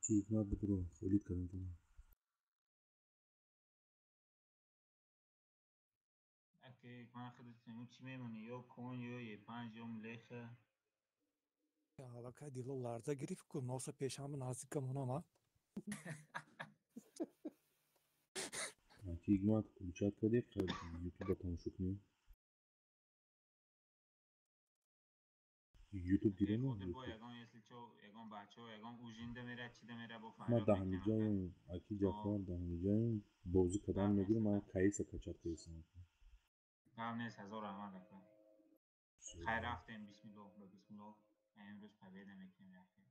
Ки Игнат бидро, холид кардам ту. Окей, ман худат чӣ мемонӣ? Ё кон, ё Е5, ё млеха. Аллакай дило ларза гирифт ку носа пешама наздика монам, а? Ки Игнат включать кардӣ, ютуба тамошо кунем. Ютуб дидем? Ягон бачаҳо, ягон ужинда мера, чида мера, бо Ма даҳамиҷаем, аки Ҷафар, даҳамиҷаем, бозӣ кардан мегирам, ман каиса качат кардам. Гап нест, ҳазор раҳмат, ака. Хайр, рафтем, бисмиллоҳ, ба бисмиллоҳ. Имрӯз победа мекунем, рафтем.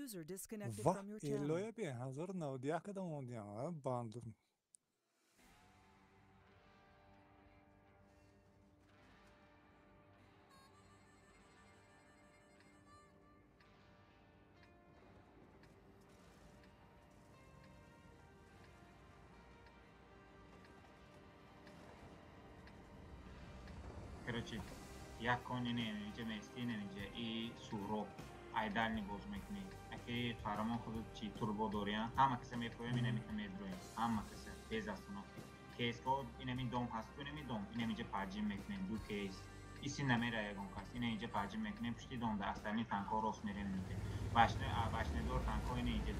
User disconnected Ваҳ, from your channel. Элоя бе, 1091 кадам мондиам, а, банду. Короче, як кони не, инҷа мести, не, инҷа и Суҳроб айдални боз мекунӣ. Аки қаҳрамон, худат чи турбо дорӣ, а? Ҳама каса мефроем, ина мита медроем. Ҳама каса без остановки. Кейсҳо инами дом ҳаст, инами дом, инам инҷа поджим мекунем, ду кейс. Иси намера ягон кас. Ина инҷа поджим мекунем, пушти дом да остальные танкҳо рост мерем инҷа. Башне, башнедор танкҳо ина инҷа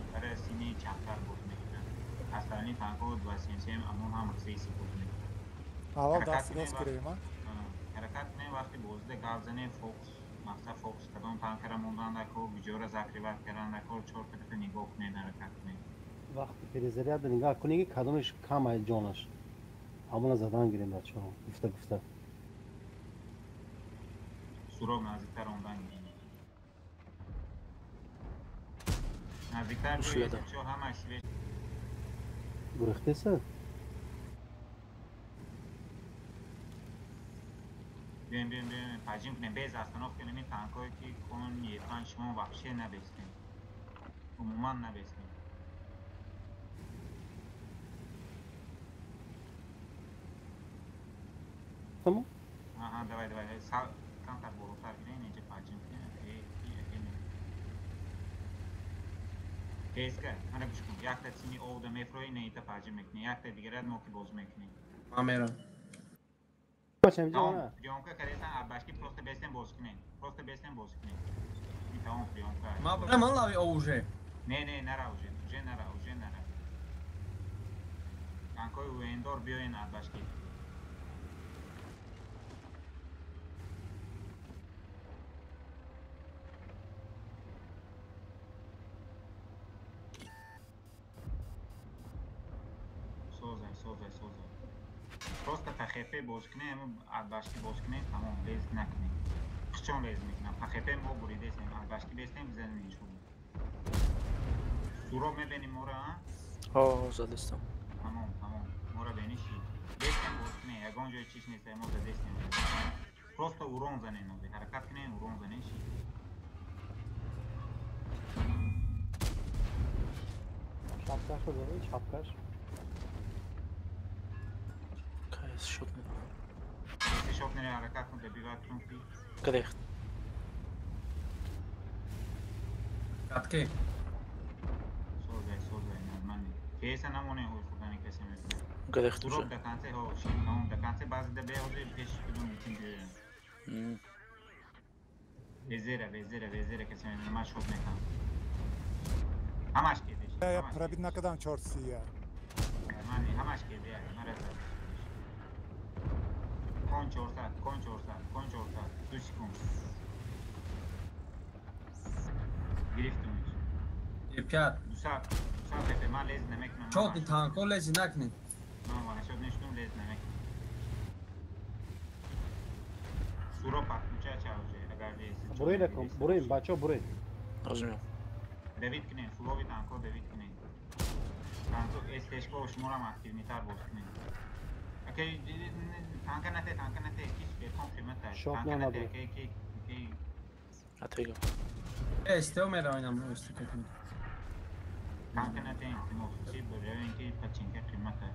ипара сини чаптар боз мекунанд. Остальные танкҳо 277 амон ҳама каса иси боз мекунанд. Аввал Ҳаракат даст кунем рост гирем, а? Ҳаракат кунем, вақти бозида гап занем, фокус, мақсад фокус, кадом танкара мондан дако, биҷора закрывать кардан дако, чор тарафа нигоҳ кунем, ҳаракат кунем. Вақти перезаряд нигоҳ кунем, ки кадомеш кам ай ҷонаш. Ҳамона задан гирем, бачаҳо. Гуфта гуфта. Суроб, наздиктар омдан гирем. Наздиктар Ушляда. биё, ҳамаш свеж. Гурехтеса? Биёем, биёем, биёем, поджим кунем, без остановки кунем, ин танкҳое ки кон Е5 шумо вообще набестем. Умуман набестем. Тамом? Аҳа, давай, давай, камтар болотар гирем, инҷа поджим кунем. Окей, окей. Кейска, мана гӯш кун. Якта тими овда мефрои, не ита поджим мекунӣ. Якта дигарат мо ки боз мекунем. Ман мерам. Бача инҷа Тамом, мана. приёмка кардесан, абашки просто бестем боз кунем. Просто бестем боз кунем. Ин тамом приёмка. Ман барам, ман лави о уже. Не, не, нара уже, уже нара, уже нара. Танкои уэндор биёен абашки. Созай, созай, созай. Просто по ХП боз кунем, адбашки боз кунем, тамом, лез накунем. Қичон лез мекунам. По ХП мо буридесем, адбашки бестем, бизанем иншолло. Суроб мебинем мора, а? Ҳо, задистам. Тамом, тамом. Мора бениши. Бестем боз кунем, ягон ҷои чиш нест, мо задестем. Просто урон занем, ози. Ҳаракат кунем, урон занем ши. Шапкашро дорӣ, шапкаш? Кайс шот мекунам. Если шот нере, ҳаракат кун, добивать кун ки. Грехт. Катке. Созай, созай, нормально. Кейса намоне ҳой хурдани касе мекунад. Грехт Суроб уже. до конце, ҳо, ши, тамом, до конце баъзе да беҳози пеш кудум митин биёям. Везера, везера, везера касе мебинад, ман шот мекунам. Ҳамаш кеде, ши, Я ҳамаш пробит кеде. накардам чорсия. Нормально, ҳамаш кеде, мара зад. Кон 400, кон 400, кон 400, 2 секунд. Гирифтумиш. Е5. Дусад, дусад ПП, ман лез намекунам. Ман Чоти танко лези накунед. Ман ванашот нештум, лез намекунам. Суро подключа ча уже, агар лез. Бурои кун, бурои, бачаҳо, бурои. Разумел. Давид кунем, фулови танко давид кунем. Танко СТшко шуморам активнитар боз кунем. Окей, танка нате, танка нате, кич бекон қимата. Шот Танка нате, нанабуд. окей, окей, окей. Атегам. Э, СТО мерам инам, СТО катми. Танка нате, илтимос, чи барои ин ки пачинка қимата.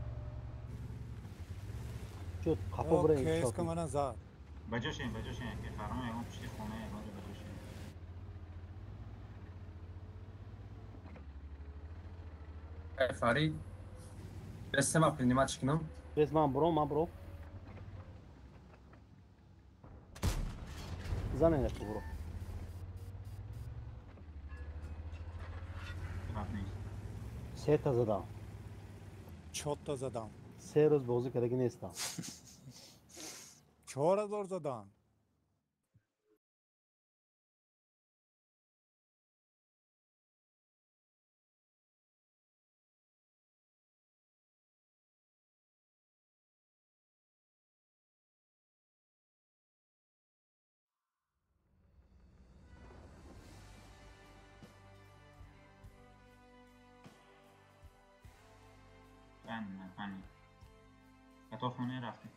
Шуд, қафо бурои. Кейска мана зад. Баҷошем, баҷошем, ки фармон ягон пушти хона ягон ҷо баҷошем. Фарид. Бесема принимать кунам. Бес ман бро, ман бро. Занене бро. Сета задам. Чорта задам. Се рӯз бозӣ кардаги нестам. 4000 задам. То хона рафтем.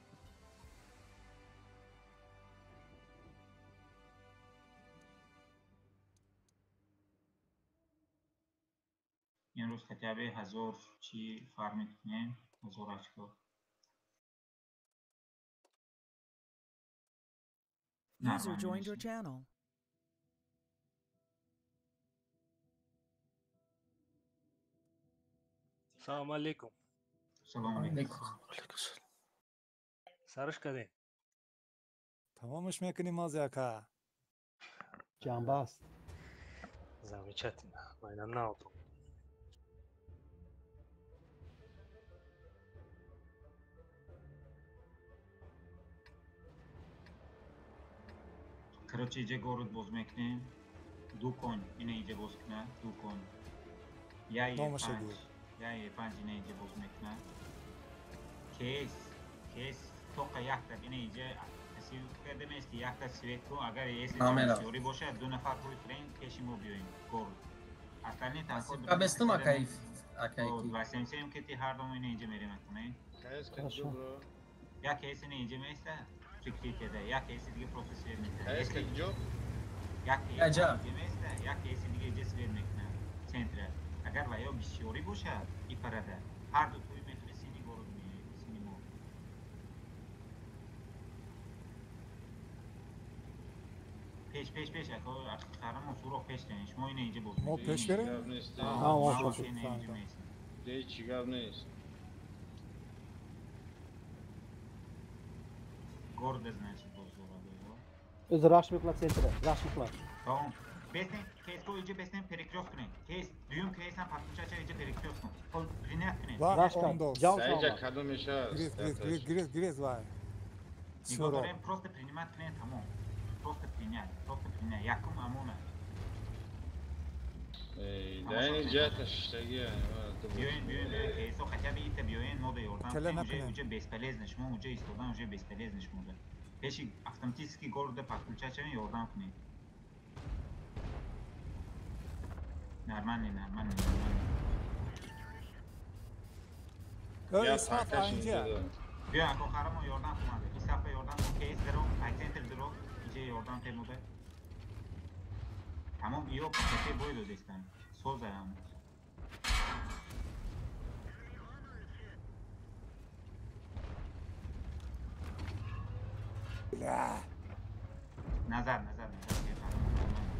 Имрӯз хотя бы 1000 чи фармит кунем, 1000 очко. User joined your channel. Салом алейкум. Салом алейкум. Сараш кардем. Тамомаш мекунем аз яка. Ҷанба аст. Замечательно. Майнам наоту. Короче, иҷа город боз мекунем. Ду конь ина иҷа боз кунад, ду конь. Я Е5. Я Е5 ина иҷа боз мекунад. Кейс, кейс тоқа якта ина иҷа каси кардем аст ки якта свет ку агар если бисёрӣ бошад ду нафар рӯи трен пеши мо биёем город. Остальные танко Бестум акай акай ки. 277 ки ти ҳар дом ина иҷа мерем акунем. Як кейс ина иҷа меиста прикрытие да, як кейси диге просто свет мекунад. Кейс каҷо? Як кейс иҷа меиста, як кейси диге иҷа свет мекунад. Центра. Агар ваё бисёрӣ бошад, и парада. Ҳар ду туи мехӯри сини город меоем, сини мо. Пеш, пеш, пеш, ако қаҳрамон суроғ пеш равем. Шумо ина иҷа боз Мо пеш берем? Ҳа, мо ина иҷа меистем. Ҳеҷ гап нест. Горда, значит, боз дорад. Өз раш мекунад центра, раш мекунад. Тамом. Беснем, кейс ко иҷа беснем перекрёст кунем. Кейс, дуюм кейсам подключача иҷа перекрёст кун. Хол принять кунем. Раш кард. Ҷавоб Саиҷа кадомеш аст? Грез, грез, грез, грез, грез вай. Нигоҳ дорем, просто принимать кунем, тамом. Просто принять, просто принять. Якум амона. Дар ин ҷиҳата шиштагӣ. Биёен, биёен, биёен, кейсо хотя бы ита биёен, мо да ёрдам кунем. Уже бесполезно, шумо уже истодан уже бесполезно шумо. Пеши автоматически города подключать шавем, ёрдам кунем. Нормально, нормально, нормально. Я такаш инҷа. Биё, ако харамо ёрдам кунад. Исафа ёрдам кун, кейс даро, ай центр даро, иҷа ёрдам темуда. Тамом, иё пакете бой додестан. Созаям. Назар, назар, назар.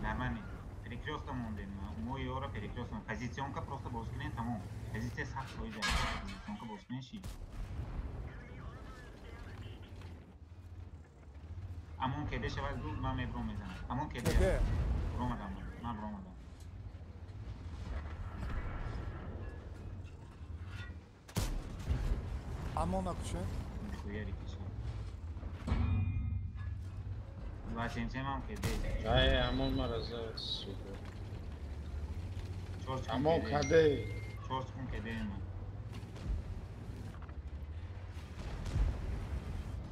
Нормально. Перекрёстом мондем. Мо ёра перекрёстом. Позиционка просто боз кунем, тамом. Позиция сахт соиза. Позиционка боз кунем ши. Амон кеде шавад гуфт, ман мебром мезанам. Амон кеде. Бромадам, ман бромадам. Амон акушен? Хуяри кишад. 277 ам кеде. Ай, амон мара зад, сука. Амон каде. 4 секунд кеде ман.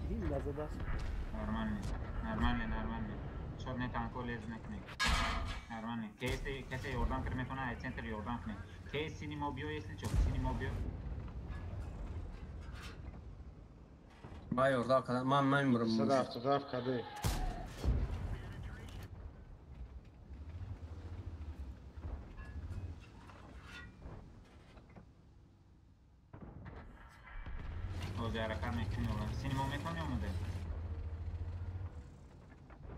Ин назадааст. Нормально, нормально, нормально. Шод не танко лез накунед. Нормально. Кейс касе ёрдам кар метавонад, ай центр ёрдам кунед. Кейс сини мо биё, если чо, сини мо биё. Ман ёрдам кардам, ман мемурам. 177 каде. Ҳозир ҳаракат мекунем. Сини мо метавонӣ омода?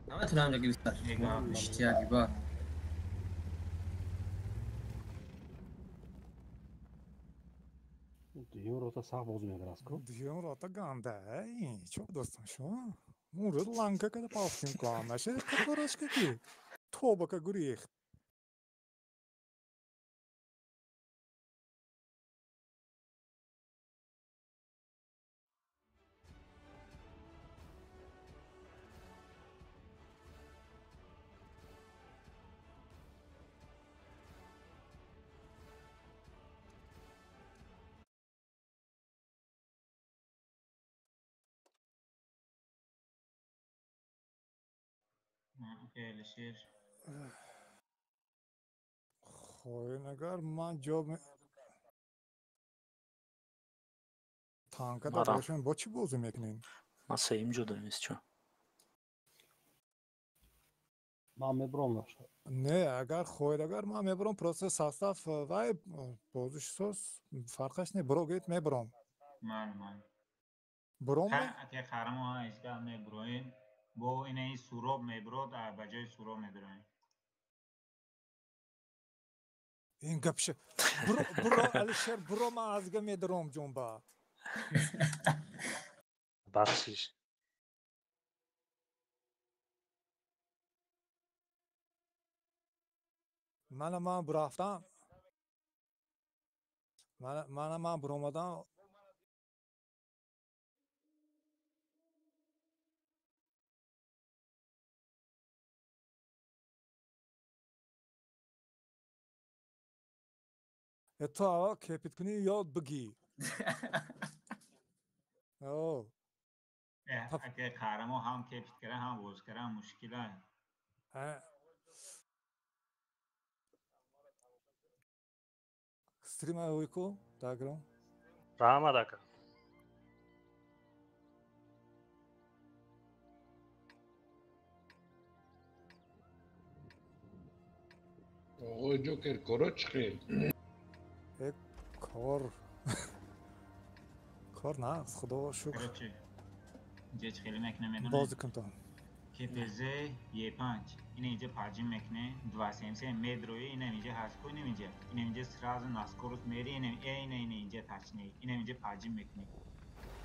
Наметавонам ҷа гирифта. Иштияги ба. рота сахт бозӣ мекард ку. Дуюм рота ганда. Чо достон шумо? Мурд ланка када пафтим кам наша корочка ки. Тобака гурехт. Алишер. Хоҳем агар ман ҷо танка Марам. бошем, бо чӣ бозӣ мекунем? Ман сеюм ҷо дорем, чо? Ман мебурам наша. Не, агар хоҳед, агар ман мебурам, просто состав вай бозиш соз фарқаш не, буро гӯед мебурам. Ман ман. Буром? Аке қаҳрамон ҳа ҳеҷ мебуроем. Бо инаи Суроб мебурод, ба ҷои Суроб медуроем. Ин гапша. Буро, буро, Алишер, буро, ман азга медурам ҷонба. Бахшиш. Мана ман бурафтам. Мана ман буромадам. Ту аввал кепит кунӣ, ёд бигӣ. О, Аке қаҳрамон ҳам кепит кара, ҳам боз кара, мушкила. Стрима ӯй ку дагром. Раҳмат ака. Оғои Ҷокер, коро чӣ хел? Кор кор нағз, худо шукр. Короче, инҷа чӣ хеле мекунем медонед? Бозӣ кун то. КПЗ Е5. Ина инҷа поджим мекуне, 277 медрои, ина инҷа ҳаст ку, ина инҷа. Ина инҷа сразу на скорость мери, ина ина ина инҷа точнее. Ина инҷа поджим мекуне.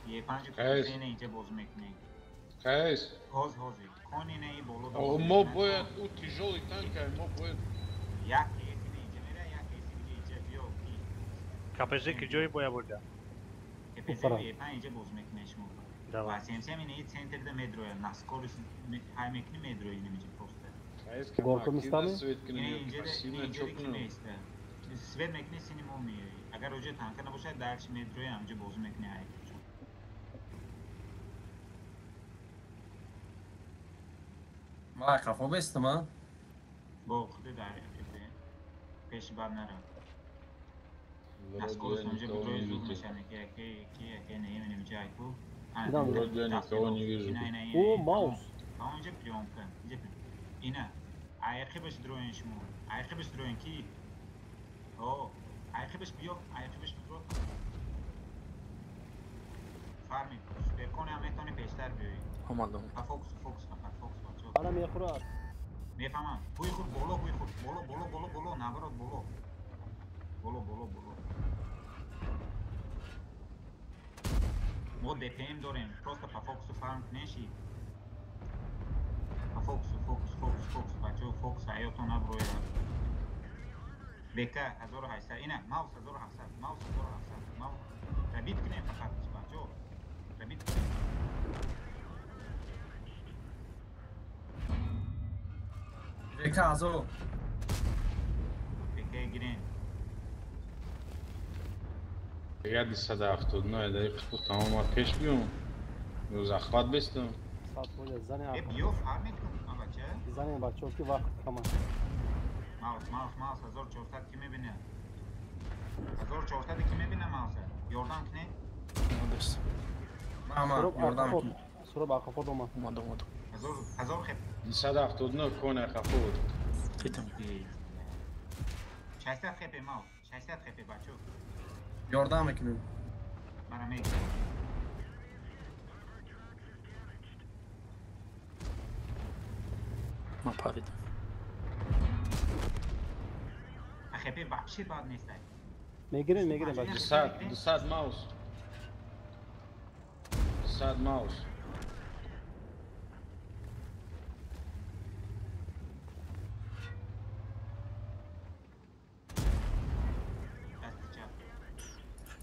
Е5 Қайс. КПЗ ина инҷа боз мекуне. Қайс. Ҳоз ҳози. Кон ина и боло да О, боз мо мекуне. бояд ӯ тяжёлый танк ай, мо бояд Як КС ина инҷа мера, як КС дига инҷа биё ки. КПЖ ки ҷое бояд бурда? КПЗ Опара. Е5 инҷа боз мекуне шумо. Давай. 277 ина и центрда медроя, на скорость ҳай мекуни медрои ина инҷа просто. Қайс кам Горко активно местами? свет кунем Ина ё инҷа пассивно инҷа чо ки кунем? меиста. Свет мекуни сини мо меои. Агар оҷа танка набошад, дальше медрои, ҳамҷа бозӣ мекуни ҳай. Ман қафо бестам, а? Бо худи дар пеши бад нара. На Вроде скорость я онҷа никого бидрои не зуд видел. меша меки яке яке яке не именем инҷа айку. Дидам. Вроде я никого не вижу. Ина ина О, ина. маус. А онҷа приёмка. Инҷа ина. Аяқибаш дроен шумо. Аяқибаш дроен ки? О, аяқибаш биё, аяқибаш бидро. Фарми, суперкон ҳам метавонӣ пештар биёӣ. Омадам. А фокус, фокус фақат фокус бачо. Ана мехӯрад. Мефаҳмам. Ҳуй худ боло, ҳуй худ боло, боло, боло, боло, наоборот боло. Боло, боло, боло. Мо ДПМ дорем. Просто по фокусу фарм кунеши. По фокусу, фокус, фокус, фокус, бачо, фокус ҳаётон наброяд. БК 1800, ина маус 1700, маус 1700, маус. Рабит кунем фақат, бачо. Рабит кунем. ВК ҳазор. БК гирем. Я 279 дақиқа ку тамом ма пеш биём. Ё захват бестам. Сад фоиз зани Э, биё фармит кун, а бача. Зани бачаҳо ки вақт кам аст. Маус, маус, маус 1400 ки мебина? 1400 ки мебина мауса? Ёрдам кунед. Омадааст. Мама, Суроб ёрдам ақафот. кун. Суроб ақафот омад. Омадам, омадам. 1000 1000 хеп. 279 кон қафо буд. Дидам. 600 хепе маус, 600 хепе бачо. Ёрдам мекунем. Мара мегирам. Ман паридам. А хепе вообще бад нестай. Мегирем, мегирем бачаҳо. 200 200 маус. 200 маус.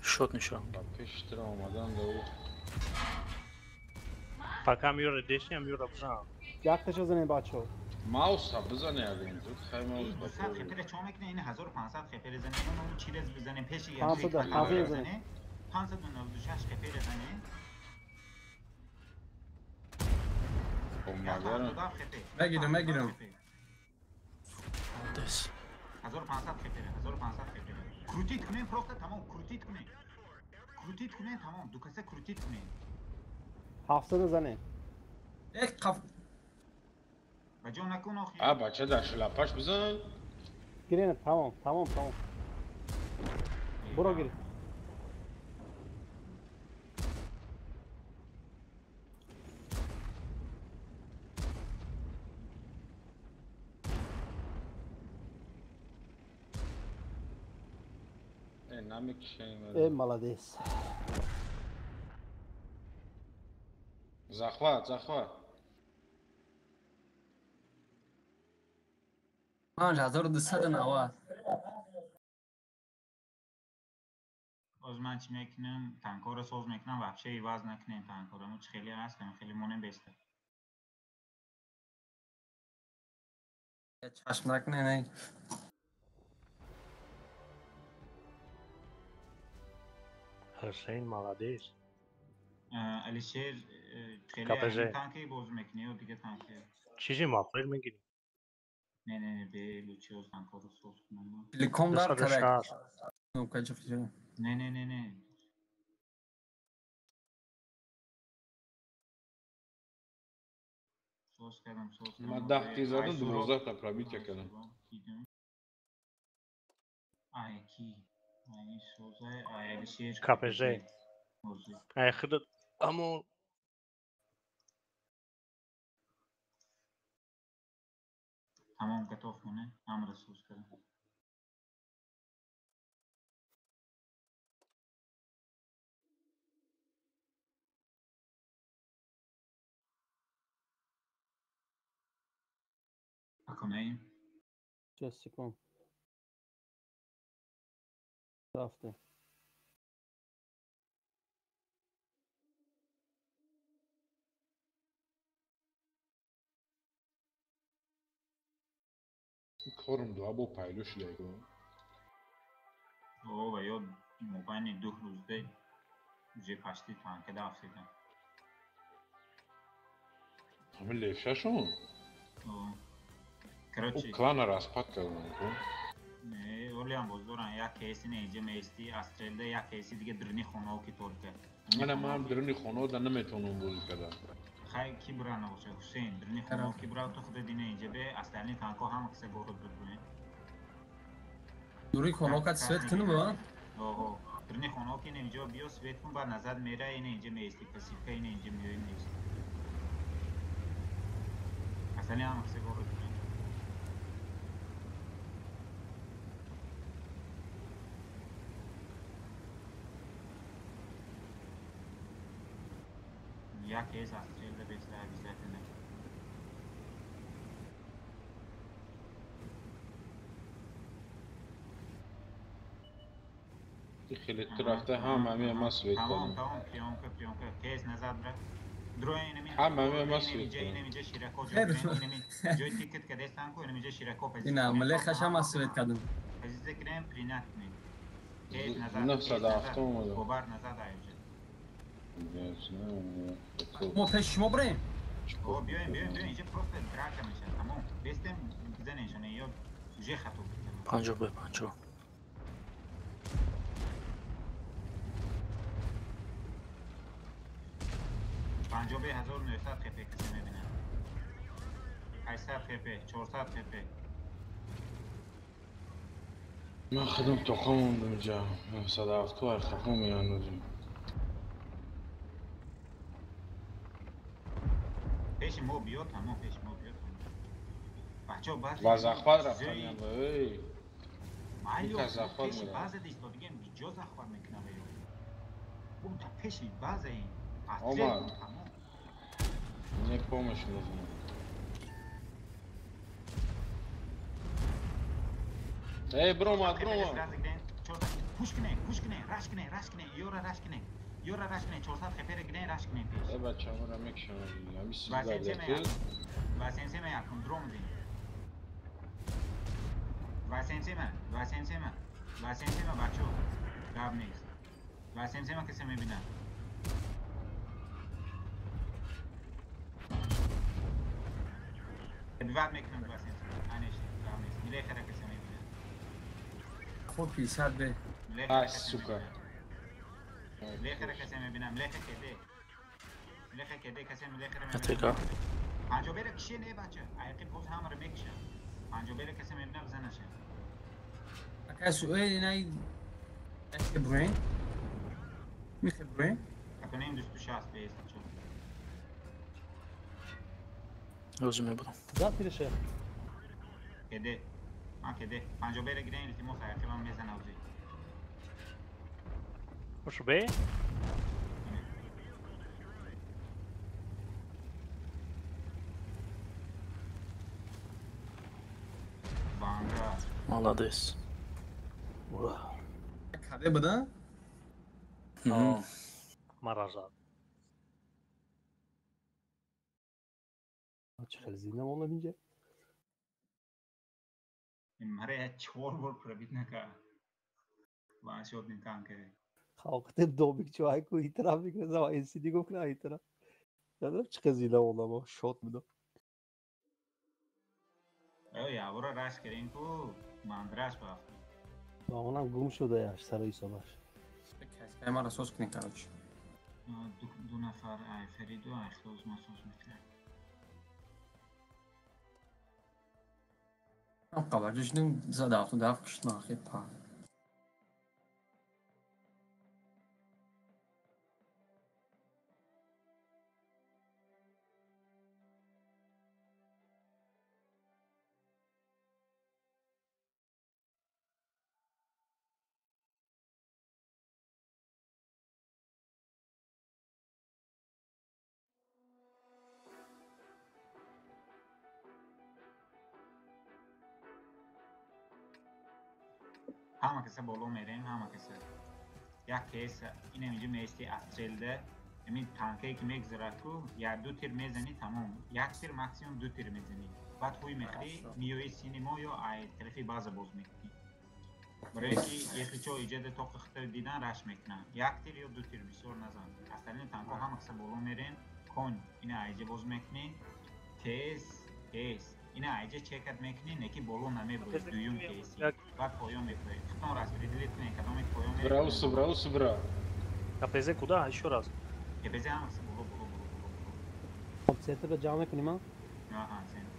Шот нишон. Пештар омадан да ӯ. Пока мюра дешням мюра бзан. Якташа занем бачаҳо. Мауса бизане ягон тут хай маус. 200 хепера чо мекунем? Ин 1500 хепера занем, он чирез бизанем пеши як. 500 занем. 596 хепера занем. Мегирам, мегирам. Молодец. 1500 хепера, 1500 хепера. Крутит кунем просто тамом, крутит кунем. Крутит кунем тамом, ду каса крутит кунем. 700 занем. Як қаф. Бачо накун охи. А бача дар шлапаш бизан. Гирен тамом, тамом, тамом. Буро гир. Намекшем. Э, молодец. Захват, захват. 5290. Оз ман чӣ мекунам? Танкора соз мекунам, вообще иваз накунем танкора. Мо чӣ хеле ҳаст, хеле монем беста. Чашм накунем. Ҳусейн молодец. Алишер хеле танки боз мекунӣ ё дига танки? Чизи мафрил мегирӣ? Не, не, не, бе лучиоз танкоро соз кунам. Телеком дар тарак. Не, не, не, не. Соз кардам, соз кардам. Ман 10 тир задам, 12 та пробитие кардам. Ай ки? Ай созай, ай Алишер. КПЖ. Ай худат аммо тамом готов моне, ҳамра соз кардам. Акунеем. Сейчас, секунд. Рафте. Корм дуа бо пайлу шидаго. О, ва ё мобайни ду рӯзда уже почти танка да афтидан. Ҳамин левшашон? О. Короче, О клана распад кардан ку. Не, олиам боз доран як кейси не иҷа меисти, астрелда як кейси дига дрини хонао ки торка. Мана ман дрини хонао да наметавонам бозӣ кардан. Хай ки бура набоша, Ҳусейн, дрини хонао ки бура ту худа дине иҷа бе, остальные танко ҳама киса город бибурен. Дури хонао кат свет кунам ба? Ого, дрини хонао ки не иҷа биё свет кун, баъд назад мера, ине иҷа меисти, пасивка ине иҷа меои меисти. Остальные ҳама киса город бибурен. Як кейс астрелда беста обязательно. Хеле рафта ҳама ҳамин ма свет кардам. Тамом, тамом, приёмка, приёмка. Кейс назад бра. Дроя инами. Ҳама ҳамин ма свет. Инами инами широко ҷой инами ҷой тикет кадестан ку инами широко позиция. Ина млехаш ҳама свет кардам. Позиция кунем принять кунем. Кейс назад. 970 омада. Бобар назад аюҷа. Мо пеш шумо бирем? О, биёем, биёем, биёем, инҷа просто драка мешавад, тамом. Бестем бизанешон, ё уже хато. 50 ба 50. Панҷоҳ бе 1900 хп касе мебинад. 800 хп, 400 хп. Ман худам тоқа мондам инҷа. 970 ай хафо меандозем. Пеши мо биё, тамом, пеши мо биё, тамом. Бачаҳо баъзе ва захват рафтаням, эй. Майли, пеши баъзе истодигем, ҷо захват мекунам ё. Ӯ та пеши баъзе ин. Омад. Мне помощь нужна. Эй, бромад, бромад. Пуш кне, пуш кне, раш кне, раш кне, ёра раш кне. Ёра раш кне, 400 хепер гне раш кне пеш. Э, бачамора мекшам. Ами Васенсе ме якун дром дин. Васенсе ме, васенсе ме. Васенсе ме бачо. Гап нест. Васенсе ме касе мебина. Два мекунам васенсе. Анеш, гап нест. Милехара касе мебина. Хоб 50 бе. А, сука. Лехара касе мебинам, леха кеде. Леха кеде касе лехара мебинам. Панҷо бера кише не бача. Аяқи боз ҳамаро мекиша. Панҷо бера касе мебинам занаша. Ака суэл инай бруин. Михе бруин. Акунем 260 бес чо. Розу мебурам. Да тирше. Кеде. А кеде. Панҷо бера гирен илтимос аяқи ман мезана узи. Ошу бе? Молодец. Каде буда? Маразад. Чӣ хеле зинда мондам инҷа? Маре я чор бор пробит накард. Ваншотни танкери. Халқите домик чӯ айку итараф мекунад, НСД гуфт на итараф. Надорам чӣ хеле зинда мондам, шот будам. Эй, явора раш кардем ку мандраш бафт. Онам гум шуда сари ҳисобаш. Каскай маро соз кунед, короче. Ду нафар ай Фариду ай Хлоз ма соз мекунад. Қабарҷо шудем 277 кушт нахи па. Ҳама каса боло мерем, ҳама каса. Як кес инам инҷа меисти астрелда, ҳамин танкае ки мегузарад ку, як ду тир мезанӣ тамом. Як тир максимум ду тир мезанӣ. Баъд ҳуй мехӯрӣ, миёи сини мо ё ай тарафи база боз мекунӣ. Барое ки если чо иҷода тоқи хитро дидан раш мекунанд. Як тир ё ду тир бисёр назан. Асталини танко ҳама каса боло мерем, конь ина айҷа боз мекунӣ, тез, тез. Ина айҷа чекат мекунӣ, не ки боло намебурӣ, дуюм кейси. Баъд поён мебурӣ. Худтон распределит кунед, кадоме поён мебурӣ. Бра, усу, бра, усу, бра. КПЗ куда? Ещё раз. КПЗ ҳама каса боло, боло, боло, боло. Хоб центрро ҷамъ мекунем, а? Аҳа, центр.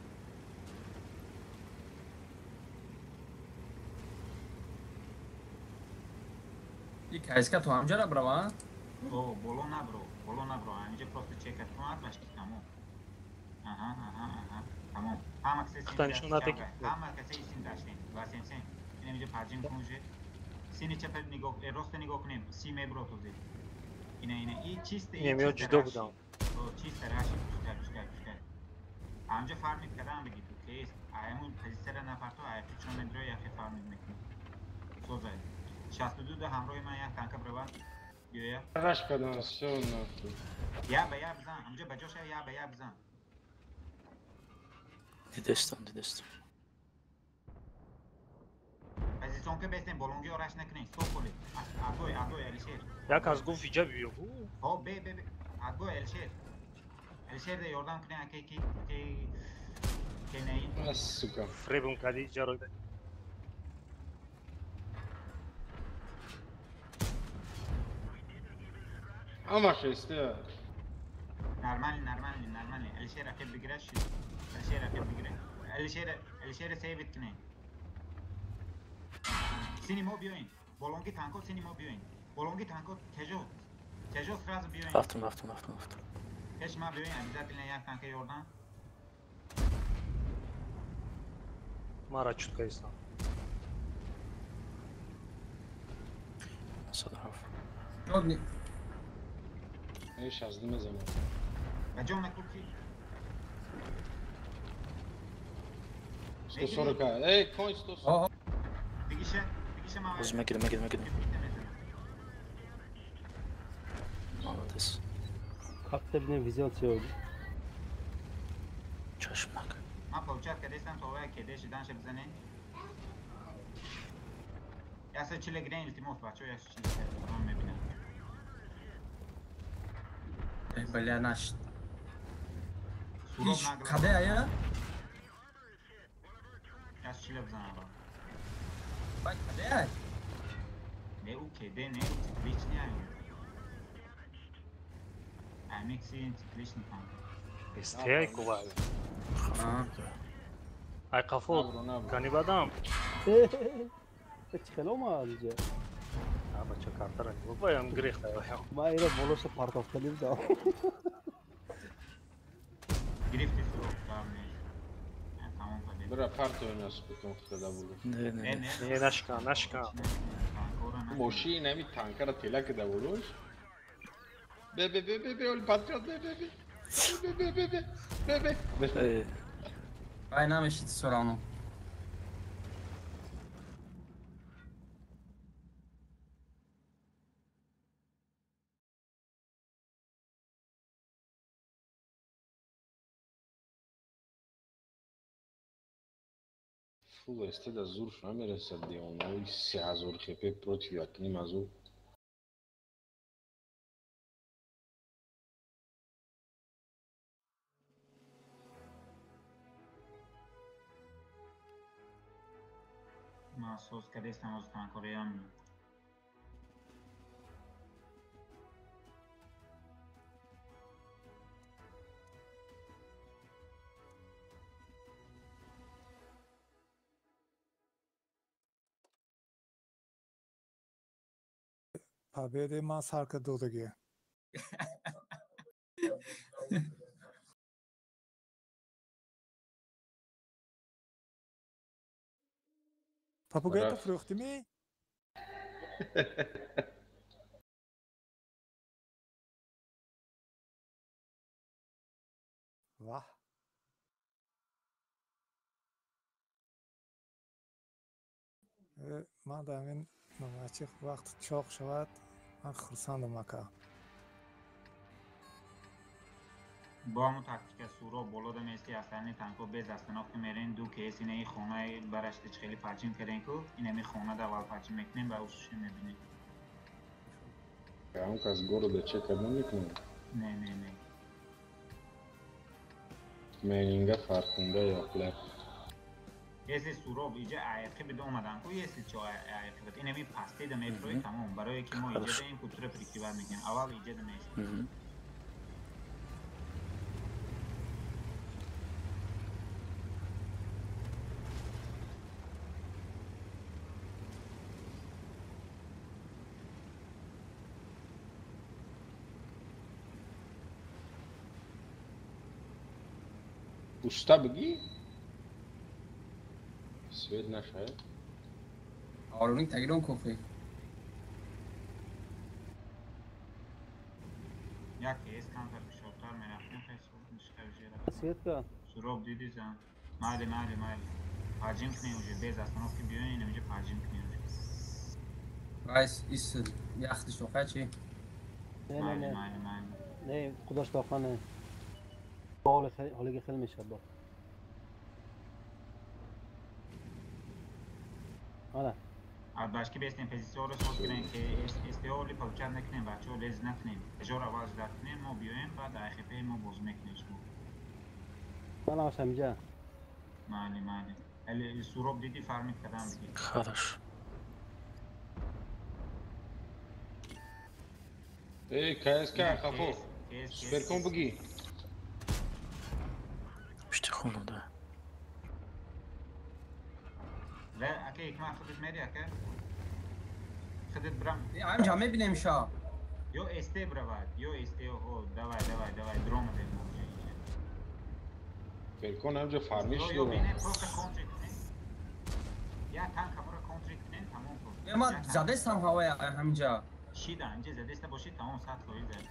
И кайска то ҳамҷара брава? О, боло набро, боло набро. Ҳаминҷа просто чекат кунад, башки тамом. Аҳа, аҳа, аҳа. Тамом. Ҳама касе ҳама касе исин даштем. Васенсен. Инам инҷа парҷим кунже. Сини чапа нигоҳ, рост нигоҳ кунем. Си мебро тозӣ. Ина ина и чисте. Инам ё ҷудо будам. О, чисте раши пускай, пускай, пускай. Ҳамҷа фармид кардам бигӣ ту кейс. Аймун позитсияра напарто, ай чун медро яхе фармид мекунӣ. Созай. 62 да ҳамроҳи ман як танка брава. Биёя. Раш кардам, всё нахуй. Я ба я бизан, ҳамҷа ба ҷоша я ба я бизан. Дидестам, дидестам. Позиционка бестем, болонги ораш накунед, стоп кунед. Адой, адой, Алишер. Як аз гуфт иҷа биё. Хо, бе, бе, бе. Адой, Алишер. Алишер да ёрдам кунед, аке ки ки ки не. Сука. Фребум кади иҷаро. Ама хесте. Нормально, нормально, нормально. Алишер аке бигираш. Алишер аке бигираш. Алишер, Алишер сейвит кунед. Сини мо биёин. Болонги танко сини мо биёин. Болонги танко тежо. Тежо сразу биёин. Рафтам, рафтам, рафтам, рафтам. Пеш ма биёин, обязательно як танка ёрдам. Мара чутка истам. Садраф. Не 60 мезанам. Ба ҷон накӯ ки. 140. Эй, конь 140. Бигиша, бигиша ман. Ҳозир мегирам, мегирам, мегирам. Молодец. Как-то бинем визион сегодня. Чашмак. Ман получат кардестам то вай кеде шиданша бизанем. Яса чиле гирен илтимос бачаҳо, яса чиле ман мебинам. Э, бля, наш. Суроб Иш, нагла. каде ая? Яса чиле бизан аввал. Бай, каде ай? Не ӯ кеде, не ӯ цикличный ай. Амикси цикличный танк. Истеяй кувай. А. Ай қафо Набро, набро. кани бадам. Чӣ хел омад инҷа? А бача картара нигоҳ баям гирехта баям. Ман инро болоша партофта небудам. Гирифти суроб, гап нест. Тамом кардем. Бира партои нас бикун худада булу. Не, не, Не, не. не. Не, нашкан, нашкан. Танкора накун. Мошин ҳами танкара тела кида булуш. Бе бе бе бе бе оли патриот бе бе бе. Бе бе бе бе бе бе бе. Э, Бай намешид всё равно. Фул СТ да зурш намерасад девонаи 3000 хп против 1,5 ҳазор. Ман соз кардестам оз танкораям. Победа и ман сар кард додагӣ. Попугайта Рафт. фурӯхтимӣ? Ваҳ. Э, ман дар ҳамин номачи вақт чоқ шавад, ман хурсандам ака. Бо ҳамун тактика суроб боло да мести астани танко без остановка мерен ду кс инаи хонаи барашта чӣ хеле парчим кардем ку инами хона да аввал парчим мекунем ба усуше мебинем. Он кас города чек карда мекунад. Не, не, не. Менинга Фархунда ёқлab. Если суроб иҷа айқи бида омадан ку, если чо айқи бид инами пасти да мефрои тамом барое ки мо иҷа Хорошо. даем культура прикрывать мекунем аввал иҷа да меистем. Мгм. Уста бигӣ? Свет нашаяд. Оруник тагирон кофе. Як кс камтар фишортар мерафтем хеле Светка. Суроб диди зан. Майли, майли, майли. Парҷим кунем уже без остановки биёем инамиҷа парҷим кунем уже. Вайс ис яхти шоқа чи? Не, не, Майли, не. майли, майли. Не, худош тоқа не. Ҳоли хел- ҳолига хел мешавад бо. Ана. Башки бестем позитсияро соз кунем ки СТО ли получат накунем бачаҳо лез накунем. Эжор аввал ждать кунем мо биёем баъд АХП мо бозӣ мекунем шумо. Ман ҳамаш ҳаминҷа. Майли, майли. Али суроб диди фармид кардам диги. Хорошо. Эй, КСК, хафо. КС, КС. Суперкон бигӣ. Пушти хона, да. Ва ака ҳикмат худат мери ака? Худат брам. Ҳамҷа мебинем ша. Ё СТ бравад, ё СТ ҳо, давай, давай, давай, дрома дем мо уже инҷа. Суперкон ҳамҷа фармиш Ё дорад. бине просто контри кунем. Я танк ҳамора контри кунем, тамом просто. Е, ман Я танк. задестам ҳавая ҳамҷа. Шида, инҷа задеста боши, тамом 100% зад.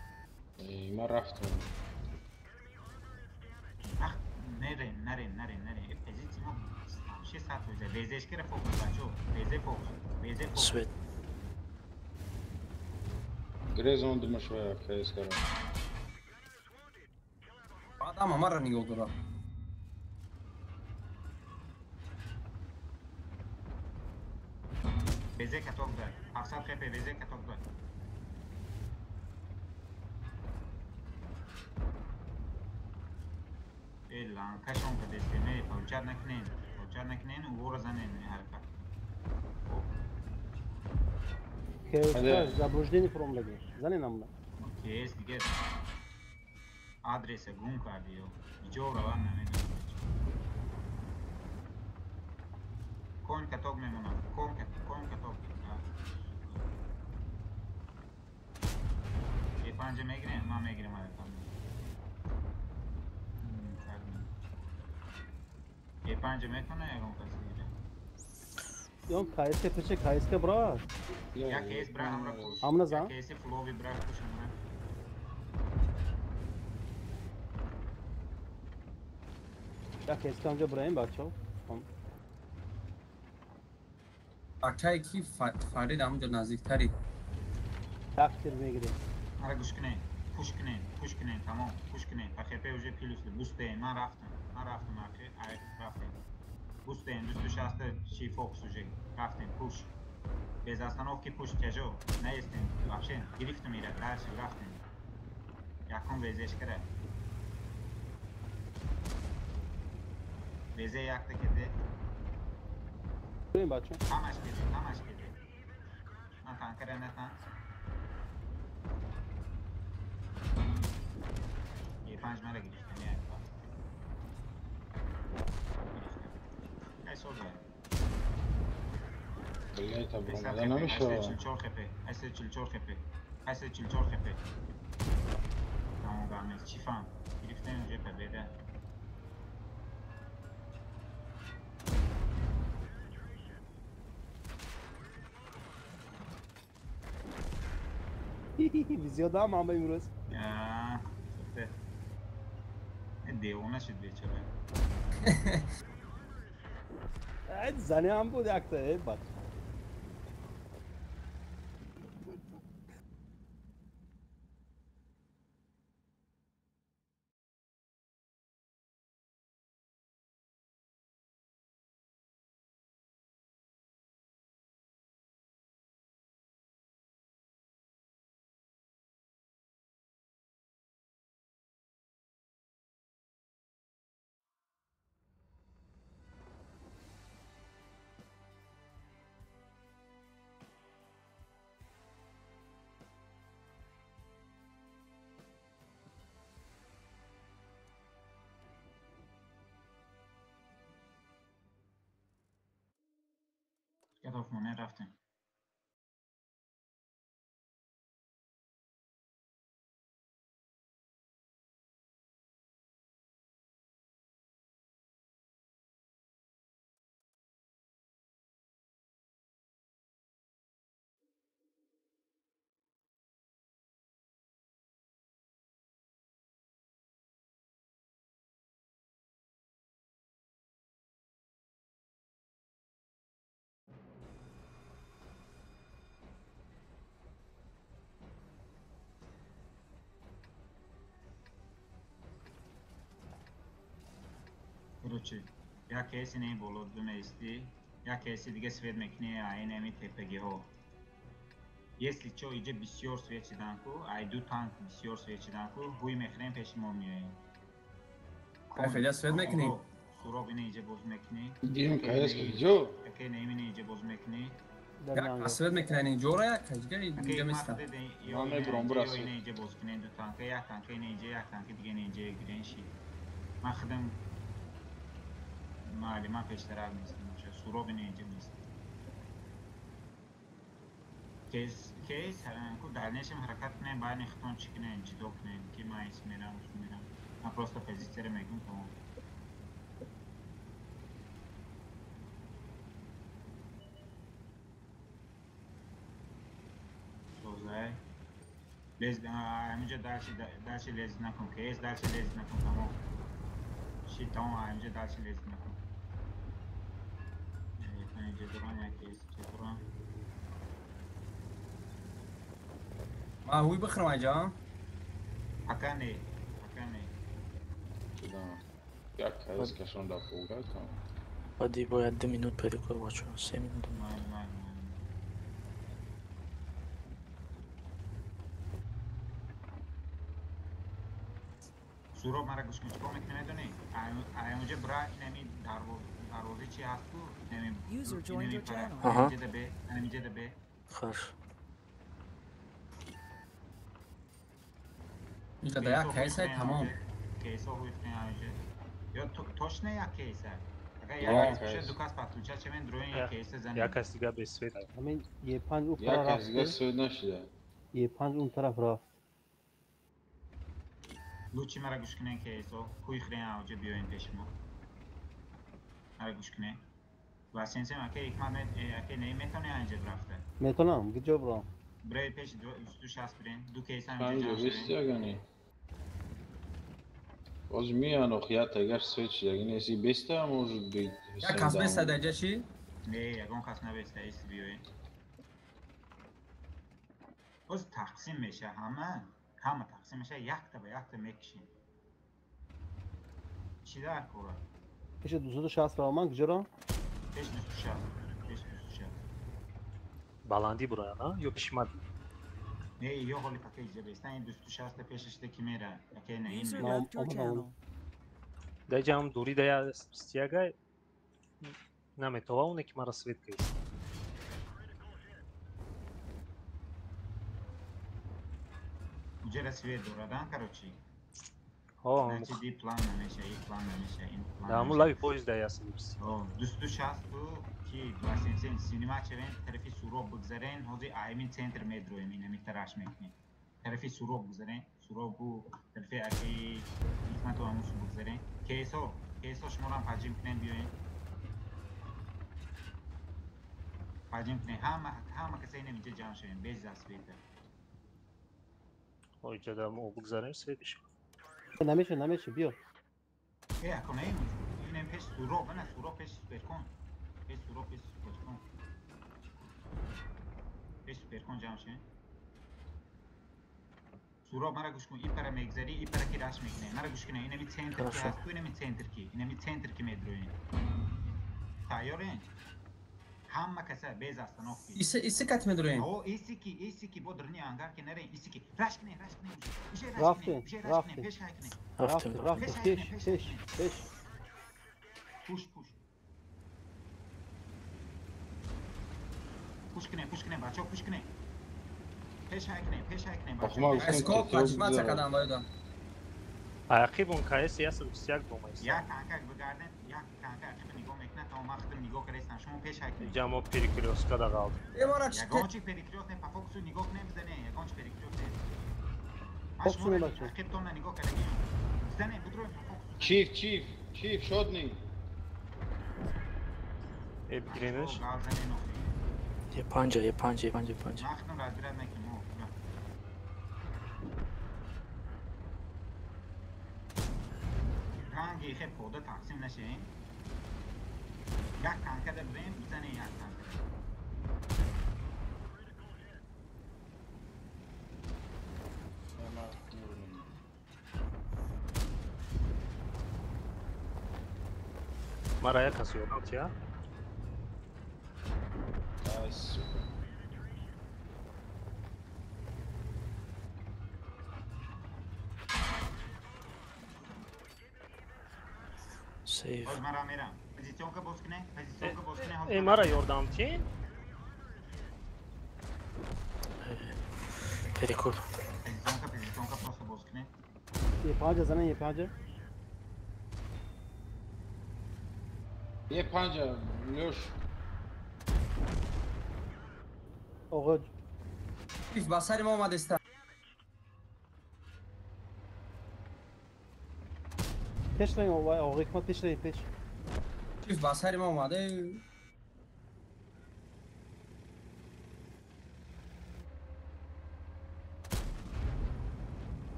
Ман рафтам. Нерем, нерем, нерем, нерем. Позиция мо 600 фоиза. ВЗшкера фокус, бачо. ВЗ фокус. ВЗ фокус. Свет. Грезон димашвая КСК-ро. Баъд ама маро нигоҳ дора. ВЗ каток дар. 700 хп ВЗ каток дар. Ланкашон кадестеме, получат накунен, получат накунен, уро занен ҳаракат. КСК заблуждение фуромдаги. Занен амна. КС дигар адреса гум карди ё. Иҷо раван намедонам. Кон каток мемонам. Кон каток. Е панҷа мегирем, ман мегирем ҳаракат. Е панҷа мекунад ягон каси дига? Ён КСК пече КСК бра. Як КС бра ҳамра куш. Ҳамна зан? Як КС флови бра куш ҳамра. Як КСК ҳамҷа браем бачаҳо. Акае ки Фарид ҳамҷо наздиктари. Як тир мегирем. Ара гӯш кунед, пуш кунед, пуш кунед, тамом, пуш кунед. ПХП уже плюс бустем, ман рафтам. Ман рафтам, рафтем. Бустем, 260 чи фокус уже. Рафтем, пуш. Без остановки пуш, тяжо. Наестем, вообще гирифтам ира, дальше рафтем. Якум ВЗшкара. ВЗ якта кеде. Бирем бачо. Ҳамаш кеде, ҳамаш кеде. Ман танкара натан. Е панҷ мара гирифтам, як панҷ. Блядь, обромада намешава. 844 хп, 844 хп, 844 хп. Тамом гамес, чӣ фаҳм? Гирифтем уже победа. Зиёдам ҳама имрӯз. Девона шуд бечора. Зане ҳам буд якта, э бач. Катофмоне рафтем. Короче, як кейси не боло думаисти, як кейси диге свет мекунӣ, айнами ТПГ-ҳо. Если чо, иҷа бисёр свет шидан ку, ай ду танк бисёр свет шидан ку, ҳуй мехӯрем пеши мо меоем. Кайфия свет мекунӣ? Суроб ина иҷа боз мекунӣ. Дим КС иҷо. Аке не ина иҷа боз мекунӣ. Як свет мекунӣ иҷора як дига иҷа места. Ман мебурам бура свет. Ина иҷа боз кунем ду танка, як танка ина иҷа, як танка дига ина иҷа гирен ши. Ман худам Мали, ман пештарак нестам, суроб ина иҷа нест. Кейс, ку дальнейшем ҳаракат кунем, байни худтон чӣ кунем, ҷидо кунем, ки ман ис мерам, ус мерам. Ман просто позитсияро мегӯм, тамом. Созай. Лез, ҳаминҷа дальше лез накун, КС дальше лез накун, тамом. Ши тамом, ҳаминҷа дальше лез накун. Инҷа дурам, як КС инҷа дурам. Ма ҳуй бихӯрам айҷа? Пока не, пока не. Як КС кашон дар пуга там. Баъди бояд 2 минут перекур бачо, 3 минут. Ман. Суроб мара гӯш кун, чикор мекунӣ медонӣ? Ай онҷа бира инами дарвоза чи ҳаст ку? Инами инамиҷа да бе, инамиҷа да бе. Хорош. Инҷа да як кейсай тамом. Кейсо ҳуй кунӣ ҳаминҷа. Ё точно як кейса? Агар як кейс бошад, ду кас подключать шавем, дроин як кейса занем. Як кас дига без свет. Ҳамин Е5 он Як тараф кас дига рафт. свет нашида. Е5 он тараф рафт. Лучи мара гӯш кунен кейсо, ҳуй хӯрен авҷа биёем пеши мо. Мара гӯш кунен. Ва сенсем аке ҳикмат аке не метавонӣ анҷа рафта. Метавонам, куҷо бирам? Бирей пеши 260 бирен, ду кейс ҳаминҷа Панҷа ҷамъ бисту шавем. ягани. Боз меян ох як агар свет шидаги нест, и беста может быть. Як кас беста дар ҷа чӣ? Не, ягон кас набеста, ист биёем. Боз тақсим меша ҳама, ҳама тақсим меша, якта ба якта мекушем. Чӣ дар кора? Пеши 260 равам ман куҷо рам? Пеш 260, пеш 260. Баландӣ буроян, а? Ё пеши ман? Не, ё ҳоли пака иҷа беста, ин 260 пешаш ки мера, аке не ин User мера. left your channel. Дар ҷам дури да я стягай наметова, оне ки мара свет кайс. Уҷара свет дорадан, короче. Ҳо, Значит, и план намеша, и план намеша, ин план да ҳамун намеша. лаби поезд да ясад. О, 260 ки 277 синема чавен, тарафи Суроб бигзарен, ҳозир аймин центр медроем, инами тараш мекунем. Тарафи Суроб бигзарен, Суробу тарафи аки ҳикмату ҳамусу бигзарен. Кейсо, кейсо шуморам ҳаҷим кунем биёем. Ҳаҷим кунем, ҳама ҳама каса инам инҷа ҷамъ шавем, без засвета. Ҳо, иҷа да мо бигзарем свет мешавад. Намеша, намеша, биё. Э, ако не, инам пеш Суроб, ана Суроб пеш Суперкон. Пеш Суроб пеш Суперкон. Пеш Суперкон ҷамъ шавем. Суроб мара гӯш кун, ин пара мегзарӣ, ин пара ки раш мекунем. Мара гӯш кунем, инами центр ки Хорошо. ҳаст ку, инами центр ки, инами центр ки медроем. Тайёрен? Ҳама каса без остановки. Иси иси кат медроем. О, иси ки, иси ки, бо дрни ангар ки нарен, иси ки. Раш кунем, раш кунем. Уже раш Рафтем, кунем, уже раш кунем, рафтем. пеш хай кунем. Рафтем, Рафтем, рафтем, пеш, пеш, пеш. Пуш, пуш. Пуш кунем, пуш кунем, бачаҳо, пуш кунем. Пеш хай кунем, пеш хай кунем, Ох, ма бачаҳо. гуфтем Скоп ки пачмат бигзарад. кадан бояд. Ақиб он КС 121 бомайст. Як танка бигарден, як танка ақиба нигоҳ мекунад, то ман худам нигоҳ кардаистам. Шумо пеш хай кунед. Иҷа мо перекрёстка да қалд. Э мара чӣ Ягон чи перекрёст не, по фокусу нигоҳ кунем, бизанем, ягон чи перекрёст не. Ман Фокусу шуморо бачаҳо. ақибтонна нигоҳ кардагиам. Бизанем, бидроем по фокусу. Чиф, чиф, чиф, шотни. Э бигиренаш. Гав занем охи. Е5, Е5, Е5, Е5. Ман худам разбират мекунем, о, бира. Ранги хе пода тақсим нашем. Як танка да бирем, бизанем як танка. Мара як кас ёрдам тия. Ай, сука. Сейф. Боз мара мерам. Позиционка боз кунем, позиционка боз кунем. Э мара ёрдам тиен? Перекур. Позиционка, позиционка просто боз кунем. Е5 занен, Е5. Е5, Лёш. Оға Чиф ба сари ма омадеста. пеш равем, оға ҳикмат пеш равем, пеш. Чиф ба сари ма омаде.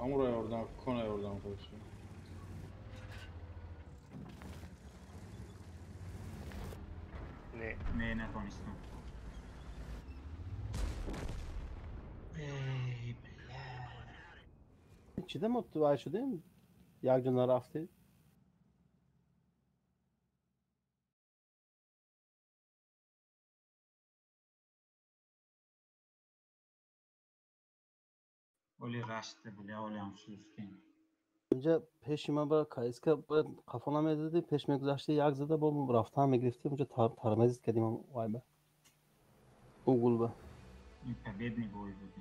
Амуро ёрдам, кона ёрдам қилиши. Не. Не, натонистам. Эй, бля. Чида мо ту ай шудем? Як ҷо нарафтед? Оли рашта, бля, оли ҳам сустем. Инҷа пеши ман ба каиска бояд қафо намедодӣ, пеш мегузашти як зада бо рафтан мегирифтӣ, унҷа тармезит кардим вай ба. Угул ба. Ин победный бой буд.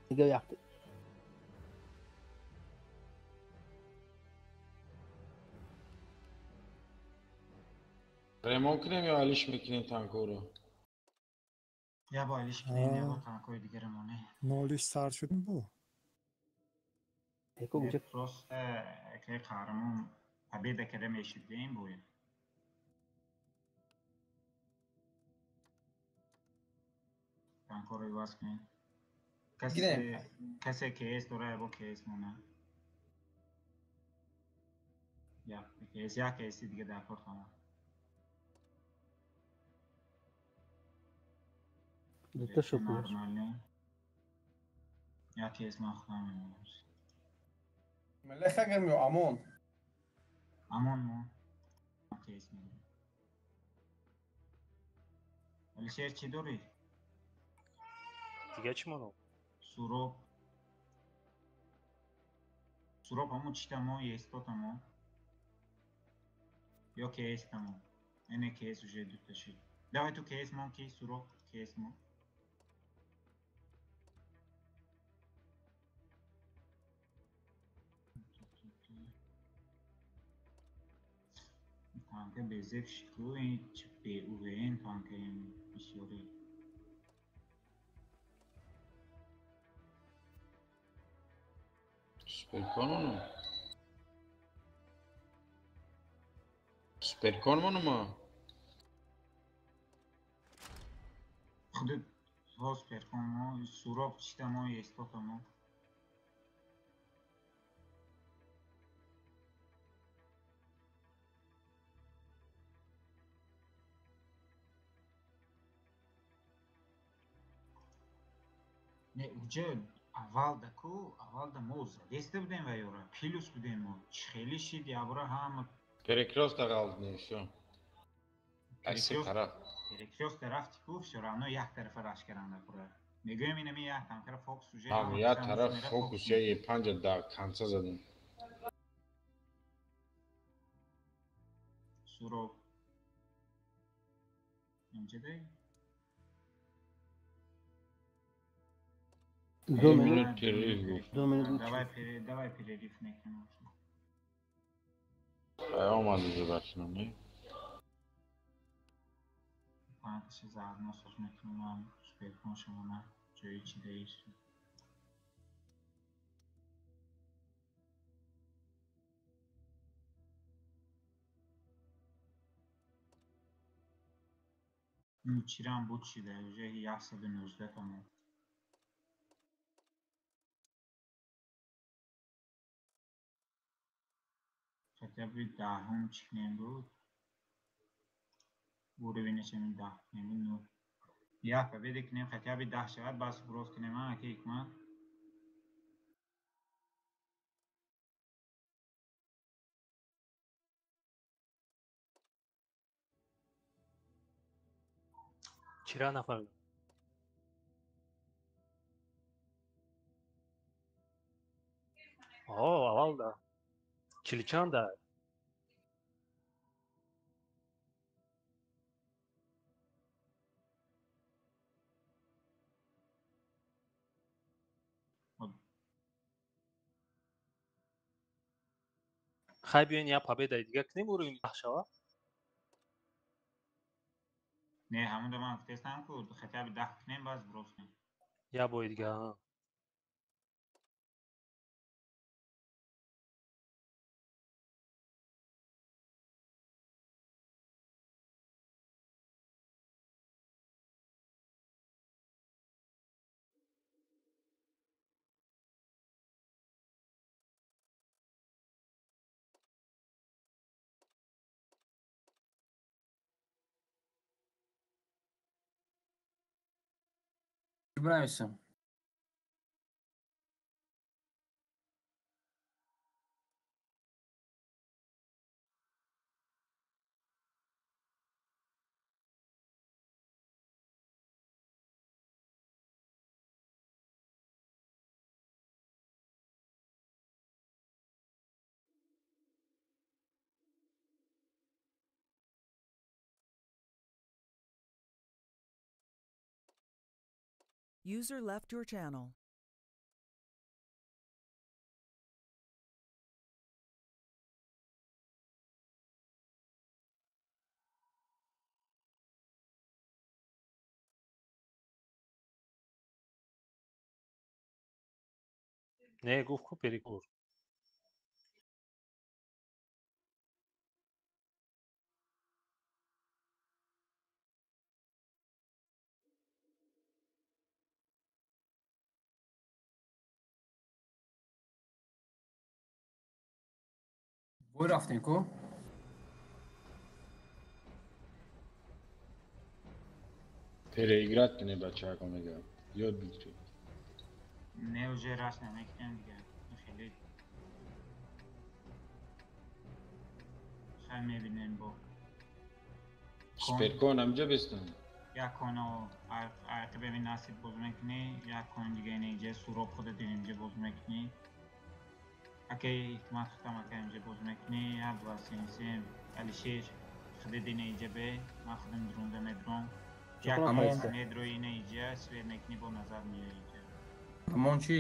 Дига якта. Ремонт кунем ё алиш мекунем танкоро? Я бо алиш кунем, я бо танкои дигара моне. Нолиш сар шудем бу. Просто ака қаҳрамон победа карда мешудем бояд. Танкоро иваз кунем. Касе КС дора, я бо КС мона. Я КС, я КС дига дар кор тамом. Дута шуд. Нормально. Я КС ман худам мемонам. Мелеха гирм ё Амон? Амон мо. КС мегирем. Алишер чӣ дорӣ? Дига чӣ монам? Суроб. Суроб ҳамун чӣ тамо, есто тамо? Ё КС тамо? Эне КС уже дута шуд. Давай ту КС мон ки Суроб, КС мон. Танка безеб шику, ин чи БУВН танка ин бисёре. Суперкон Суперкон монума? Худи ҳо суперкон мо, Суроб чита мо, естота мо. Не, уҷа аввалда ку, аввалда мо задеста будем ва ёра, плюс будем мо. Чӣ хеле шид, ябра ҳама. Перекрёстка ғалтне, всё. Акси тараф. Перекрёстка рафти ку, всё равно як тарафа раш каранда пура. Мегӯем инами як танкара фокус уже. Ҳам як тараф фокус, я Е5 да конца задем. Суроб. Инҷа Ду минут. Перерыв. Ду минут. Давай перерыв мекунем. Омад уже бачинам, не? Танкаше заодно соз мекунам, суперкон шумона, ҷои чи даиш. Чирам буд шида, уже 119 тамом. Хотя бы даҳум чӣ кунем буд? Уровенеш ҳамин даҳ кунем буд, ну. Як победа кунем, хотя бы 10 шавад, бас брос кунем, а, ака Ҳикмат? Чира нафаҳмидам. О, аввал да. Чиличанда. Хай биёен як победаи дига кунем, уровень 10 шава. Не, ҳамунда ман гуфтестам ку, хотя бы 10 кунем, баъд брос кунем. Як бори дига. Бинависам? User left your channel. Не, гуфт ку перекур. Бой рафтем ку? Переиграть кунем бачаҳако мегӯям. Ёд бигиред. Не, уже раш намекунем дигар. Хеле хай мебинем бо. Суперкон ҳамҷа бестам. Як коно арқи бебин насиб боз мекунӣ, як кон дига ина инҷа суроб худат инҷа боз мекунӣ. Акай ҳикмат худам акай инҷа боз мекунӣ, як два сем сем Алишер худат ина инҷа бе, ман худам дурунда медурам. Як медрои ина инҷа свет мекунӣ бо назар меои инҷа. Амон чӣ?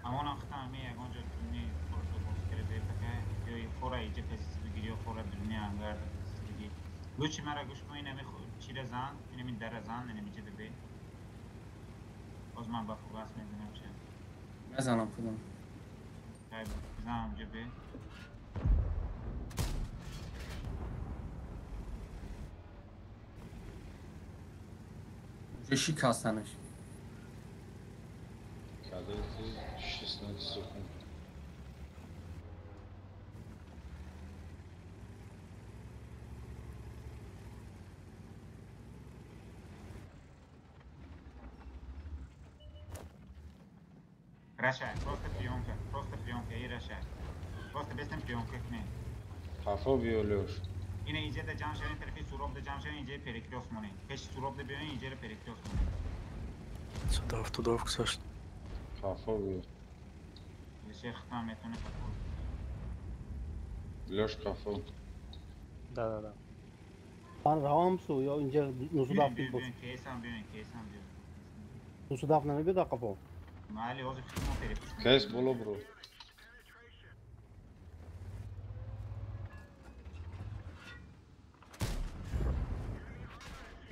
Амонам худам ами ягон ҷо дуруни форто боз карда бе пака ё фора инҷа позитсия бигирӣ ё фора дуруни ангар позитсия бигирӣ. Лучше мара гӯш кун, инами чира зан, инами дара зан, инами ҷида бе. Боз ман ба фугас мезанам ча. Мезанам худам. Хай бизанам ҷа бе. Уже шикастанаш. Кадр 16 секунд. Рашай, просто приёмка, и рашай. Просто бестем приёмка кунем. Хафо биё Лёш. Ина инҷа да ҷамъ шавем, тарафи суроб да ҷамъ шавем, инҷа перекрёст монем. Пеши суроб да биёем, инҷа перекрёст монем. 172 гузашт. Хафо биё. Лёш худам метавонӣ хафо. Лёш хафо. Да. Ман равам су ё инҷа 97 боз. Кейсам биёем, кейсам биёем. 97 намебиёд қафо. Майли ҳозир худмо перепушем. Кейс боло бро.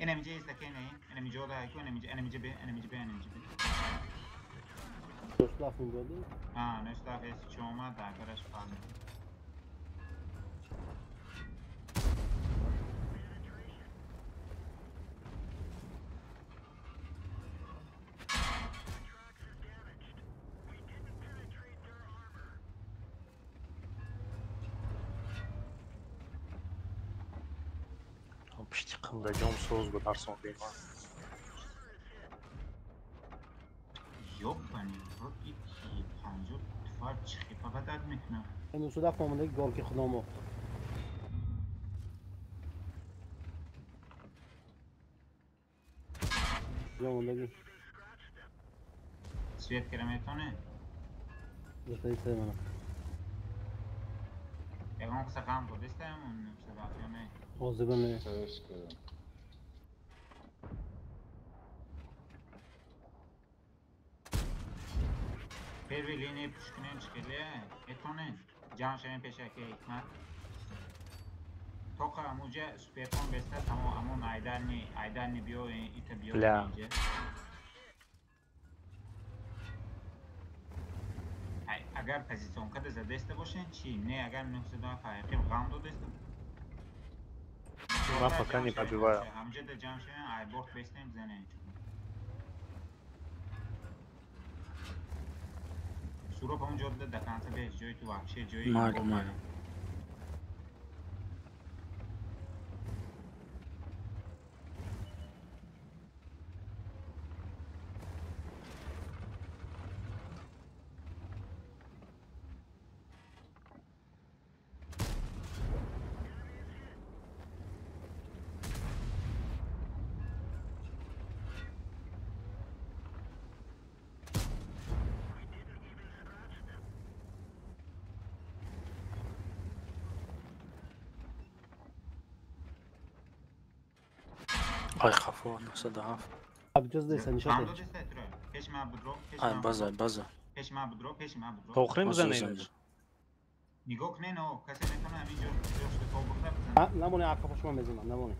Инамиҷа иста ке не, инамиҷа ода ҳайку, инамиҷа, инамиҷа бе, инамиҷа бе, инамиҷа бе. 97 мебиёд? А, 97 эс чӣ омад, агараш фаҳмид. Пишти қимдаҷом соз ба дарсон беман. Ёбани, рот и 50 туфар чӣ хипа ба дард мекунад? 97 омадаги горки худомо. Омадаги. Свет кира метавонӣ? Гуфтаи мана. Ягон каса ғам додистаем он 97 ё не? Ҳозир не. Первый линии пуш кунем чӣ хеле метавонем ҷамъ шавем пеши акаи ҳикмат. Тоқа амуҷа суперкон беста тамом амон айдарни айдарни биё ита биё инҷа. Агар позиционка да задеста бошен чӣ? Не, агар 97 ҳақиқи ғам додеста. Ман пока не пробиваю. Ҳамҷа да ҷамъ шавем, айборт бестем занем. Суроб ҳамон ҷо да конца бес, ҷои ту вообще ҷои Майли, майли. Ай хафо 97. Абҷоз деса нишон деҳ. Пеш ма будро, Ай база, база. Пеш ма будро, пеш ма будро. Тохрим бизанем. Нигоҳ кунен, о, касе метавона ҳамин ҷо ҷошта то бурда бизанад. Намоне ақафо шумо мезанам, намоне.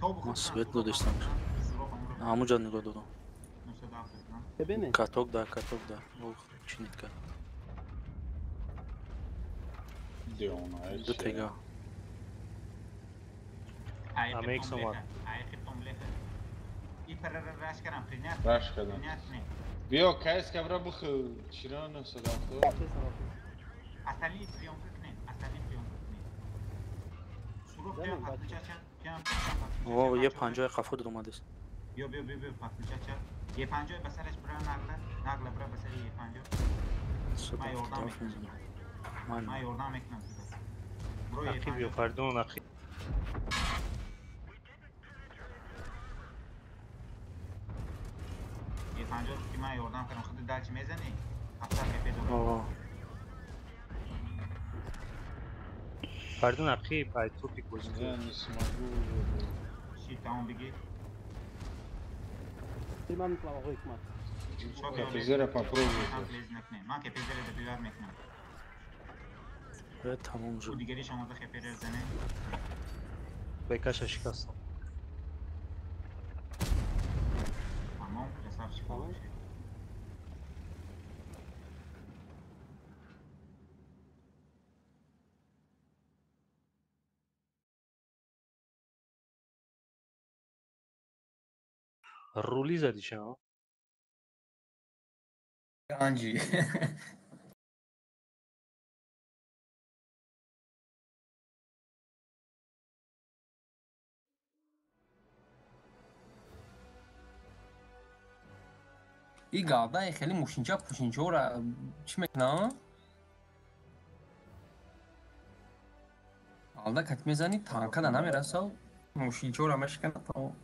Ман свет додистам. Ҳамуҷа нигоҳ додам. Каток да, каток да. Чинит кард. Ду тега. Амекс омад. Раш кардам. Биё, кайс кабра бихӯ. Чиро 970? Остальные приемка кунед, остальные приемка кунед. Сурох биё, подключача, биё. О, е 50 қафо дод омадест. Биё, биё, биё, биё, подключача. Е 50 ба сараш бира нагла, нагла бира ба сари е 50. Ман ёрдам мекунам. Ман ёрдам мекунам. Бро е 50. Биё, Фардун, ақиб. Е 50 ки ман ёрдам кардам, худи далчи мезанӣ? 70 хп дорам. Фардун, ақиб, ай тупик бозӣ. Я не смогу. Щит там беги. Ман плавои кмат. Капезера попробуй. Ман капезера добивать мекунам. Тамом шуд. Дигари шумо да хепера зане. Бекаша шикастам. Тамом, красавчик. Рули задиша, Ганҷи. И галда хеле мошинча пушинчаро чӣ мекунам? Галда кат мезанӣ танка да намерасав, мошинчаро мешикана тамом.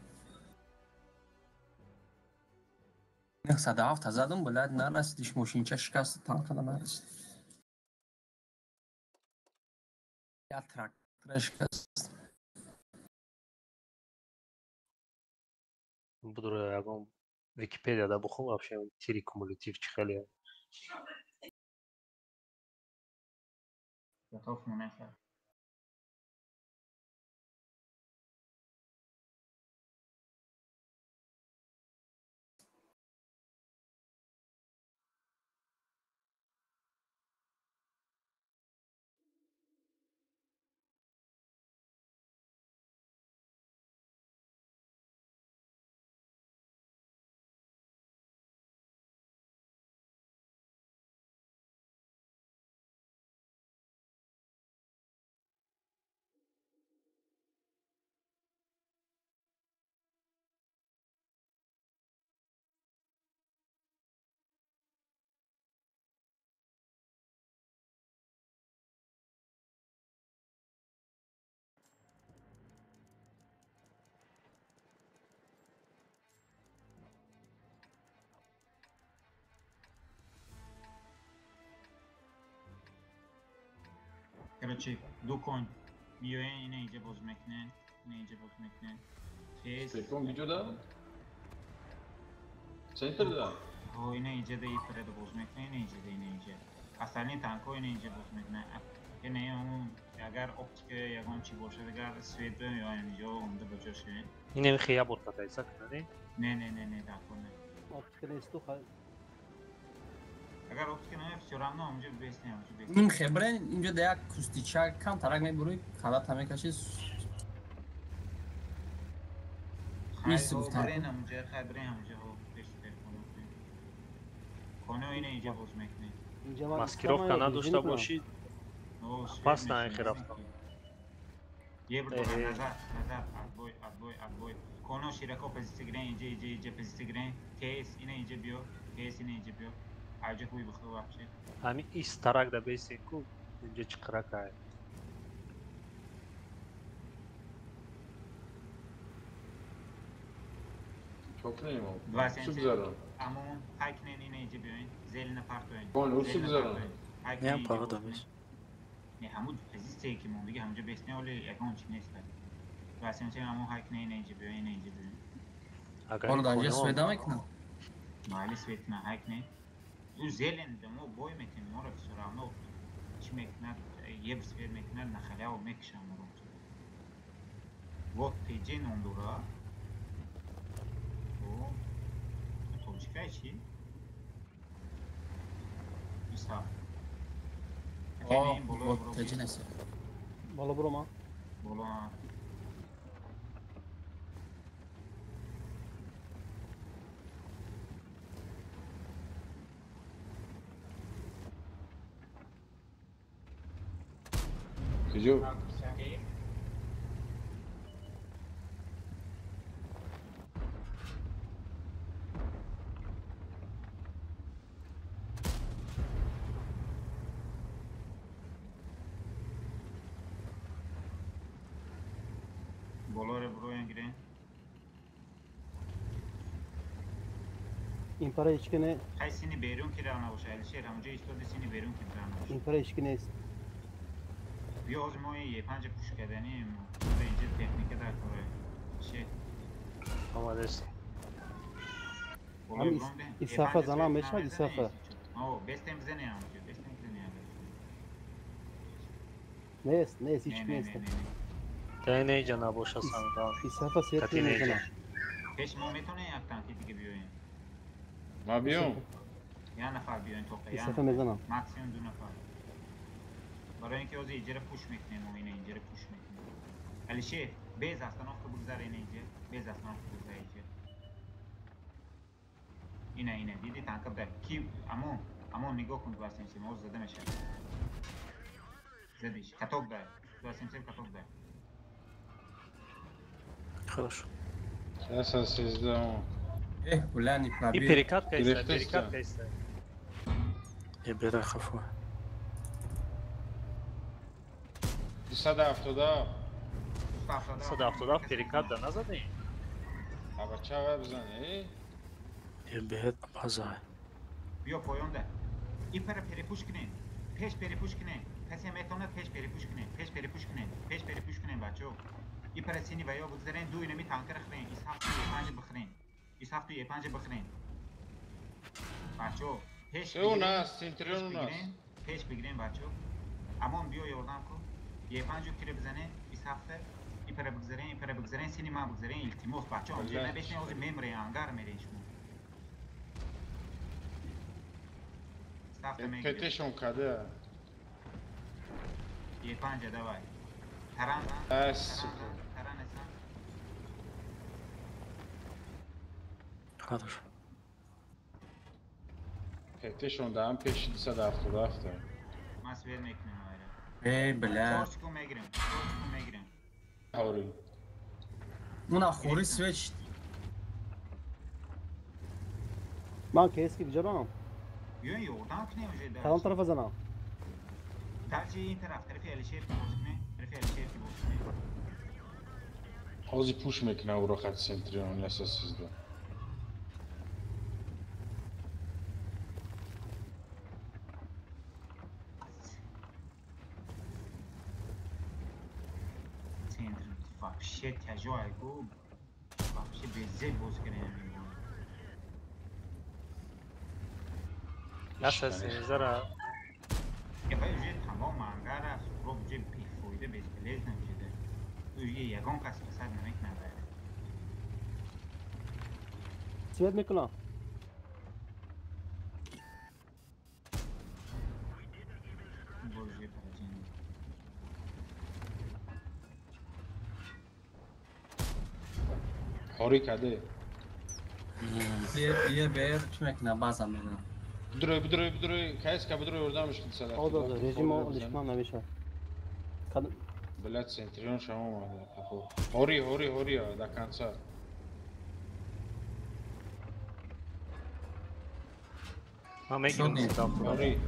907 задам, блядь, нарасидиш, мошинча шикаст, танка да нарасид. Я трактора шикаст. Буду ягон Википедия да бухом, вообще тири кумулятив чӣ хеле. Готов монеха. Короче, ду конь. Миёен ина инҷа боз мекунен, ина инҷа боз мекунен. Тез. Телефон куҷо да? Центр да? Ҳо, ина инҷа да ифреда боз мекунен, ина инҷа да, ина инҷа. Остальные танкҳо ина инҷа боз мекунен. Ина он агар оптика ягон чи бошад, агар свет ба ё инҷо омда ба ҷо шавем. Ина михе я бор катайса кунад, Не, не, не, не, дако не. Оптика несту хай. Агар оптика не, всё равно онҷо бес не, онҷо бес. Ним хебре, инҷо да як кустича кам тарак мебурӣ, халата мекашӣ. Мисли гуфтам. Брен онҷо, хай брен онҷо, ҳо, пеш телефон. Коно ина инҷа боз мекунем. Маскировка надошта бошӣ, пас на хе рафтам. Е бр назад, назад, отбой, отбой, отбой. Коно широко позиция гирен, инҷа, инҷа, инҷа позиция гирен. ТС ина инҷа биё, ТС ина инҷа биё. Аҷа хуй бихӯ вообще. Ҳамин ис тарак да бесе ку, инҷа чиқиракай. Чокнем. Субзарон. Амон хайкнен ина инҷа биёин, зелена партоин. Кон, урсу бизарон. Не, пара да бес. Не ҳамун позитсияе ки мондагӣ ҳамунҷо бесне оли ягон чи нест. Васемче ҳамон ҳайк не ина инҷа биё ина инҷа биё. Ҳоло дар инҷа свет намекунам. Майли свет кунам ҳайк не. Ӯ зелен мо бой метем моро всё равно чӣ мекунад еб свет мекунад нахаляво мекушам моро. Вот ТЖ ном дора. О тоҷикай чӣ? Иса. О, ТЖ нест. Боло бурома. Боло. Куҷо? Болоре буроян гирен. Импара ҳеч ки не. Хай сини берун ки рав набоша Алишер ҳамунҷо истоди сини берун ки рав набоша. Импара ҳеч ки нест. Биё ҳозир мо ин Е5 пуш карданем. Инҷа техника дар кора. Че? Омадест. Ҳам исафа занам мешавад исафа. О, бестем бизанем ҳамунҷо, бестем бизанем. Нест, нест, ҳеч ки нест. Та не инҷа набоша сандал. Исафа свет мезанам. Пеш мо метавонем як танки дига биёем. Ма биём. Як нафар биёем тоқа, як. Исафа мезанам. Максимум ду нафар. Барои ин ки ҳозир инҷаро пуш мекунем, мо ина инҷаро пуш мекунем. Алишер, без остановка бигзар ина инҷа, без остановка бигзар инҷа. Ина ина диди танка дар ки амон, амон нигоҳ кун 277 ҳозир зада мешавад. Задиш, каток дар, 277 каток дар. Хорошо. Сейчас создам. Эх, бля, не пробил. И перекатка есть, перекатка есть. Я беда хафу. 277. 277 перекат да назади? А бача бизани? Я бед база. Биё поёнда. Ипара перепуш кунем. Пеш перепуш кунем. Касе метавонад пеш перепуш кунем. Пеш перепуш кунем. Пеш перепуш кунем бачо. Ипара сини ва ё бигзарен ду инами танкера хӯрен. Ис ҳафту Е5 бихӯрен. Ис ҳафту Е5 бихӯрен. Бачо, пеш У нас, центрион у нас. Пеш бигирем бачо. Амон биё ёрдам кун. Е5 кире бизанем, ис ҳафта ипара бигзарен, ипара бигзарен, сини ман бигзарен, илтимос бачо, онҷо набешен ҳозир мемирен, ангар мерен шумо. ПТ-шон када. Е5 давай. Таран зан. Таран эсан. Хорошо. ПТ-шон даам пеши 277. Ман свет мекунам айра. Эй, бля. Чор секунд мегирем, 4 секунд мегирем. Хори. Уна хори свет. Ман кески биҷарам. Биён ёрдам кунем уже дар. Кадом тарафа занам? Дарчи ин тараф, тарафи Алишер ки боз кунем, тарафи Алишер ки боз кунем. Ҳозир пуш мекунам уро хати центрион асосизда. Центр вообще тяжелый ку, вообще беззеб боз кунем. Наша сензора. Ебай уже тамом ангара суҳроб уже бефоида бесполезно шуда. Уже ягон кас фасад намекунад. Свет мекунам. Боже, поражение. Хори каде? Е бер чӣ мекунад баъзан менам. Бидурой, бидурой, бидурой, кайска бидурой ёрдамш кун сада. Ҳозир режимо лишман намешавад. Блядь, центрион шама омада. Хори, хори, хори, до конца. Ман мегирам Хори.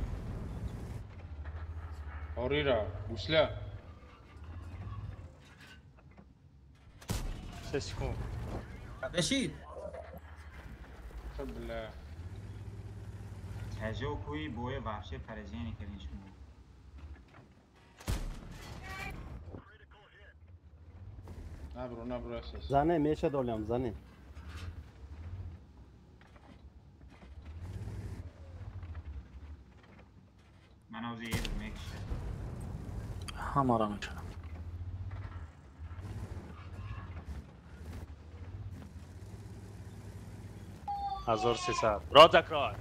Хори ра, гусля. 3 секунд. Бешид. Бля. Тяжел куи боя вообще поражение кардин шумо. Набро, набро асас. Зане меша долям, зане. Ман ози ел мекша. Ҳамаро мекунам. 1300. Рот закрой.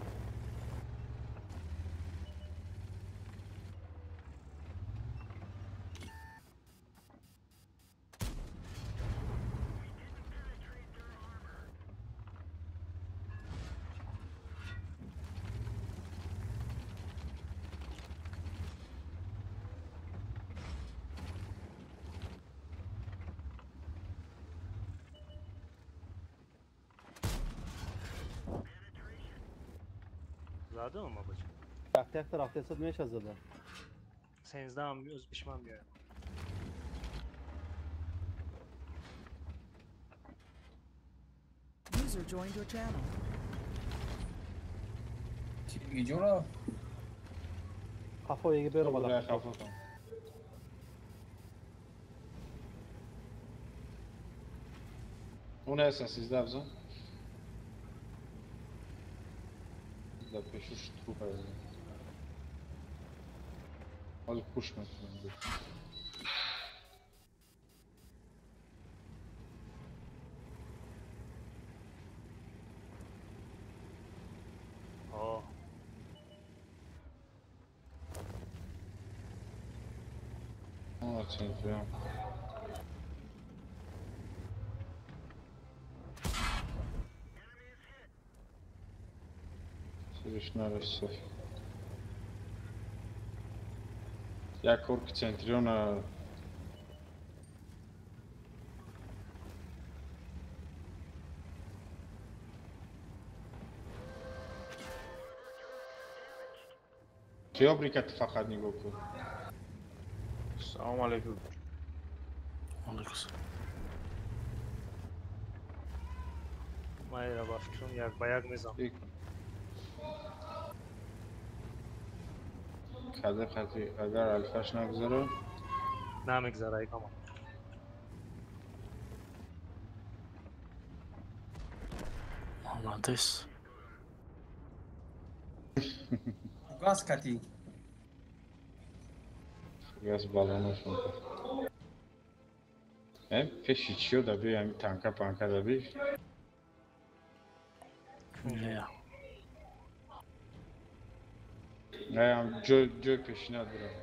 Задам, бача. Якта рафтесад меша зада. Сенздаам ӯз бишман биёям. User joined your channel. Иҷора? Қафо еги беро бада. Қафо. Он ҳаст 13 афзон. Да пешуш трупа. Ҳоло пуш мекунам. О. О, центр. Нарасов. Як орк центриона. Киобрикат фақат нигоҳ кун. Салом алейкум. Алейкум салом. Майра ба фикрам як ба як мезанам. Каде хати агар алфаш нагзара намегзара икама. Молодец. Газ кати. Газ балонашон. Пеши чиё даби ами танка панка даби? Не. Не, ҷой ҷой пешина дорам.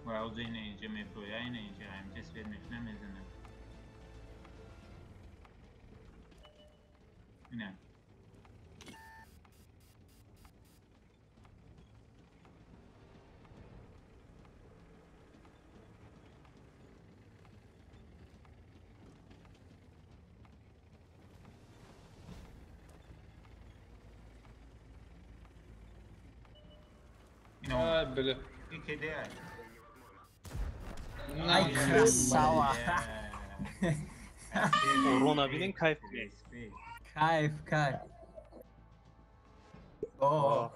Ва ози ина инҷа меброя, ина инҷа ҳамҷа свет мекуна мезанад. Ина. Ай, бля. КД. Ай, красава. Урона бинен кайф. Кайф, кайф. О.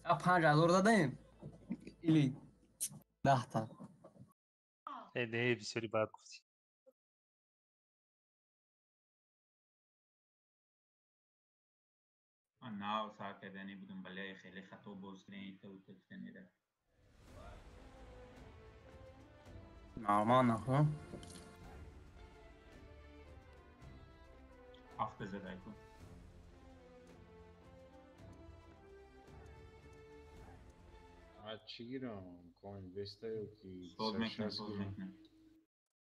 А 5000 дадем? Или 10 та? Не, бисёри бад гуфтӣ. Нав сар кардани будам, бале хеле хато боз кардани та ута кардани. Нормально, ха? Ҳафта задай кун. А чӣ гирам? Coinbase ё ки Соз мекунам, соз мекунам.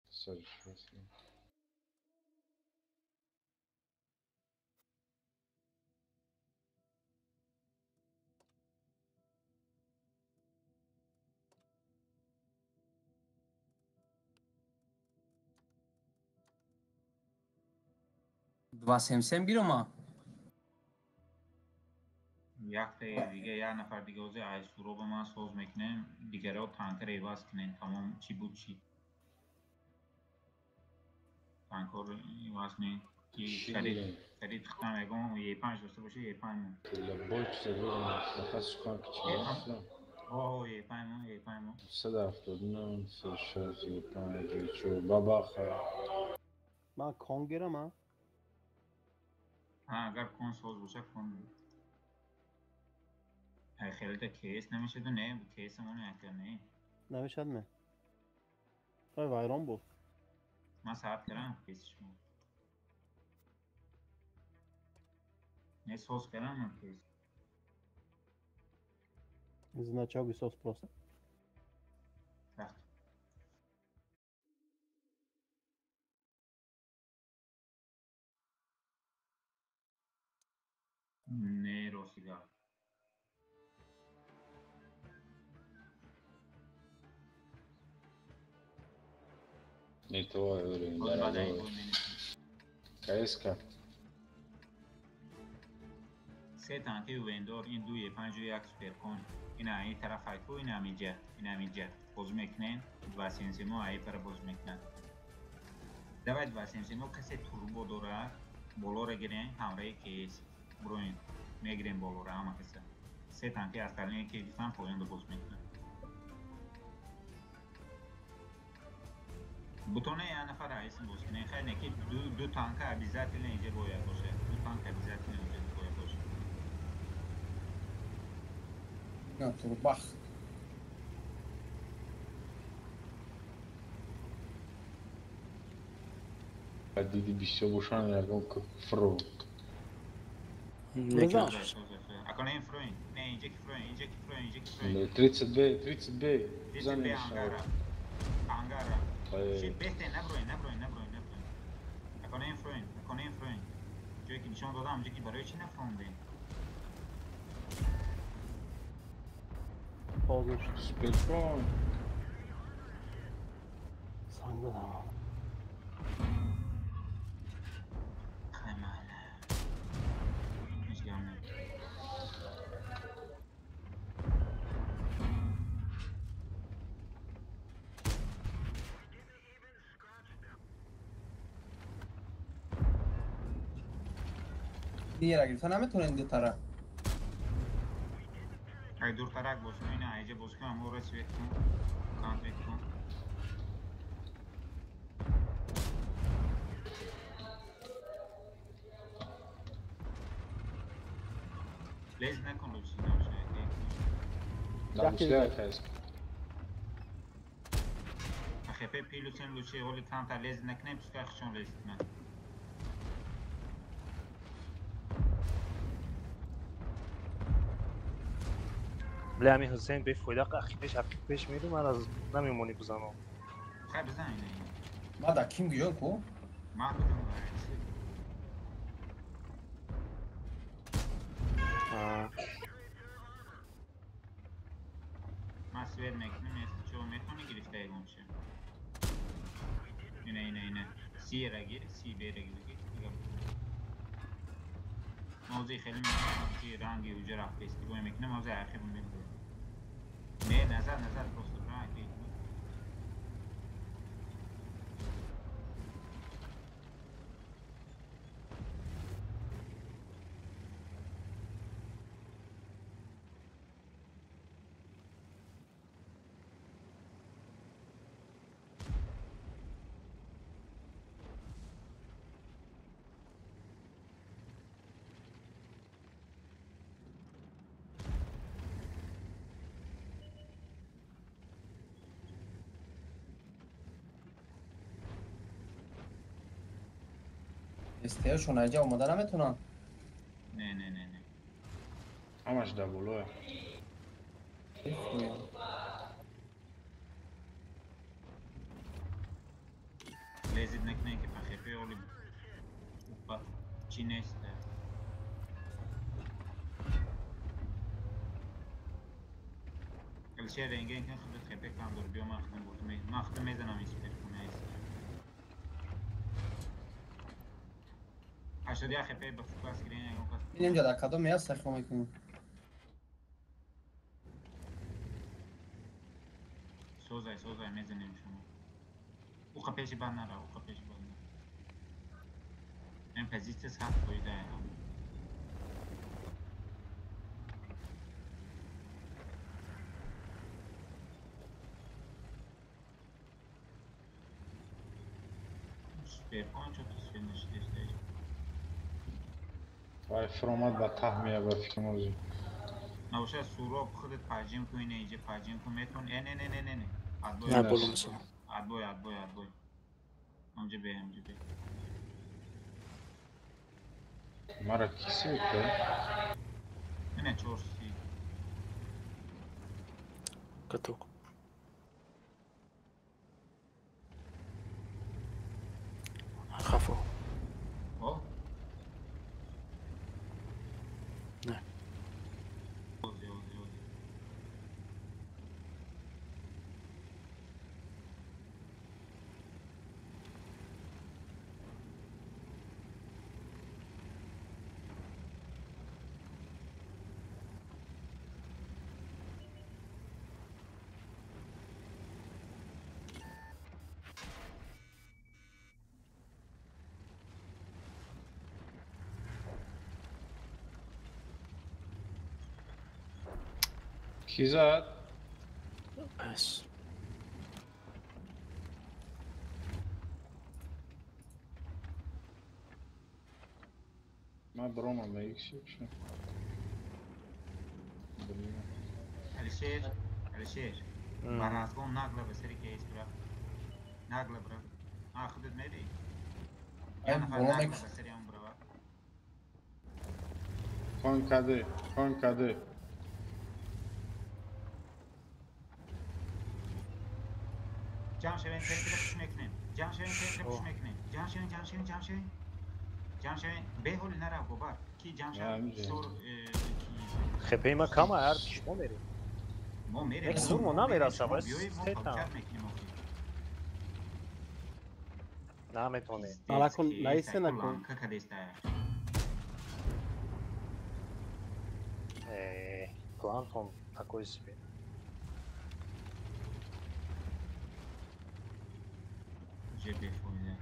160 гирам. Два семь семь гирама? Якта дига як нафар дига ози ай суроба ман соз мекунем, дигаро танкара иваз кунем, тамом чӣ буд чӣ. Танкор иваз не. Сари тихтам ягон Е5 дошта боши Е5 мон. Бой чиза дорам, фақат сухан ки чи ҳастам. О, Е5 мон, Е5 мон. 179, 36, 5, 4, бабаха. Ман кон гирам, а? Ҳа, агар кон соз боша кон. Хеле да кейс намешаду не, кейс амону яка не. Намешад ме? Вай вайрон буд. Ман сабт кардам кейси шумо. Не соз кардам ман кейс. Значок и соз просто. Рафт. Не ростига. Не твой уровень, дорогой. КСК. Се танки вендор, ин ду Е5 як суперкон. Ина ин тараф айку, ина амиҷа, ина амиҷа. Боз мекунем, 277 мо ай пара боз мекунад. Давай 277 мо касе турбо дорад, болоро гирем, ҳамраи кейс. Броин, мегирем болоро ҳама каса. Се танки остальные ки гуфтам поёнда боз мекунад. Бутоне я нафар айсин боз кунем, хайр не ки ду танка обязательно инҷа бояд бошад. Ду танк обязательно инҷа бояд бошад. На турбах. Диди бисёр бошанд ягон фро. Ако не фроин, не инҷа ки фроин, инҷа ки фроин, инҷа ки фроин. 32, 32. 32 ангара. Ангара. Чи бесте наброин, наброин, наброин, наброин. Ако не фроин, ако не фроин. Ҷое ки нишон додам, инҷа ки барои чи нафрондем? Суперкон. Санг додам. Хаймала. Ҳеҷ гап не. Диера гирифта наметавонем ду тараф. Ай дуртарак боз кун, ина айҷа боз кун, аморо свет кун, контрит кун. Лез накун лучше, Дамуслия кайс. ХП пилусен лучше, оли камтар лез накунем, пускай хушон лез кунад. Бля, ами Ҳусейн бефоида ақиб пеш меру, ман аз намемонӣ бизанам. Хай бизан ина. Ма да ким гӯён ку? Ман будам. Ман свет мекунам, если чо метавонӣ гирифта ягон чӣ. Ина, ина, ина. Си-ра гир, си бера гир. Мавзеи хеле мекунам ки ранги уҷа рафтаисти бой мекунам, мавзеи архив мебурам. Не, назад, назад просто ранги. СТ-шон айҷа омода наметавонанд. Не, не, не, не. Ҳамаш дар болоя. Лезид накунем ки ПХП оли упа чӣ нест. Алишер рентген кун худат ХП кам дор, биё ман худам бурдум. Ман худам мезанам ин суперкона аст. 81 ХП ба фукас гирен ягон кас. Бинем ҷа дар кадом меяст сахо мекунем. Созай, созай мезанем шумо. Уқа пеши банд нара, уқа пеши банд нара. Ин позитсия сахт фоида. Суперкон чо ту свинишдест. Вай фромад ба таҳ мея ба фикр мозӣ. Набошад Суроб худат паҷим кун, ина иҷа паҷим кун, метон. Э не не не не не. Отбой. На боло мисал. Отбой, отбой, отбой. Ҳамҷа бе, ҳамҷа бе. Мара киси ка? Ина чорси. Каток. Хафо. О? Не. Ози, ози, ози. Ки зад? Пас. Ман бромам на икси шо. Алишер, Алишер. Ба разгон нагла ба сари кейс бира. Нагла бира. А худат мери? Я нафар нагла ба сари он бирава. Кон каде, кон каде. Ҷамъ шавем, центра пуш мекунем. Ҷамъ шавем, центра пуш мекунем. Ҷамъ шавем, ҷамъ шавем, ҷамъ шавем. Ҷамъ шавем. Беҳоли нарав бобар. Ки ҷамъ шавем? Сур ки Хепеи ма кама ҳар ки шумо мерем. Мо мерем. Зур мо намераса, бас биёем мо сета. фалчат мекунем охи. Наметонем. Алакун наисе накун. Ланка кадеста. Плантон такой себе. Уже бефоида.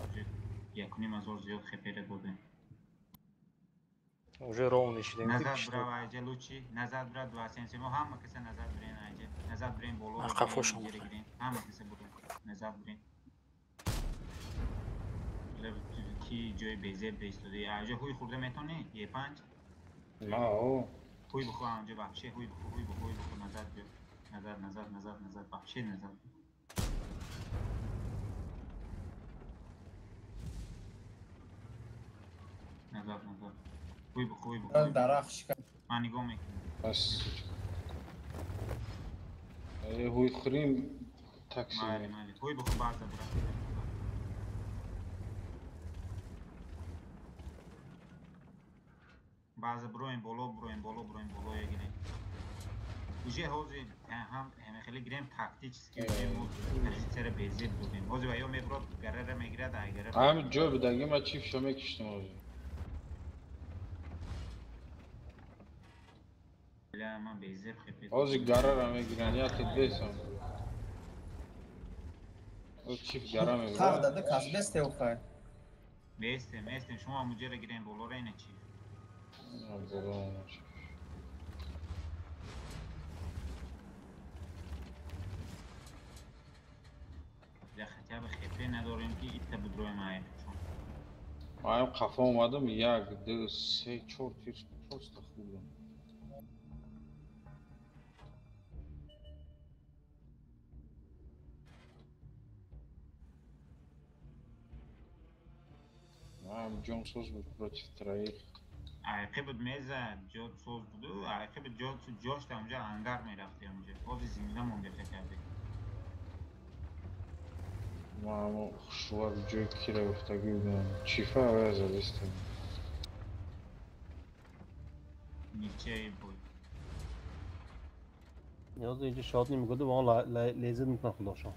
Уже якуним ҳазор зиёд хепера додем. Уже ровно шидем. Назад брав айҷа лучи, назад брав 277 мо ҳама каса назад бирен айҷа. Назад бирен боло. Қафо шумо. Гирем. Ҳама каса бурен. Назад бирен. Ки ҷои безеб беистоди. Айҷа ҳуй хӯрда метонӣ? Е5? Ма о. Ҳуй бихӯ анҷа вообще ҳуй бихӯ, ҳуй бихӯ, ҳуй бихӯ назад биё. Назад, назад, назад, назад, вообще назад. Назад, назад. Ҳуй бихӯ, ҳуй бихӯ. Дарахт шикан. Ман нигоҳ мекунам. Пас ҳуй хӯрим такси. Майли, майли. Ҳуй бихӯ баъза бира. Баъза бироем боло, бироем боло, бироем боло ягирем. Уже ҳозир ҳам хеле гирем тактически мо позитсияро безеб додем. Ҳозир ва ё мебирод гарара мегирад, ай гарара. Ҳам ҷой будаги ма чифша мекиштам ҳозир. Ля ман безеб хепе. Ҳозир гарара мегиранд, як бесам. Ҳозир чиф гара Тақ мебирад. дада кас бесте охай. Местем, местем, шумо ҳамуҷаро гирем болоро ина чиф. Боло омад. Я хотя бы хепе надорем ки итта будроем ай чон. Маям қафо омадам, як, ду, се, чор тир просто хӯрдам. Маям ҷон соз буд против троих. Айқи буд мезад, ҷо соз буду, айқи буд ҷо ҷошта онҷа ангар мерафти онҷа. Ҳозир зинда монде хотя бы. Ма ҳамо хушрӯвак ҷои кира ёфтагӣ будам. Чифа авая задистам. Ничей буд. Ниёз инҷа шод намегуду ва лезид мекунад худошон.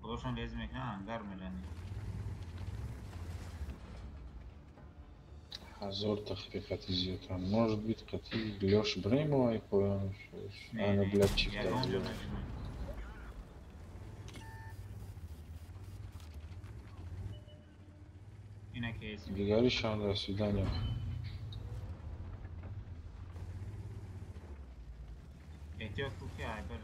Худошон лез мекунад, ангар мерани. Ҳазор тахфифати зиёдтар. Может быть, қати Лёш бирем ай поёнш. Не, Ана не, блядь чиф ягон ҷо дад. намерем. Ина Ина кейс. Дигаришам до свидания. Эҳтиёт кун ки айбар.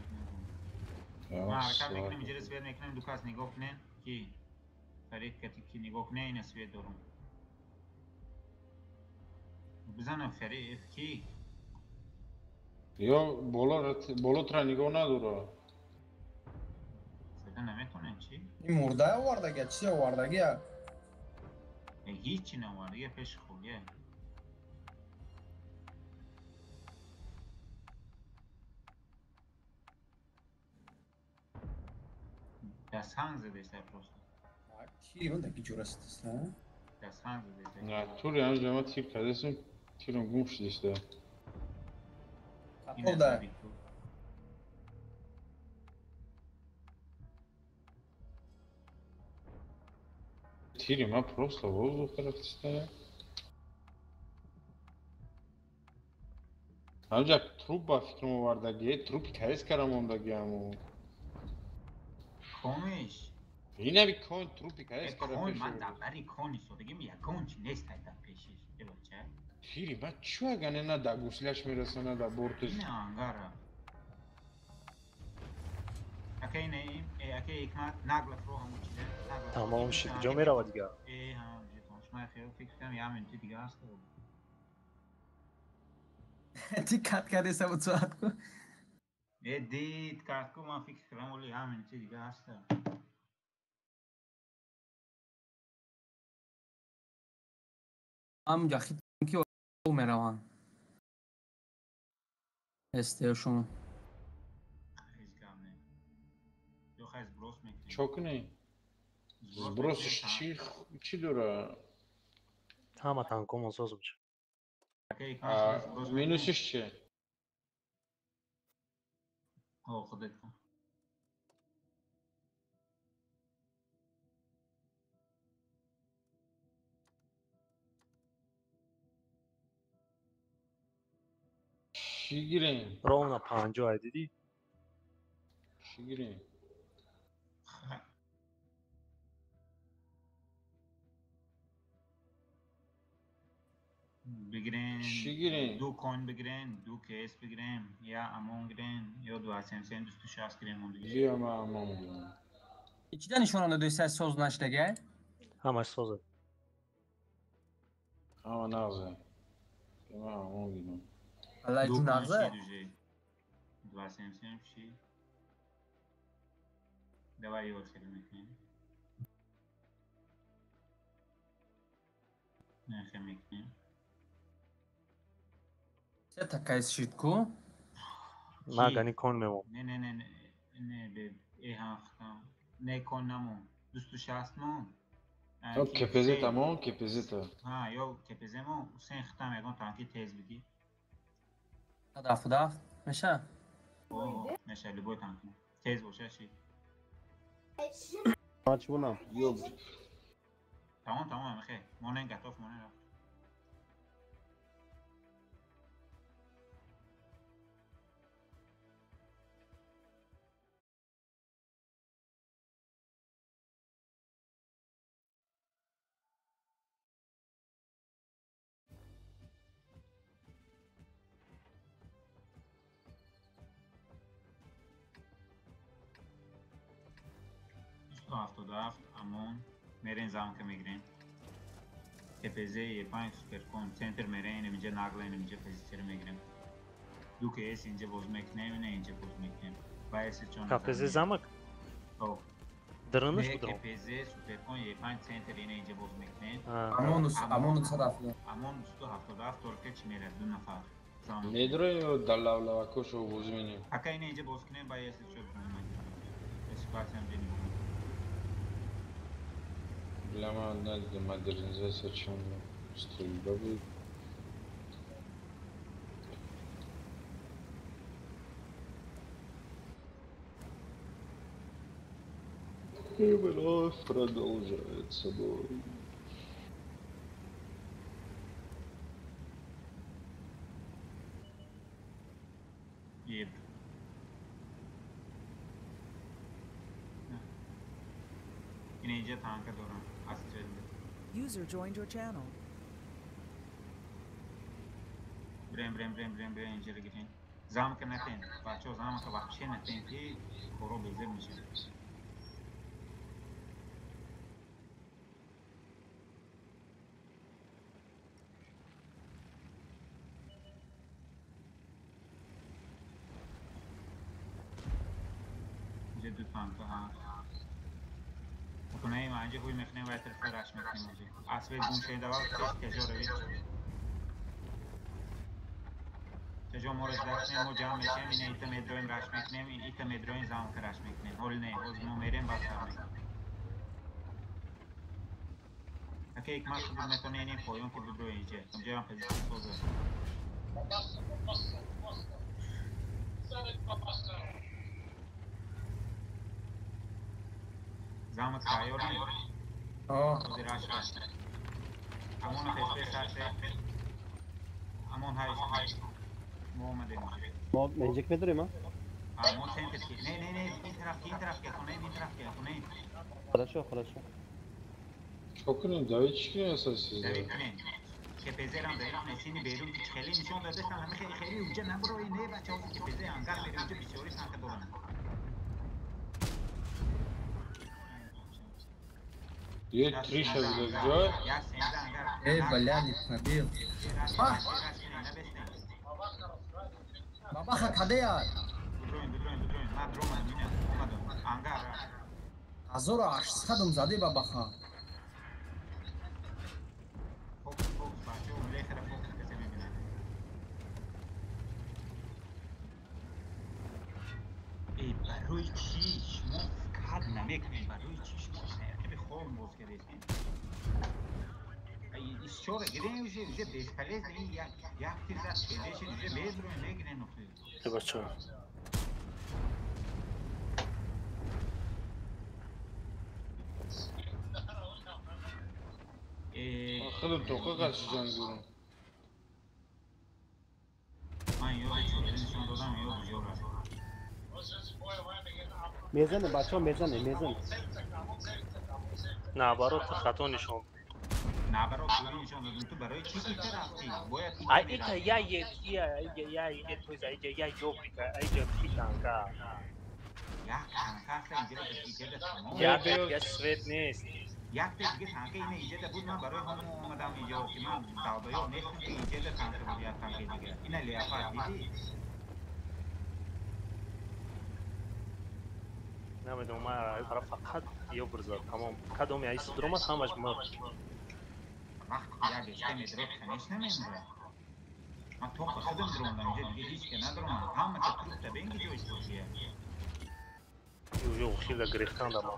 Ман ҳаракат мекунам, инҷа свет мекунам, ду кас нигоҳ кунен ки Фарид кати ки нигоҳ кунен, ина свет дорам. Бизанам Фарид ки Ё болотра нигоҳ надора. Зада наметонем чӣ? Ин мурда овардагия, чизе овардагия? Ҳичи наовардагия, пеши хулия. Дастҳанг задеста просто. Тири он даки ҷураст, а? Дастҳанг задеста. На, тури ҳамҷа ма тир кардесим, тирам гум шудеста. Капода. Тири ма просто воздух рафтиста. Ҳамҷа труп ба фикрам овардаги, трупи каис кара мондаги ҳаму. Кониш? Инаби кон трупи каис кара кон, пеш. Ман дар бари кон истодагим, ягон чи нест дар пешиш. Э бача. Тири ма чӯ агане на да гусляш мераса, на да бортиш. Ина ангара. Ака ина ака ҳикмат нагла фро ҳамун чизе. Тамом шуд, ҷо мерава дигар. Э ҳа, тамом шуд. Ман хеле фикр кардам, як минути дигар аст. Ти кат кардеса буд соат ку? Э дид кард ку, ман фикр кардам, оли як минути дигар аст. Ҳамунҷа хит ки мераванд. Эстеошон. Ҳеҷ гап не. Ё хай сброс мекунем. Чо кунӣ? Сбросиш чӣ дора? Ҳама танкомон соз мешавад. Минусиш чи? О, худат кун. Чӣ гирем? Ровно 50 ай дидӣ? Чӣ гирем? Бигирем. Чӣ гирем? Ду коин бигирем, ду кейс бигирем, я амон гирем, ё ду СМС 260 гирем он дигар. Биё ман амон гирем. Чида нишона додои соз нашдага? Ҳамаш созад. Ҳама нағзе. Ман амон гирем. Аллай ҷун нағзе? Ду СМС чӣ? Давай ё хеле мекунем. Не хеле мекунем. Сета кайс шид ку? Ман гани кон мемон. Не, не, не, не, бе, э ҳа, не кон намон. 260 мон. То КПЗ тамом, КПЗ та. Ҳа, ё КПЗ мон, Ҳусейн хитам ягон танки тез биги. 77 меша? О, меша, любой танки. Тез боша ши. Ман чӣ бунам? Ё. Тамом, тамом, хе. Монен готов, монен рафт. Амон мерен замка мегирем. ТПЗ Е5 суперкон центр мерен, инҷа нагла, инҷа позитсия мегирем. Ду КС инҷа боз мекунем, ина инҷа боз мекунем. Ба С чон. КПЗ замок? О. Дранаш будром. КПЗ суперкон Е5 центр ина инҷа боз мекунем. Амон амон 177. Амон 177 только чи мерад ду нафар. Медро ё далавлавакошо боз менем. Ака ина инҷа боз кунем, ба С чон. Ситуация ҳам ҷени. Для меня модернизация чем стрельба будет. И вновь продолжается бой. Еб. Инҷа танка дорам. User joined your channel. Брем, брем, брем, брем, брем, инҷа гирем. Замка натен. Бачаҳо, замка вообще натен, ки коро безеб мешавад. Инҷа ду танка ҳаст. Кунаи ма инҷа ҳуй мекунем ва тарафа раш мекунем инҷа. Асвет гум шуд аввал пеш кежо равид. Кежо моро ждать кунем, мо ҷамъ мешавем, ина ита медроем раш мекунем, ита медроем замка раш мекунем. Ҳол не, ҳозир мо мерем баъд сар мекунем. Ака ҳикмат худ метавонӣ ин поён ки бидрои инҷа. Инҷа ҳам позитсия соза. Замок тайёр не? Ҳозир раш раш. Амона пеш пеш раш. Амон ҳайш. Мо омадем инҷа. Мо менҷик медорем, а? А, мо центр ки. Не, не, не, ин тараф ки, ин тараф ки, хонаи ин тараф ки, хонаи. Хорошо, хорошо. Чикор кунем? Давид чӣ кунем асос? Давид кунем. КПЗ-рам давид кунем, сини берун ки хеле нишон додастам, ҳама хеле хеле уҷа набурои, не бачаҳо, КПЗ ангар мере уҷа бисёри танка доранд. Е три шавида ҷой. Як сенза ангар. Эй, бля, не пробил. Раш кунем, набестем. Бабаха кадея. Бидроем, бидроем, бидроем. Ман дромадам, ина, омадам. Ангар раш. 1800 зади бабаха. Фокус, фокус, бачаҳо, лехара фокус касе мебинад. Эй, барои чӣ шумо кад намекунед? Барои чӣ шумо хеле хом боз кардед? Исчора гирем уже, уже бесполезно, ин як як тир зад, педешед, уже медроем, мегирем охир. Э, бачаҳо. Э, Худам тоқа қарши ҷанг дорам. Ман ёди чора нишон додам, ёд ҷо рафт. Мезане, бачаҳо, мезане, мезане. Наоборот, ту хато нишон. Наоборот, дури нишон додам. Ту барои чӣ ита рафтӣ? Бояд ита А ита мерафтӣ. я е я я я то есть айҷа я ёбрика, айҷа три танка. Як танка аста инҷа иҷада тамом. Як я свет нест. Як та дига танка ина иҷада буд, ман барои ҳамон омадам инҷо, ки ман долбоёб нестам, ки иҷада танка буд, як танкаи дига. Ина леопард дидӣ? Намедонам, ман ара фақат ёбр зад, тамом. Кадоме айси дуромад, ҳамаш мурд. Вақте ки як эшта медрод, конечно мемурад. Ман тоқа худам дрондам, инҷа дига ҳеҷ ка надромад. Ҳама ка трупта бенги ҷой истодия. Ё, ё, хеле гирифтан да ман.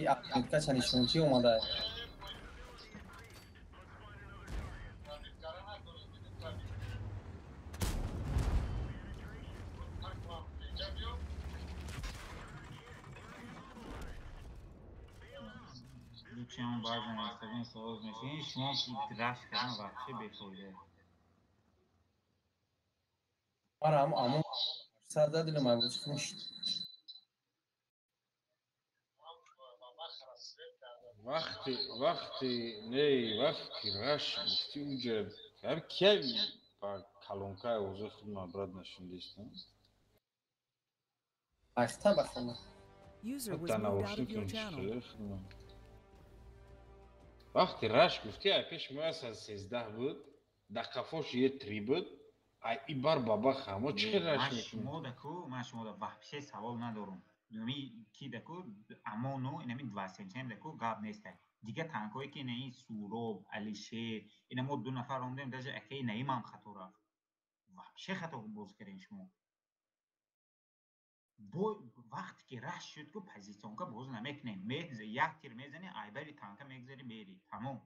И апдейтка ча нишончӣ омада. Лучшем баъзан астабин соз мешин, шумо раш кардан вообще бефоида. Мара ам амон 800 задилам, ай бо чӣ шуд. Вақти вақти не вақти раш гуфти уҷа ҳар кия ба калонкаи овози худма брат нашундистам. Ахта ба хона. User was Ҳатта moved out of your навошникам channel. чӣ худма. Вақти раш гуфти ай пеш мо 13 буд, дар қафош е три буд, ай и бар баба хамо чӣ хел раш Ман мекунӣ? шумо даку, ман шумо да вообще савол надорум. Инами ки даку амону инами 237 даку гап нестай. Дига танкҳое ки ина ин Суроб, Алишер, ина мо ду нафар омдем, даже акаи Наимам хато рафт. Вообще хато боз кардем шумо. Бо вақте ки раш шуд ку позиционка боз намекунем. Як тир мезани, айбари танка мегзари, мери. Тамом.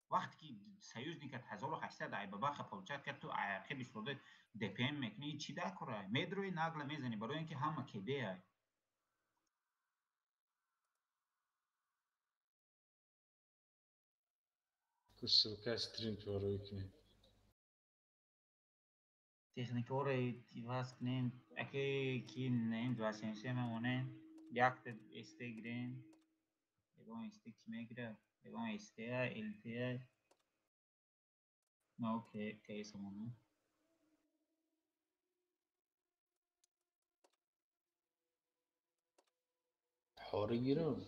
Вақте ки союзникат 1800 айбабаха получат кард, ту айақиби шуда ДПМ мекунӣ, чӣ дар кора? Медрои нагла мезанӣ, барои ин ки ҳама кеде ай. Ку ссылкаи стрим туро кунем. Техникаро иваз кунем, аке ки неем 273 мемонем, якта СТ гирем. Ягон СТ ки мегирад? Ягон СТ, ЛТ. На окей, КС монем. Ҳори гирам.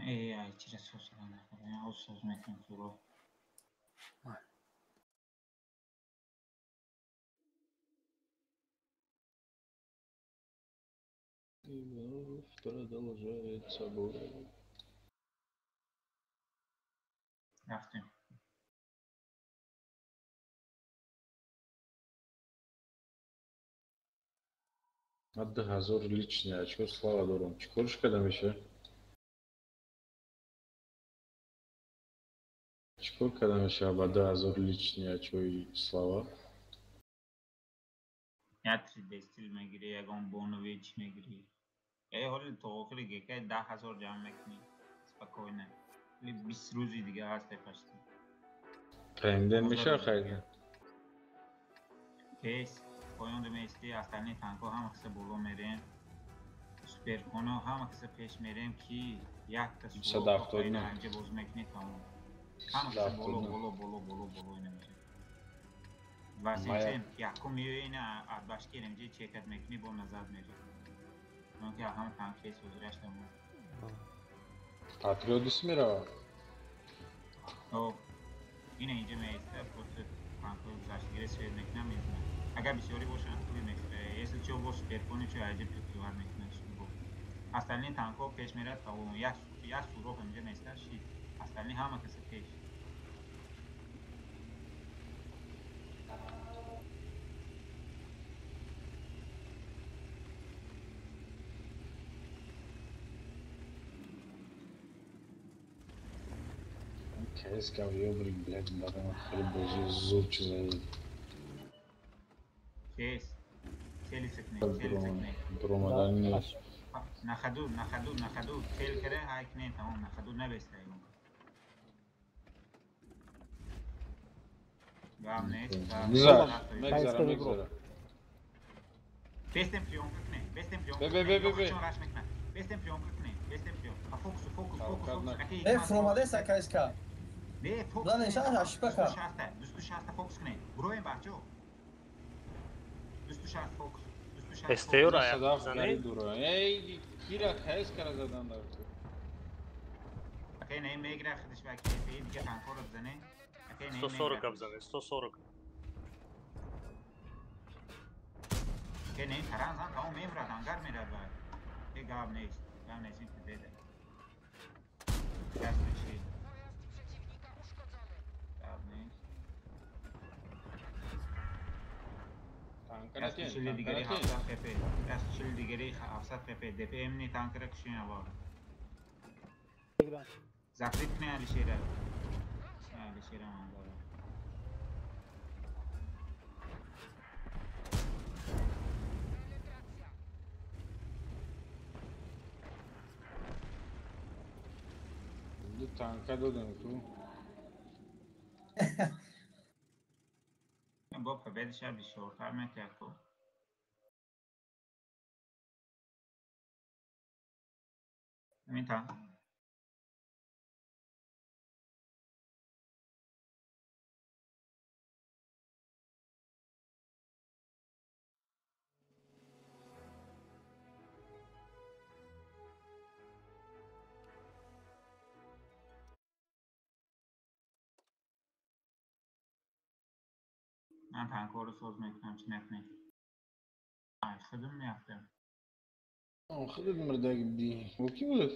Эй, чира соз кардам, соз мекунам суро. Иванов продолжает собой. Рафтем. Ман 2000 личный очко слава дорам. Чӣ корш карда меша? Чӣ кор карда меша ба 2000 личный очкои слава? Я 3D стил мегирӣ, ягон бонович мегирӣ. Э ҳоли то охири гекай 10,000 ҷамъ мекунӣ. Спокойно. Ли 20 рӯзи дига ҳаст почти. Премден меша хайр? Кейс поён меистӣ, остальные танкҳо ҳама каса боло мерем. Суперконо ҳама каса пеш мерем ки якта суро боз мекунӣ тамом. Ҳама каса боло боло боло боло боло ина мешавад. 273 якум меои ина адбашки РМГ чекат мекунӣ бо назар мерӣ. Чунки ҳама танкҳои созираш тамом. Патриотис меравад? Ина инҷа меиста, просто танкҳои гузаштагиро свет мекунам мезанам. Агар бисёрӣ бошанд хуби мехӯрад. Если чо бо суперкони чо аҷиб прикрывать мекунад шумо. Остальные танкҳо пеш меравад тамом. Як сурох инҷа меиста шид. Остальные ҳама каса пеш. КСК ёбрик, блядь, барам хеле бозӣ зуд чиза. Кейс. Целиться кунед, целиться кунед. Бромадан нест. На ходу, на ходу, на ходу. Цел кара, ҳай кунед, тамом, на ходу набеста ягон. Гап нест. Гузар, мегзара, мегзара. Бестем приёмка кунед, бестем приёмка. Бе, бе, бе, бе. Раш мекунад. Бестем приёмка кунед, бестем приёмка. Фокус, фокус, фокус, фокус. Э, фромадеса КСК. Не, фокус. Лане, шаша, шипака. 260 фокус кунед. Буроем бачо. 260 фокус. 260. СТ-ро як занед. Эй, кира КСК-ра задан дар ту. Окей, не мегира худаш ва КС дига танкҳоро бизане. Окей, не. 140 бизане, 140. Окей, не, таран зан, тамом мемирад, ангар мерад баъд. Э, гап нест. Гап нест, ин деда. Даст чӣ? Гап нест. Танкара чили дигари 700 ХП. 40 дигари 700 ХП. ДПМ ни танкара кушин аввал. Закрит кунед Алишера. Алишера ман дорам. Ду танка додем ту. Бо победиша бисёртар мекард ку. Ҳамин танк. Ман танкҳоро соз мекунам, чӣ накунем? Ай, худам меафтам. Худат мурдаги будӣ. Бо кӣ буд?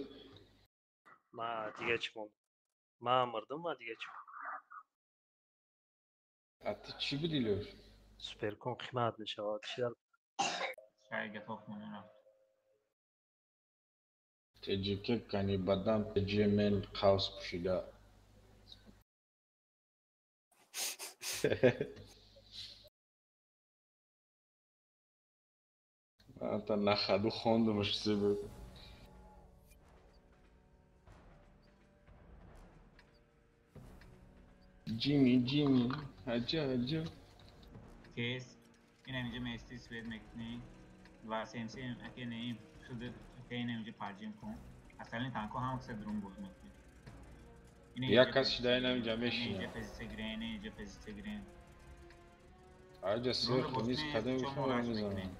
Ма дига чӣ мондам? Ма мурдам, ма дига чӣ? А ту чӣ будӣ, Лёш? Суперкон қимат мешавад. Чӣ дар Шай готов монам рафт. ТҶК кани бадан ТҶМН қавс пӯшида. Та на ходу хондумаш чизе буд. Ҷими, Ҷими, ҳаҷа, ҳаҷа. Кейс, инам инҷа меисти свет мекунӣ ва СМС аке неим худат аке инам инҷа парҷим кун. Асалин танко ҳама каса друн боз мекунӣ. Як кас шида инам инҷа мешина. Инҷа позитсия гирен, инҷа позитсия гирен. Аҷа сверху низ кадем шумо мезанам.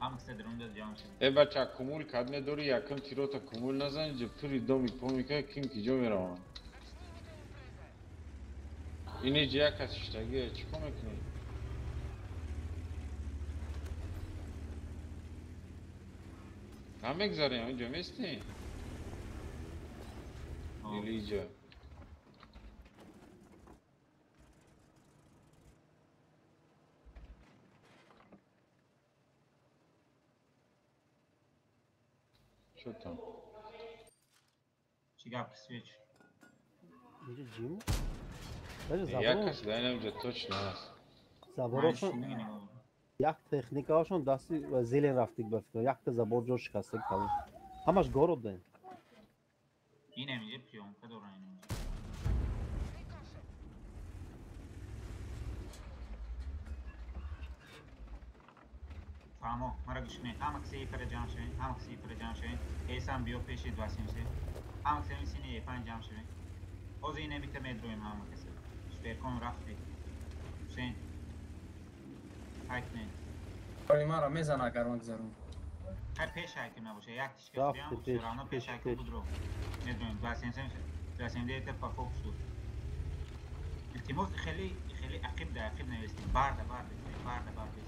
Ҳама каса друн да ҷамъ шуд. Э бача кумул кад медори якм тирота кумул назан инҷа пури доми помика ким ки ҷо меравам. Ин инҷа як кас шиштагие чӣ кор мекунӣ? Намегзарем инҷа местӣ? Или инҷа? Чё там? Чӣ гап свеч? Инҷа ҷим? Даже Як кас да инам инҷа точно аст. Заборошон як техникаашон дасти зелен рафтик ба фикр. Якта забор ҷо шикастаг тамом. Ҳамаш город даем. Инам инҷа приёмка доран инам инҷа. Фаҳмо, мара гӯш кунед. Ҳама касе ипара ҷамъ шавед, ҳама касе ипара ҷамъ шавед. Эсам биё пеши 273. Ҳама касе сини Е5 ҷамъ шавед. Ҳозир инам ита медроем ҳама касе. Суперкон рафти. Ҳусейн. Ҳай кунед. Ори мара мезана агар ман гузарам. Ҳай пеш ҳай кун набоша. Як тишка биям, всё равно пеш ҳай кун будро. Медроем 273, 273 это по фокусу. Илтимос хеле хеле ақиб да ақиб навистем. Барда барда, барда барда.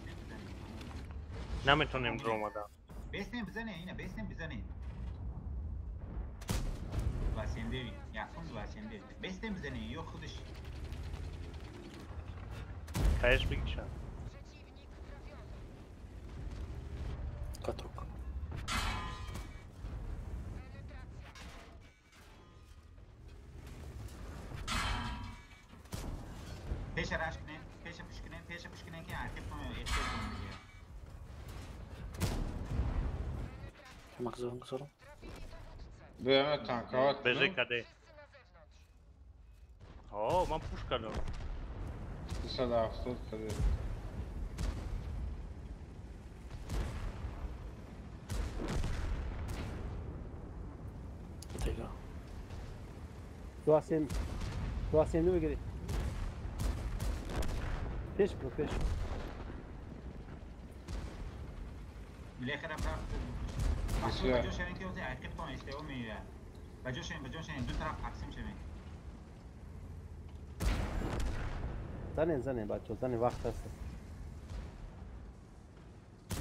Наметонем омадан. Беснем бизане, ина беснем бизане. 279, якум 279. Беснем бизане, ё худаш. Таеш бигиша. Каток. Пеша раш кунем, пеша пуш кунем, пеша пуш кунем ки ақиб кунем, эҳтиёт кунем дига. Мағзурам гузорам. Бе, танкават. Бежи каде. О, ман пуш кардам. 270 каде. Тега. 272 бигиред. Пеш бро, пеш. Билехара рафт. Ба ҷо шавем ки ҳозир ақибтон СТО меояд. Ба ҷо шавем, ба ҷо шавем, ду тараф тақсим шавем. Занен, занен бачаҳо, занен вақт ҳаст.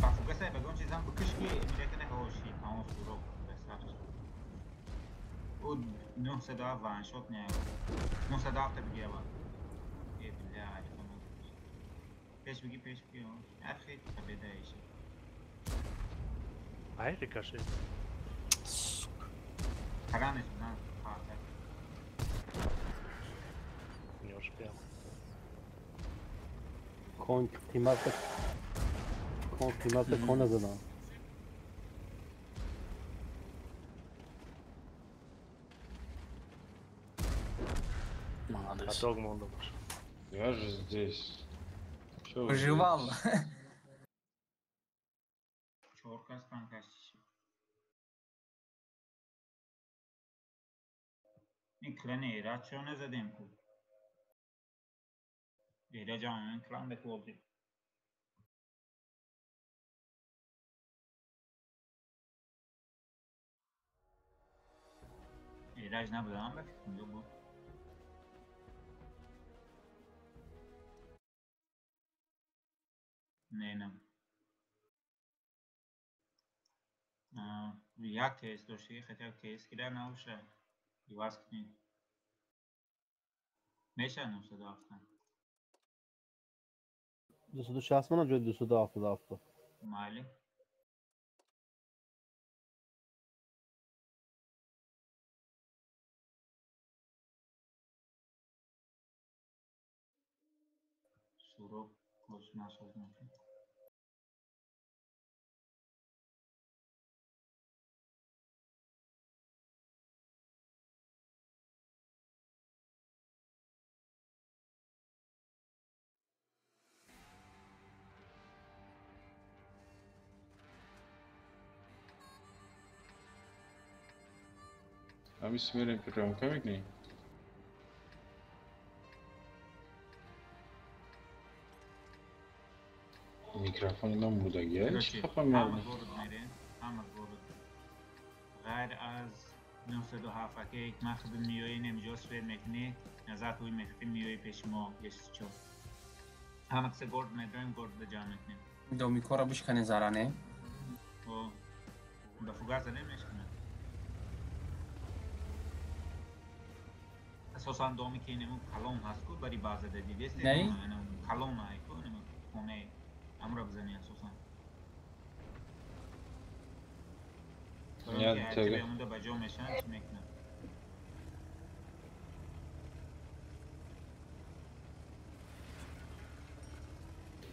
Ба фугаса ба гон чизам бикиш ки милехара ҳоши, тамом суроб красавчик. Ӯ 907 ваншот неяд. 907 та биги аввал. Э бля, пеш биги, пеш биги. Ахи, победа иша. Ай, рикошет. Сука. Таранец, на, так. Не успел. Кон қимата, кон қимата кона задам. Молодец. Каток монда. Я же здесь. Выживал. Чор кас панҷ кас чӣ? Ин клани Эраҷ чаро назадем ку? Эраҷ ҳам ин клан бекордем. Эраҷ набудам ба фикрам ё буд? Не, набуд. Як кейс дошти, хотя кейс кида набоша. Иваз кунед. Меша 907. 260 мана ҷои 277. Майли. Суроб боз насоз мекунад. Ами смерем приёмка мекунӣ? Микрофони ман мурдагия? Чӣ хапа Ҳама меяд? город мерем, ҳама город. Ғайр аз 907 аке ман худам миёи инамҷо свет мекунӣ, назар ҳуй мехти миёи пеши мо 24. Ҳама каса город медроем, городда ҷамъ мекунем. Домикора бишкане заране. О, ба фугас задем мешканад. Асосан доми ки инаму калон ҳаст ку бари баъза дидест? Не? Калон ай ку инаму хонаи амро бизани асосан. Я тега. Онда ба ҷо мешаванд, чӣ мекунанд?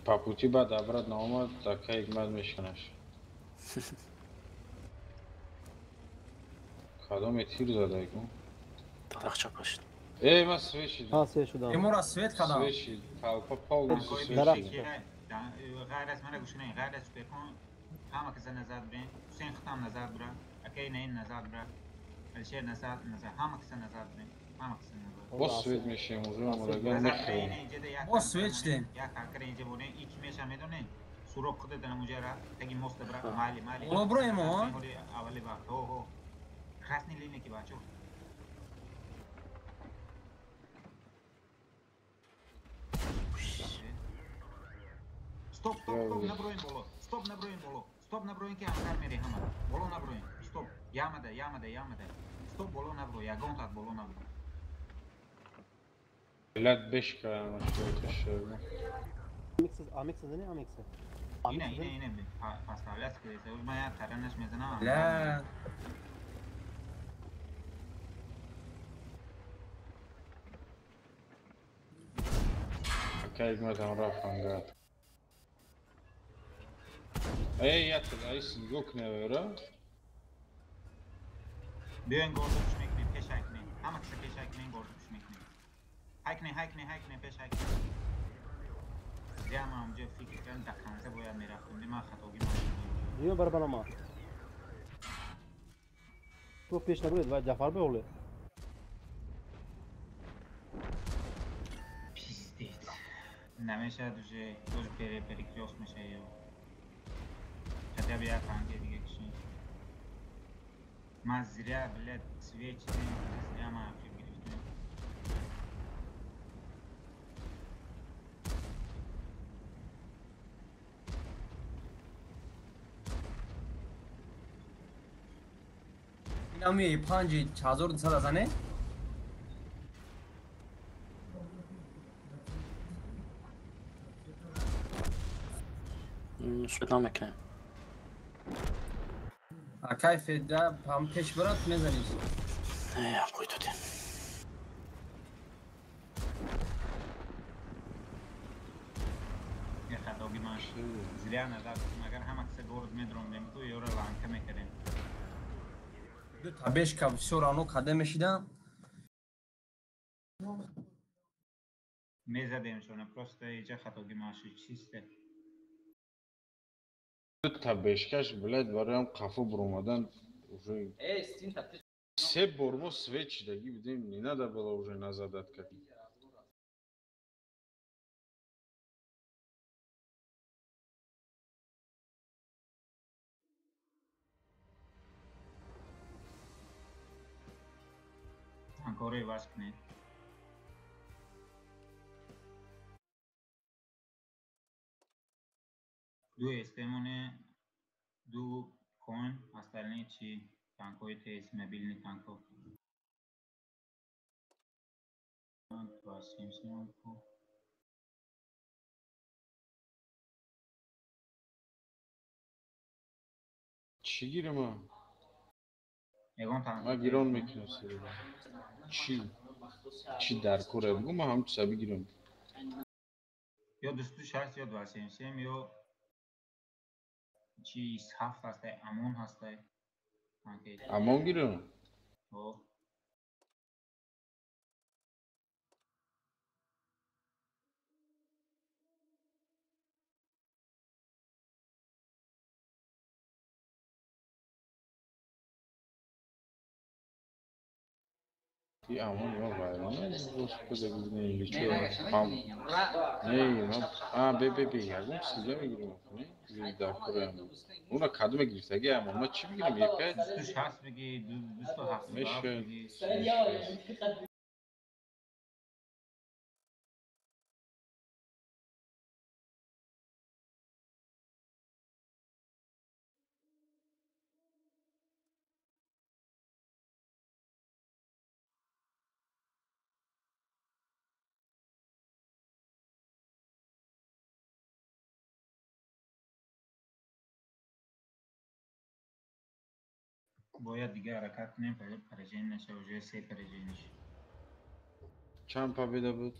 По пути баъд обратно омад, така ҳикмат мешканаш. Кадоме тир задай ку? Дарахча пашт. Эй, ман свет шидам. Ҳа, свет шудам. Эмора свет кадам. Свет шид. Толпа полностью свет Дарахт. шид. Ғайр аз мара гӯш кунед, ғайр аз суперкон ҳама каса назар бирен. Ҳусейн худам назар бира, акай наин назар бира, Алишер назар, назар, ҳама каса назар бирен, ҳама каса назар. Боз свет мешем, уже омадаган Назар мехӯрем. бирен, инҷа як Боз свет шидем. Як ҳакара инҷа бурен, и ки меша медонен? Суроқ худа дар онҷа рафт, таги моста бира, майли, майли. Боло броем, о? Аввали вақт, ҳо, ҳо. Красный линия ки бачо. Стоп, стоп, стоп, наброем боло. Стоп, наброем боло. Стоп, наброем ки ангар мере ҳама. Боло наброем. Стоп. Ямада, ямада, ямада. Стоп, боло набро. Ягон тат боло набро. Блядь, бешка, ама. Амикс зани, Амикс. Ина, ина, ина. Поставляс ки ман як таранаш мезанам. Бля. Ака ҳикматам рафт ангар. Эй, я айс нигоҳ кунед, Биёен гордо пуш мекунем, пеш ҳай кунем. Ҳама каса пеш ҳай кунем, гордо пуш мекунем. Ҳай кунем, ҳай кунем, ҳай кунем, пеш ҳай кунем. Зиама онҷо фикр кардам, дар канза бояд мерафтем. Ман хатогӣ ман. Биё бар балама. Ту пеш набуред ва Ҷафар беоле. Пиздец. Намешавад уже, тоже перекрёст мешавад ё. Хотя бы як танке дига кишем. Ман зря, блядь, свечи, зря ман ақиб гирифтем. Инами 5200 зане? Свет намекунем. Акай феда ҳам пеш барат мезаниш. Не, қӯй додем. Як хатогӣ ман зря назар кардам. Агар ҳама каса город медрондем, ку ёра ланка мекардем. Ду та бешка всё равно каде мешидам. Мезадем шона, просто иҷа хатогӣ ман шуд чисте. Ду та бешкаш, блядь, бароям қафо буромадан уже Эй, стин та ты се бор мо свет шидагӣ будем, не надо было уже назад откатить. Танкҳоро иваз кунед. Ду СТ-моне, ду коин, остальные чи танкҳои тез, мобильный танкҳо. 277 ку. Чӣ гирам? Ягон танк. Ман гирон мекунам серига. Чӣ? Чӣ дар кора? Бугу ман ҳам чиза бигирам. Ё 260 ё 277 ё чи 7 ҳастай, Амон ҳастай. Танки. Амон гирам? Ҳо. И амон ма вайрон господи, не или чё? Ам. Не, ма а бе бе бе, ягон чиз мегирем, не? Да курам. Уна кадом гирифтаги амон, ма чӣ бигирем яка? 260 бигӣ, 277 бигӣ. Бояд дига ҳаракат кунем, поражение наша, уже се поражение шид. Чанд победа буд?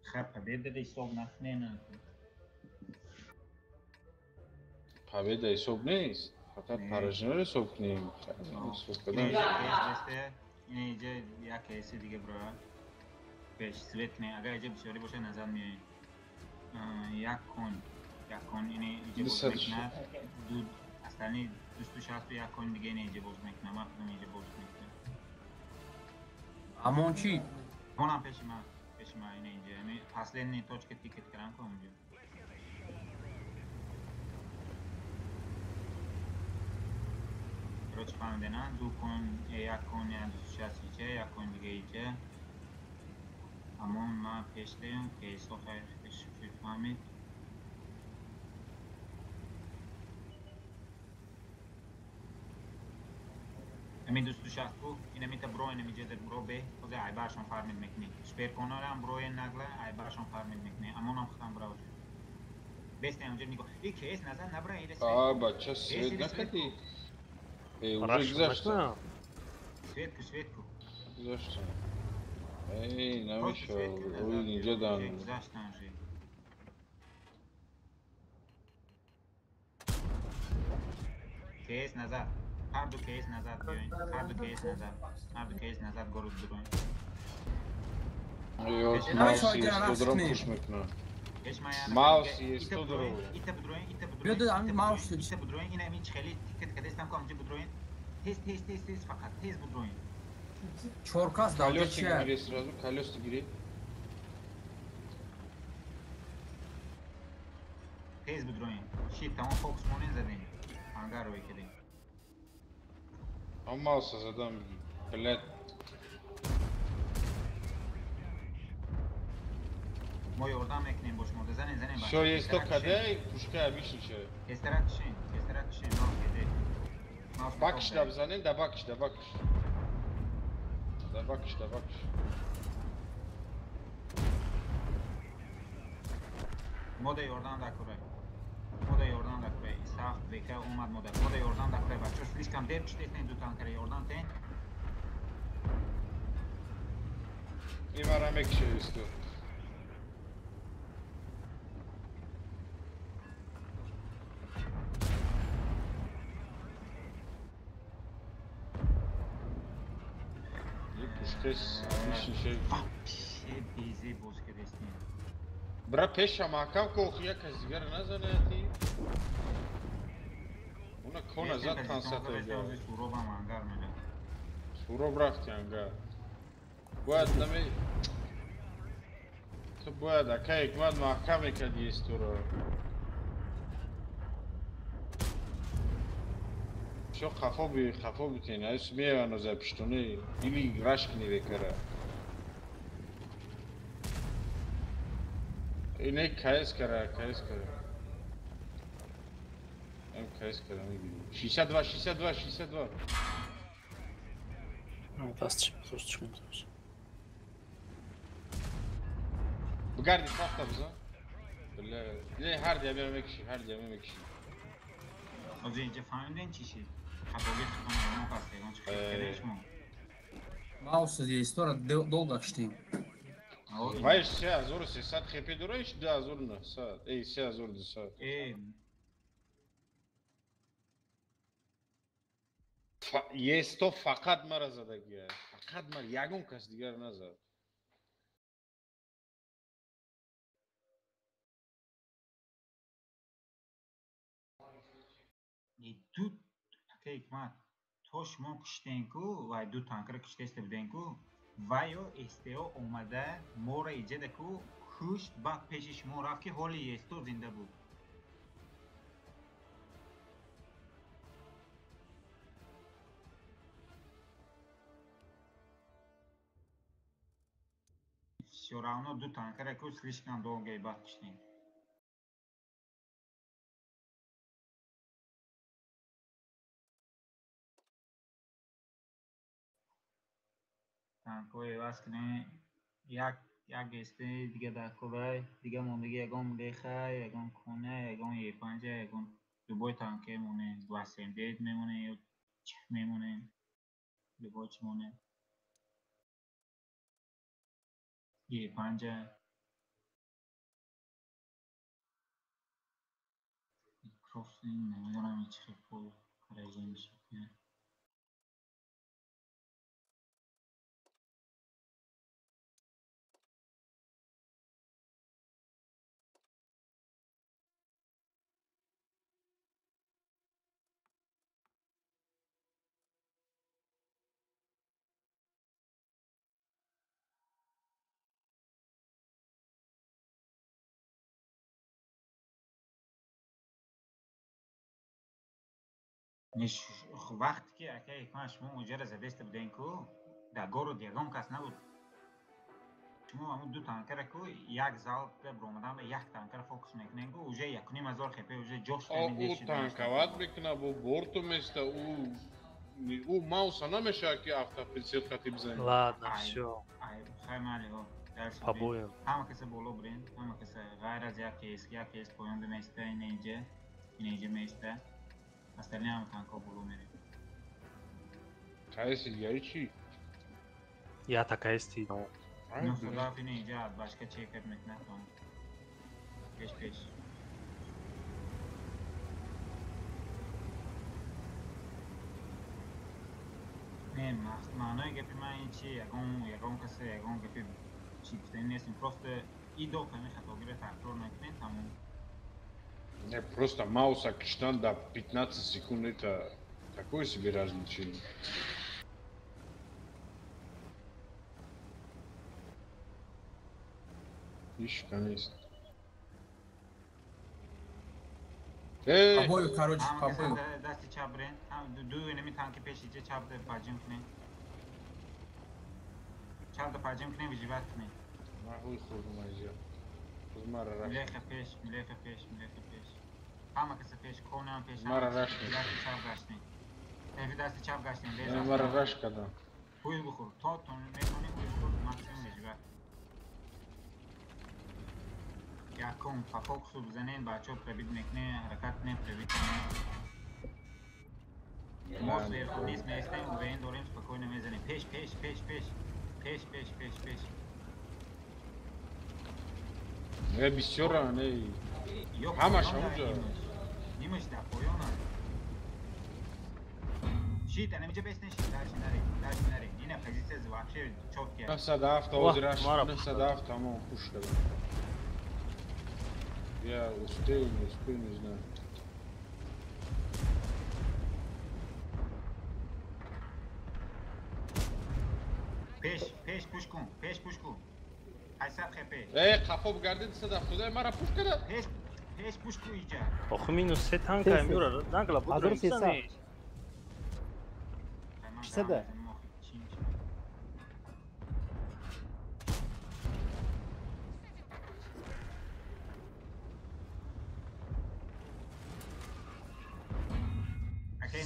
Ха, победа ҳисоб накунем. Победа ҳисоб нест, фақат поражение ҳисоб кунем. Ине иҷа як кейси дига бро. Пеш свет кунем, агар иҷа бисёрӣ боша назар меоем. Як кон, як кон ине иҷа боз мекунад, ду остальные 261 кон дига ине иҷа боз мекунам, ман худам иҷа боз мекунам. Амон чӣ? Конам пеши ман ине иҷа, последний точка тикет кардам ку онҷо. Короче, фаҳмидена, ду кон, як кон, я 260 иҷа, як кон дига иҷа. Амон ман пеш даём, кейсо хайр пеш фаҳмид. Ами 260 ку, инамита бро, инамиҷа дар бро бе, ҳозир айбаршон фармид мекунӣ. Шперконарам броен нагла, айбаршон фармид мекунӣ. Амонам худам брав. Бестем онҷо нигоҳ. И кейс назар набра, или свет. А, бача, свет накардӣ? Э, уже гузашта. Светку, светку. Гузашта. Эй, намешава, ӯ инҷа дан. Гузаштан уже. Кейс назад. Ҳар ду кейс назад биёин, ҳар ду кейс назад, ҳар ду кейс назад город бироин. Маус пуш мекунам. Маус есто дро. Ита бидроин, ита бидроин. Биё ами маус ита бидроин, ина ами хеле тикет кадестам ку амҷа бидроин. Тез, тез, тез, тез, фақат тез бидроин. Чор кас давлат чи? Гире сразу, колёса гире. Тез бидроин. Шит, тамом фокус монен задем. Ангар рой кардем. А мауса задам, блядь. Мо ёрдам мекунем бо шумо, занен, занен. Всё, есть то каде, пушка обычный. Тезтарак кишен, тезтарак кишен, маус кеде. Бакш да бзанен, да бакш, да бакш. Да бакш, да бакш. Мода ёрдам дакурай. Мода ёрдам дакурай. Исаф, ВК омад мода. Мода ёрдам дакурай. Бачо слишком дер киштестен ду танкара ёрдам тен. Ивара мекше исто. Вообще безе боз кардестем. Бра пеша маҳкам ку, охи як кас дигар назанаяти. Уна кона зад пансад ҳазор. Суробам ангар мена. Суроб рафти ангар. Бояд наме ту бояд ака ҳикмат маҳкам мекарди истуро. Всё хафо би, хафо битен, ай меян за пиштони или рашк не векара. Не кайс кара, кайс кара. Ам кайс кара мегирем. 62, 62, 62. Даст зуст шуд. Бугарди сафта бизан. Бля, не ҳар диа мекши, ҳар диа мекши. Ҳозир инҷа фаҳмидем чӣ шид? Хатоги хатои паст, ягон чӣ кардем шумо? Маус истора долго киштем. Вай 3300 хп дораш 2900. Эй 3200. Э Есто фақат мара задагия. Фақат мара, ягон кас дигар назад. Ду ака ҳикмат, то шумо киштен ку, вай ду танкра киштеста буден ку, Ва ё СТО омада моро иҷада ку кушт, баъд пеши шумо рафт, ки ҳоли СТО зинда буд. Всё равно ду танкара ку слишком долго бад киштем. Танкҳои иваз кунем, як як СТ дига дар курай, дига мондагӣ ягон леха, ягон кона, ягон Е5, ягон любой танке монем, 279 мемонем ё чих мемонем, любой чи монем. Е5 просто намедонам чӣ хел пул харҷ мешавад. Вақте ки акаи ҳикмат шумо уҷара задеста будем ку, дар город ягон кас набуд. Шумо ҳамун ду танкара ку як залп баромадан як танкара фокус мекунем ку, уже 1500 хп уже ҷош. Ӯ танкават мекуна, бо борту места, ӯ мауса намешавад ки автоприцел хати бизанед. Ладно, всё. Хай майли, ҳо. Побоем. Ҳама каса боло бирен, ҳама каса ғайр аз як кс, як кс поёнда места, ина инҷа, ина инҷа места. Остальные ҳам танкҳо боло мерем. КС дигари чӣ? Я такая стино. Ну, худоф ина инҷа башка чекат мекунад там. Пеш пеш. Не, маънои гапи ман ин чи, ягон ягон касе ягон гапи чӣ гуфтани нестем. Просто и доф ҳамин хатогиро такрор накунем, тамом. Не, просто мауса киштан до 15 секунд это такое себе развлечение. Иш, конечно. Побою, короче, побою. Дасти чап брен. Ду инами танки пеш иҷа чап да паҷим кунем. Чап да паҷим кунем, виживат кунем. Ман хӯрдум аҷа. Мара раш. Милеха пеш, милеха пеш, милеха пеш. Ҳама каса пеш, конам пеш. Мара раш. Дасти чап гаштем. Тафи дасти чап гаштем. Мара раш кардам. Ҳуй бихӯр. То метавонӣ ҳуй бихӯр, максимум виживат. Якум по фокусу бизанем, бачаҳо пробит мекунем, ҳаракат кунем, пробит кунем. Мо сверху низ меистем, УВН дорем, спокойно мезанем. Пеш, пеш, пеш, пеш. Пеш, пеш, пеш, пеш. Не, бисёра, не. Ҳамаш ҳамуҷа. Нимаш дар поёна. Шит, анамиҷа бестен шит, дальше наре, дальше наре. Ина позиция вообще чёткая. 907 ҳозир 907 тамом пуш кардам. Я успею, не успею, не знаю. Пеш, пеш пуш кун, пеш пуш кун. 800 хп. Қафо бигардид 270, мара пуш карда. Пеш, пеш пуш кун иҷа. Охи минус се танка мюра, нагла буд. 600.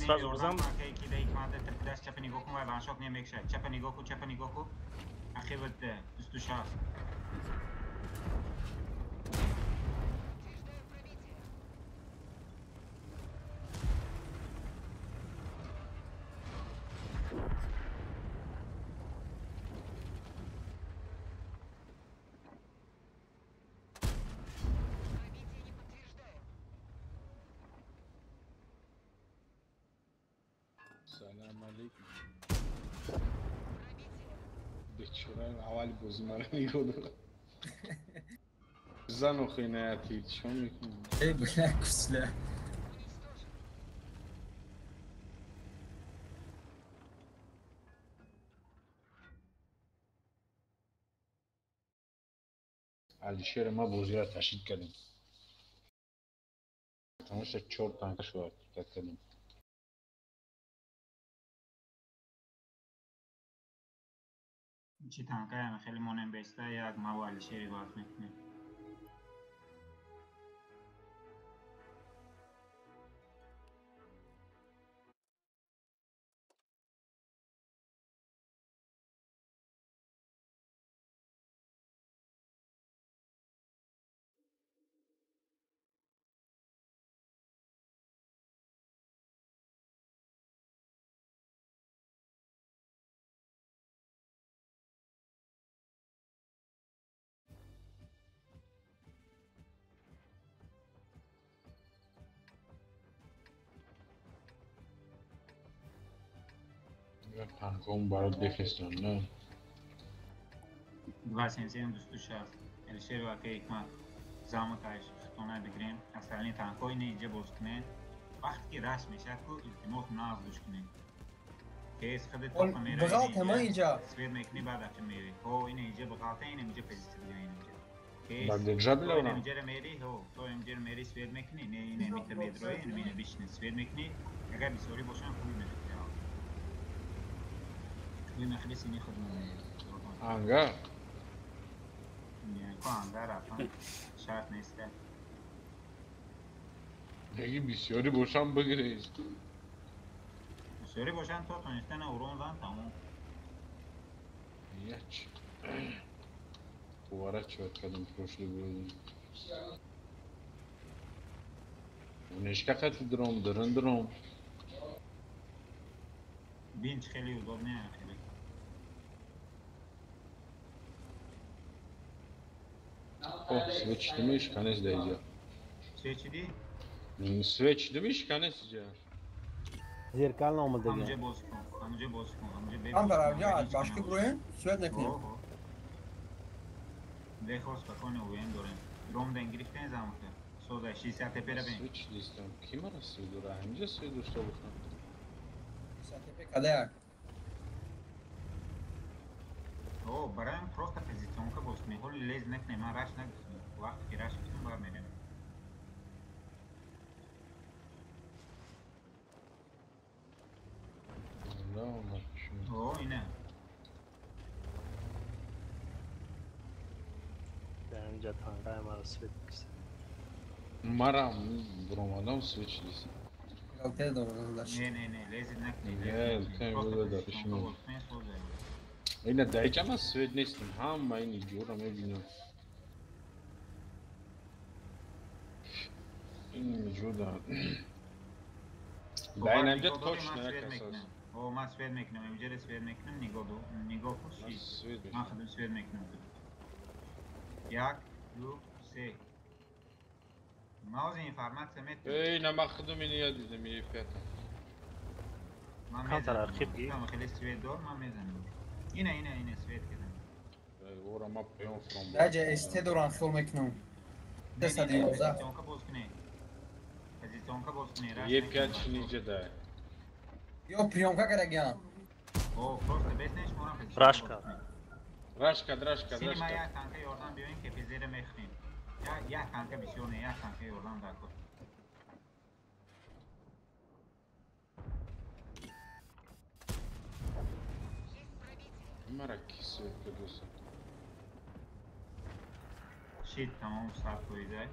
Сразу бизан. Чапа нигоҳ кун, вай ваншот намекушад. Чапа нигоҳ кун, чапа нигоҳ кун. Ахиват 26. Салам алейкум. Бечора аввали бозӣ мара нигоҳ дорад. Зан охи инаяти чӣ мекунӣ? Эй, бля, кусля. Алишер ма бозиро ташид кардем. Потому что 4 танка шуд кардем. Чи танкаям хеле монем беста як маву Алишери баз мекунем. Танком барот бифристон, не? 277 260. Алишер ва ака Ҳикмат замок аш хитона бигирем. Остальные танкҳои не инҷа боз кунем. Вақте ки раш мешад ку илтимос нағз гӯш кунем. Кес худат тоқа меравӣ. Бғалта ма инҷа. Свет мекунӣ баъд ақи мерӣ. Ҳо ина инҷа бғалта ина инҷа позитсия бигирем инҷа. Ба держабля ина инҷа мери, ҳо то инҷа мери свет мекунӣ, не ина митр медрои, ина ина бишини свет мекунӣ. Агар бисёрӣ бошанд хуби мехӯрӣ. Хуби мехӯрӣ сини худмон меёрӣ. Ангар? Не, ко ангар рафтан шарт нест. Неги бисёрӣ бошам бигирез. Бисёрӣ бошанд то тонистан урон зан тамом. Яч. Поворачивать кардем прошлый бой. Унешка қати дром, дырын дром. Бинч хеле удобный хеле. О, свеч димиш, канес да иҷа. Свеч ди? Свеч димиш, канес иҷа. Зеркально омадагӣ. Ҳамҷа боз кун, ҳамҷа боз кун, ҳамҷа бе. Ҳам баравҷа, башки броем, свет накунем. Бехос спокойно уем дорем. Ром ден гирифтен замка. Соза 60 ТП ра бин. Свеч дистам. Ки мара свет дора? Ҳамҷа свет дошта бошам. 60 ТП кадая? О, бараем просто позиционка боз кунем. Ҳоли лез накунем, ман раш нагуфтам. Вақте ки раш гуфтам бар мерем. О, ина. Дар инҷа тангаи маро свет киса. Марам буромадам свеч дистам. Не, не, не, лези накунем. Не, просто позиционка боз кунем, соза. Ина даиҷа ман свет нестам, ҳама ин иҷора мебинам. Ин иҷода. Да ин ҳамҷа точно як кас аст. О, ман свет мекунам, инҷа свет мекунам, нигоҳ ду, нигоҳ кун. Ман худам свет мекунам. 1 2 3. Ман ҳозир информатсия метавонам. Эй, на ман худам ин дидам, е пята. Ман Камтар архив ги. Ман хеле свет дор, ман мезанам. Ина, ина, ина свет кардам. Ора ма паём фром. Даҷа СТ дорам хел мекунам. 111. Позиционка боз кунед. Позиционка боз кунед. Е 5 ниҷа да. Ё приёмка кардагиам. О, просто беснеш морам позиционка. Рашка. Рашка, рашка, Сини ма рашка. як танка ёрдам биёин КПЗ-ро мехӯрем. Як танка бисёр не, як танка ёрдам дар кор. Мара ки свет кардоса? Шид тамом 100%.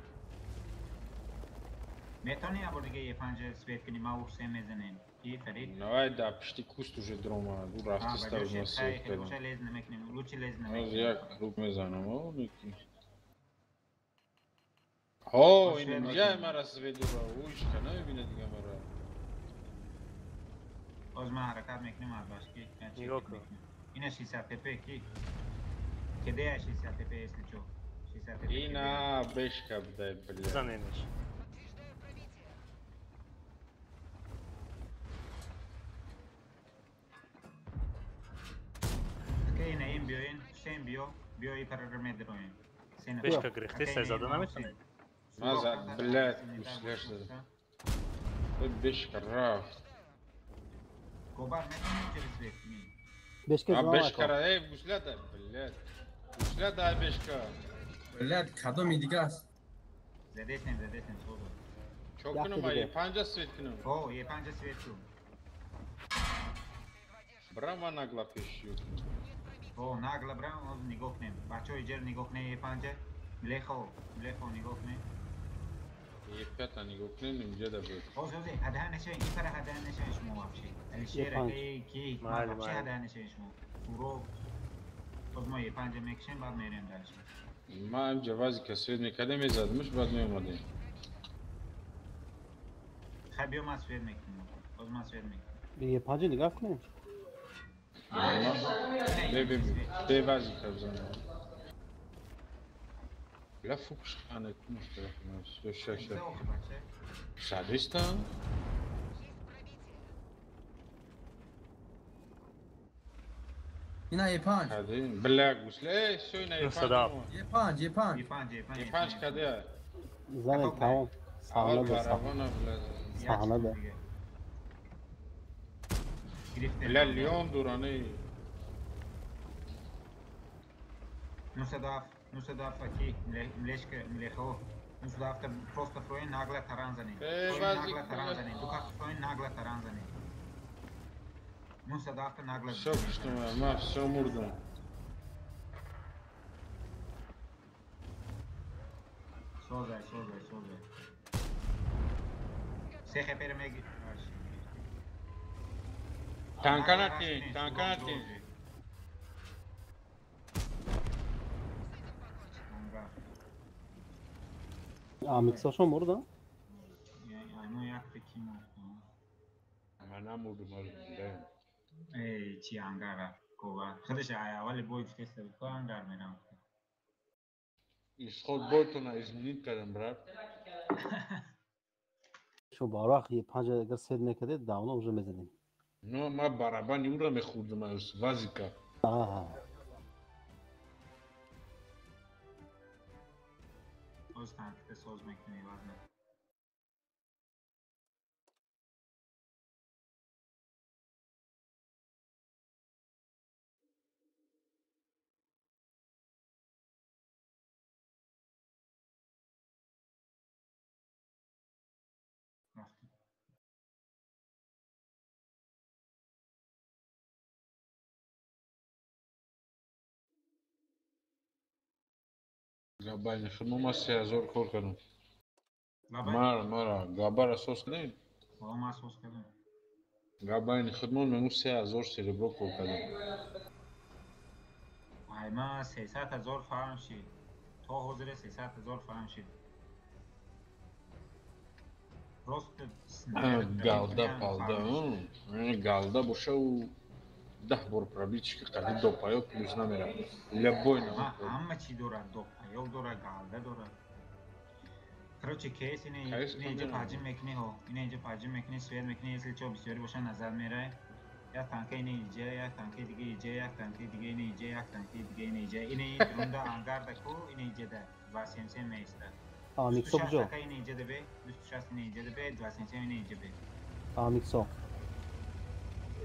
Метавонӣ як бор дига Е5 свет кунӣ, ман Ур-3 мезанем. Ки Фарид? Давай да пишти куст уже дрома, ду рафти стави ма свет кардам. Боша лез намекунем, лучше лез Аз намекунем. як круг мезанам, о, неки. Ҳо, ин инҷа мара свет дора, ӯ ишка намебинад дига мара. Боз ман ҳаракат мекунем аз башки. Нигоҳ кун. Ина 60 ТП ки? Кедея 60 ТП, если чо? 60 ТП. Ина бешка бдай, бля. Заненеш. Ки ина ин биёин, Ҳусейн биё, биё и парара медроем. Бешка гирифти, се зада наметавонед. Ма за, блядь, гуслеш зада. Бешка рафт. Гобар метавонӣ через свет кунӣ? Бешка А зона бешка ра, эй, гусля дай, блядь. Гусля дай бешка. Блядь, кадоми дига аст? Задесем, задесем, созо. Чо кунам, Е5 свет кунам? О, Е5 свет кун. Брам ма нагла пеш ё кунам. О, нагла брам, оз нигоҳ кунем. Бачаҳо иҷер нигоҳ кунем Е5. Млехо, млехо нигоҳ кунем. Е5 нигоҳ кунем, инҷа да буд. Оз, оз, ҳадаҳ нашавед, ин пара ҳадаҳ нашавед шумо вообще. Алишер, акай, ки, вообще ҳадаҳ нашавед шумо. Суро. Оз мо Е5 мекашем, баъд мерем дальше. Ма инҷа вазика свет мекардем, мезадимш, баъд меомадем. Хай биё ман свет мекунам. Оз ман свет мекунам. Е5 нигоҳ кунем. Бе, бе, бе вазика бизанам. Бля, фукш хане кунаш тарафи Всё, ща, ща. Садиста? Ина Е5. Каде? Бля, гусле, эй, всё, ина Е5. Е5, Е5. Е5, Е5. Е5 каде? Занек, тамом. Саҳна да, саҳна да. Бля, Леон дуране. 97, 97 аки, млешка, млехо. 97 просто фроин нагла таран занем. Нагла таран занем. Ду кас фроин нагла таран занем. 97 нагла. Всё, что ма, всё мурдам. Созай, созай, созай. Се хепер меги. Танканати, танканати. Амиксашон мурда? Ано якте ки мурд. Ма намурдум, бля. Эй, чи ангара, кова. Худаш ай аввали бой гуфтеста буд, ко ангар мерам. Исход бойтона изменить кардам, брат. Шо барақ Е5 агар свет мекардед, давно уже мезадем. Ну, ма барабани ура мехӯрдам аз вазика. Аҳа. Оз танките соз мекунӣ, вазна. Габайни худмо ма 3000 кор кардам. Мара, мара, габара сос кардем? Ҳо, ма сос кардам. Габайни худмо мему 3000 серебро кор кардам. Ай, ма 300 000 фаҳм шид. То ҳозире 300 000 фаҳм шид. Просто галда палда, галда боша у 10 бор пробитчики қади до паёк плюс намерам. Любой нам. Ҳама чӣ дорад, до паёк дорад, галда дорад. Короче, кейс ине инҷа паҷим мекунӣ, ҳо, ине инҷа паҷим мекунӣ, свет мекунӣ, если чо бисёрӣ боша назар мерай. Як танка ине иҷа, як танкаи дига иҷа, як танкаи дига ине иҷа, як танкаи дига ине иҷа. Ине рунда ангарда ку, ине иҷада 277 меиста. Амиксо куҷо? Танка ине иҷада бе, 260 ине иҷада бе, 277 ине иҷа бе. Амиксо.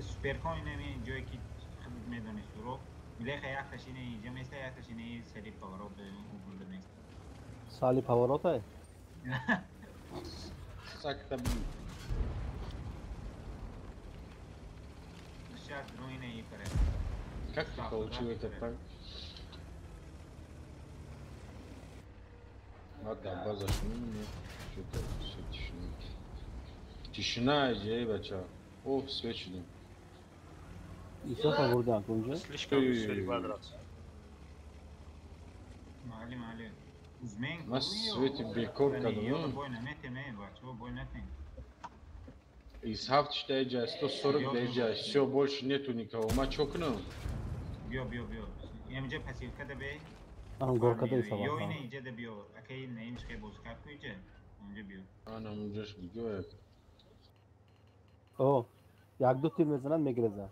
Суперкон инами ҷое ки худат медонӣ суро. Милеха якташ ине иҷа места, якташ ине сари поворот бурда места. Сали поворотай? Сакта бу. Сейчас руины и пере. Как ты получил этот танк? Ладно, база шумит, что-то все тишина. Тишина, иди, бача. О, свечи дам. Исофа бурдан кунҷа? Слишком бисёри бад рафт. Мали, мали. Узмен Ма свети бекор кардам. Бой наметем, э, бачо, бой натем. Из ҳафт даиҷа, 140 даиҷа, всё, больше нету никого. Ма чо кунам? Биё, биё, биё. Инҷа пассивка да бе. Ан горка да исава. Ё ине иҷа да биё. Акай наим шхе боз кард ку иҷа. Онҷа биё. Ана онҷаш биё. О, як ду тир мезанад мегирезад.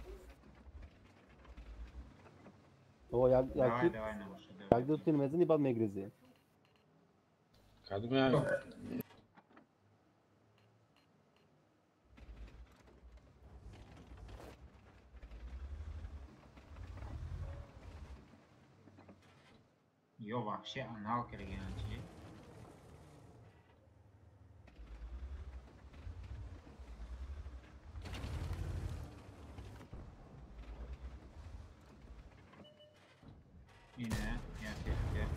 О, як як Давай, давай, набошад. як ду тир мезани баъд мегирезӣ. Кадме Ё вообще анал кардагиан чи? Ине, як як.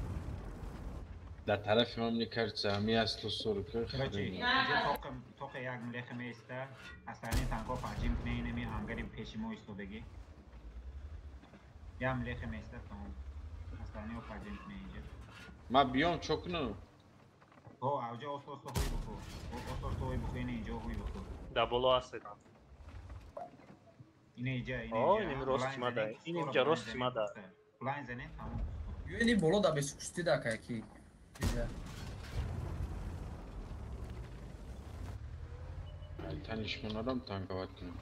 Дар тарафи ман мне кажется, ҳами асло 40. Короче, инҷо тоқа як млеха меиста, остальные танкҳо поджим кунед, инами ангари пеши мо истодагӣ. Як млеха меиста, тамом. Остальные поджим кунед инҷо. Ман биём чо кунам? Ҳо, авҷа оста оста ҳуй бихӯр. Оста оста ҳуй бихӯр, ина инҷо ҳуй бихӯр. Дар боло ҳастед. Ина инҷа, ина О, инҷа. инам рости мада. Ин инҷа рости мада. Блайн занед, тамом. Ё ини боло да бескусти да кайки. Танишмон надам танковать кунам.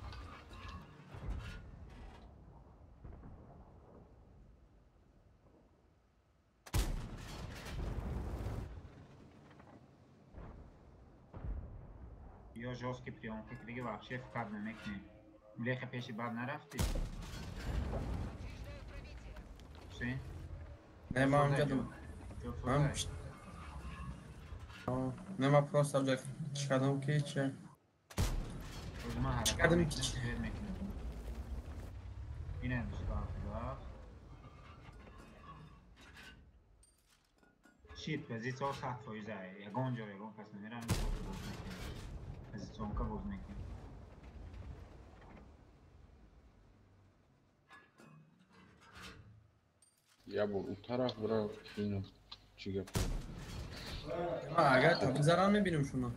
Ё жёсткий приёмка ки дига вообще фикр намекунем. Млеха пеши бад нарафтӣ? Ҳусейн? Не, ман онҷа ман не, ман просто онҷа чӣ кардам ки че? Чӣ кардам ки че? Ина 27. Шит, позиция 100%. Ягон ҷо ягон кас намерам, боз мекунем. Позиционка боз мекунем. Я бор у тараф бира ино чӣ гап? Ман агар та бигзарам мебинам шумо.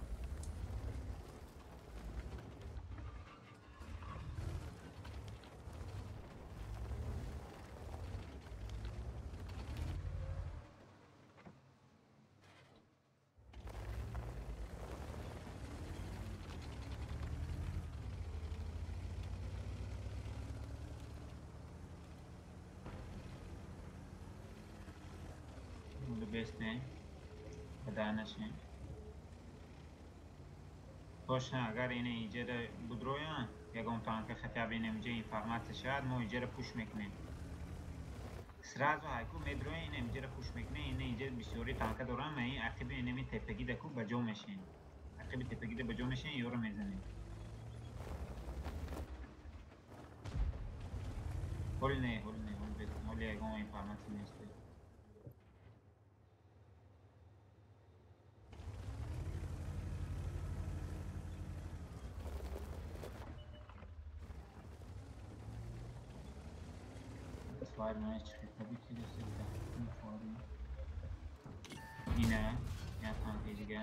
Бесне, хада нашем. Точно, агар ина иҷара будроян, ягон танка хотя бы ина инҷа информация шавад, мо иҷара пуш мекунем. Сразу ҳайку медроя ина инҷара пуш мекунем, ина иҷа бисёри танка дорам, ма ин ақиби инами тепагида ку ба ҷо мешем. Ақиби тепагида ба ҷо мешем, ёро мезанем. Ҳоли не, ҳоли не, ҳоли бес, ҳоли ягон информация нест. Ина, як танки дига.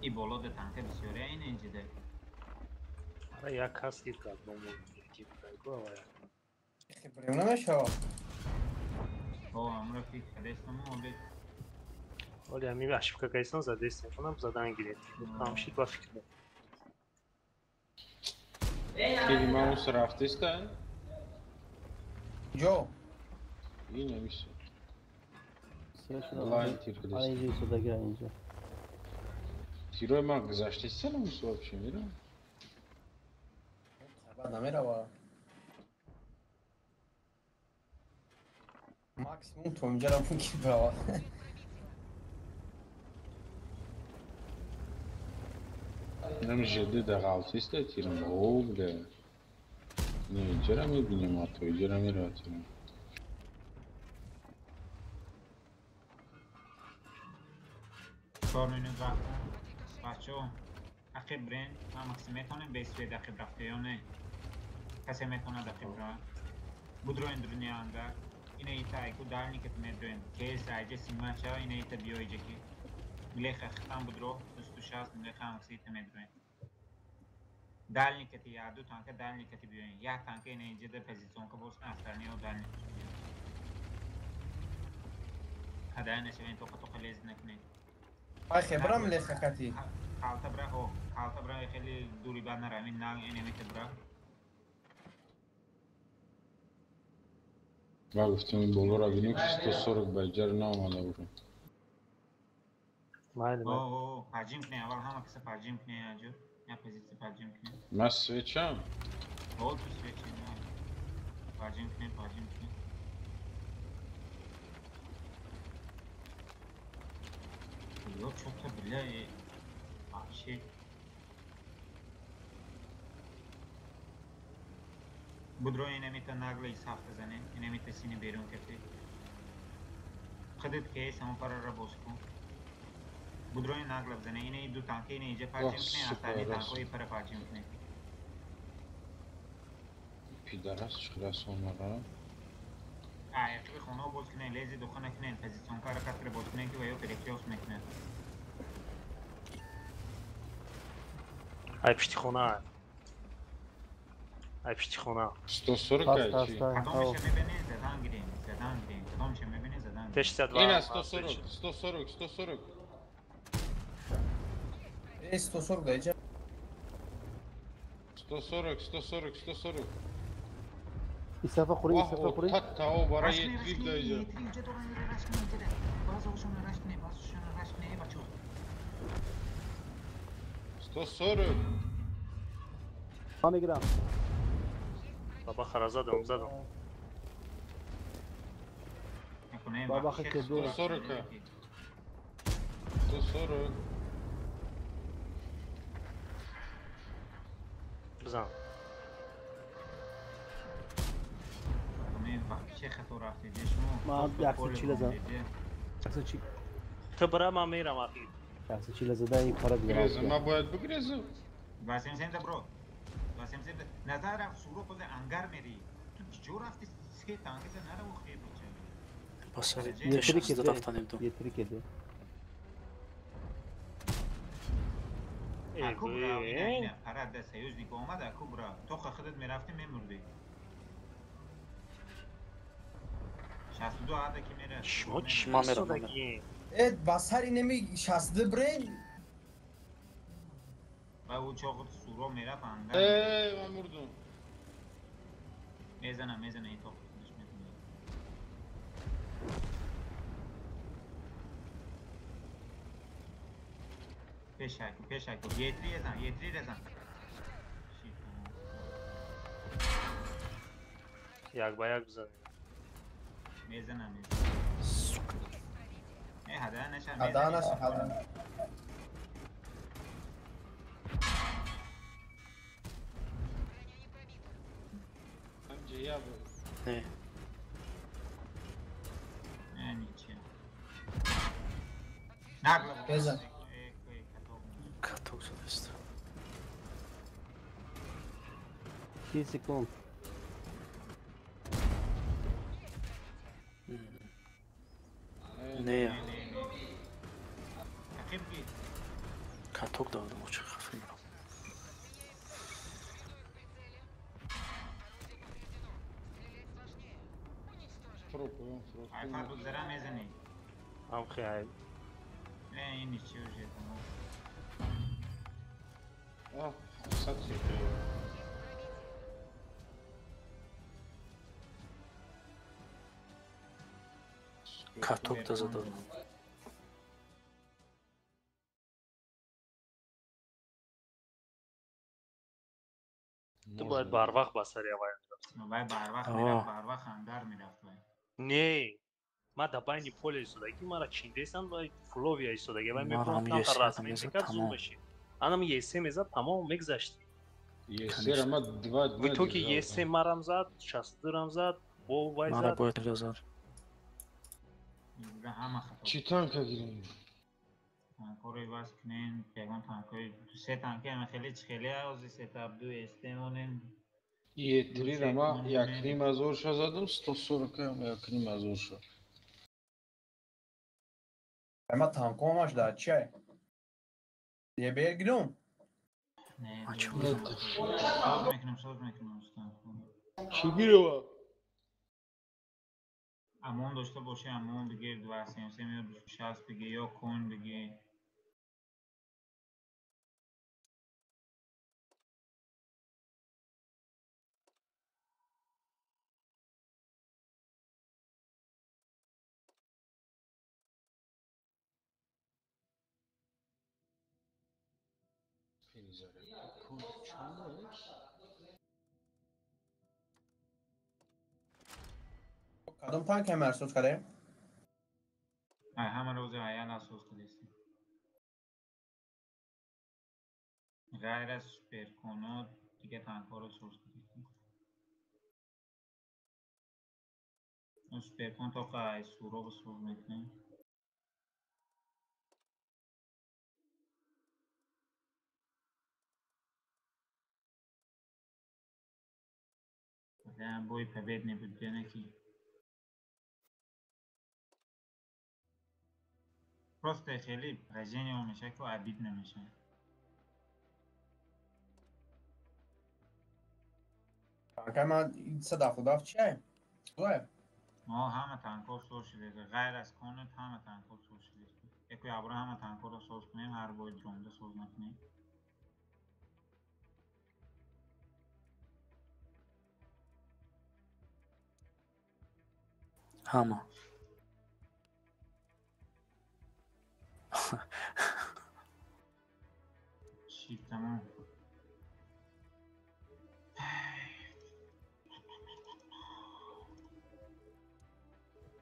И боло да танка бисёре ина инҷида. Ара як кас дид кард бо мо яки буд. Хебрем намешавад. О, амро фикр кардастам, оле. Оле ҳамин ошибка кардастам, задестем, хонам задан гирифт. Ҳамшид ба фикр. Тири ман ус рафтеста? Ҷо. Ин намиса. Лайн тир кардест. Ай инҷо истодагира инҷо. Тирои ман гузаштеста намис вообще, мера? Бад намерава. Максимум то инҷа мумкин брава. Инам ЖД да ғалтиста тирам. О, бля. Не, инҷара мебинем, а то инҷара мерава тирам. Чор минут вақт. Бачаҳо, ақиб бирен, ҳама касе метавонем без свет ақиб рафта ё не? Касе метавонад ақиб равад? Будроен дуруни ангар. Ина ита айку дальникат медроем. Кес айҷа симача, ина ита биё иҷа ки. Млеха хитам будро, 260 млеха ҳама касе ита медроем. Дальникати яду танка дальникати биёен. Як танка ина инҷа да позиционка боз кун, остальные дальник. Хадай нашавен тоқа тоқа лез накунед. Ай хебрам леха кати. Халта бра, хо, халта бра хеле дури бад нара, ҳамин на ина мета бра. Ва гуфтем ин болоро бинем ки 140 ба иҷара наомада бошад. Майли. О, поджим кунем, аввал ҳама каса поджим кунем, аҷо. Я позиция поджим кунем. Ман свечам. О, ту свечи. Поджим кунем, поджим кунем. Ё, чё-то, бля, вообще. Будро инамита нагло исаф занем, инамита сини берун кати. Худат ке самопарара боз кун. Будро ин нагло бзане, ина ду танке ина иҷа парчим кунем, остальные танкҳои пара парчим кунем. Пидарас чиқирас омада. А, яқиби хона боз кунем, лези духона кунем, позиционка ҳаракат кара боз кунем ки ва ё перекрёст мекунем. Ай пишти хона. Ай пишти хона. 140 ай чи? Кадомша мебинӣ, задан гирем, задан гирем. Кадомша мебинӣ, задан гирем. Т62. Ина 140, 140, 140. Э, 140 даҷа. 140, 140, 140. Исафа хӯри, исафа хӯри. Та барои три даҷа. Три ҷа дорам, раш кунем, ҷа. Баъзошон раш кунем, баъзошон раш кунем, бачо. 140. Ман мегирам. Баба хара задам, задам. Баба ки 140. 140. Бизан. Ман 140 задам. 140. Ту бира, ман мерам ақиб. 140 зада ин пара гирезам. Ман бояд бигирезам. 270 бро. 270 назар рафт суро хозе ангар мери. Ту чиҷо рафти? Се танкеса нараво хеб бача. Басари Т62 рафтанем ду. Етри кеде. Аку бра, ина пара да союзник омад, аку бра. Тоқа худат мерафти мемурди. 62 ада ки мера. Шумо чӣ Ман мерам. Э, басари неми 62 брен. Ва ӯ чоғ суро мерафт ангар. Э, ман мурдум. Мезана, мезана ин тоқ худаш мезана. Пешаку, пешаку. Е3 резан, Е3 резан. Як ба як бизанем. Мезана, мезана. Сука. Э, ҳада наша, Ҳада наша, ҳада. Не. Не, ничего. Нагло. Безан. Каток задест. 30 секунд. Не. Каток додам, очи хафа мерам. Ай фар бигзара мезанӣ. Ам хай. Не, ин ничего уже тамом. А, сад секунд. Каток да задам. Ту бояд барвақт ба сари авай мерафт. Вай барвақт мерафт, барвақт ангар мерафт вай. Не, ман дар байни поле истодаги, мара чиндесан вай фловия истодаги, вай мепурфтам та расм мекард зуд мешид. Анам есе мезад, тамом мегзашти. Есера ма два В итоге есе марам зад, 62 рам зад, бо вай зад. Мара бояд мезад. Чӣ танка гирем? Танкҳоро иваз кунем, ягон танкҳои ду се танки ама хеле чӣ хеле ози сетап ду СТ монем. Е3 ма якним ҳазорша задам, 140 ам якним ҳазорша. Ама танкҳо ҳамаш дар чиай? Ебер гирум? Соз мекунем, соз мекунем Чӣ гирава? Амон дошта боши, амон бигир 233 ё 260 бигир ё кон бигир. мегзарад. Кон чанд аст? Кадом танк ҳамар соз кардем? Ай ҳама рӯзи аяла соз кардестем. Ғайр аз суперконо дига танкҳоро соз кардестем. Суперкон то ай суроба соз мекунем. Бой победный буд ки просто хеле поражение меша ки обид намеша. Танкаи ман 177 чия? Зуе? Мо ҳама танкҳо соз шуда, ғайр аз конат ҳама танкҳо соз шуда. Яку ябра ҳама танкҳоро соз кунем, ҳар бой дромда соз накунем. Ҳама. Чӣ тамом.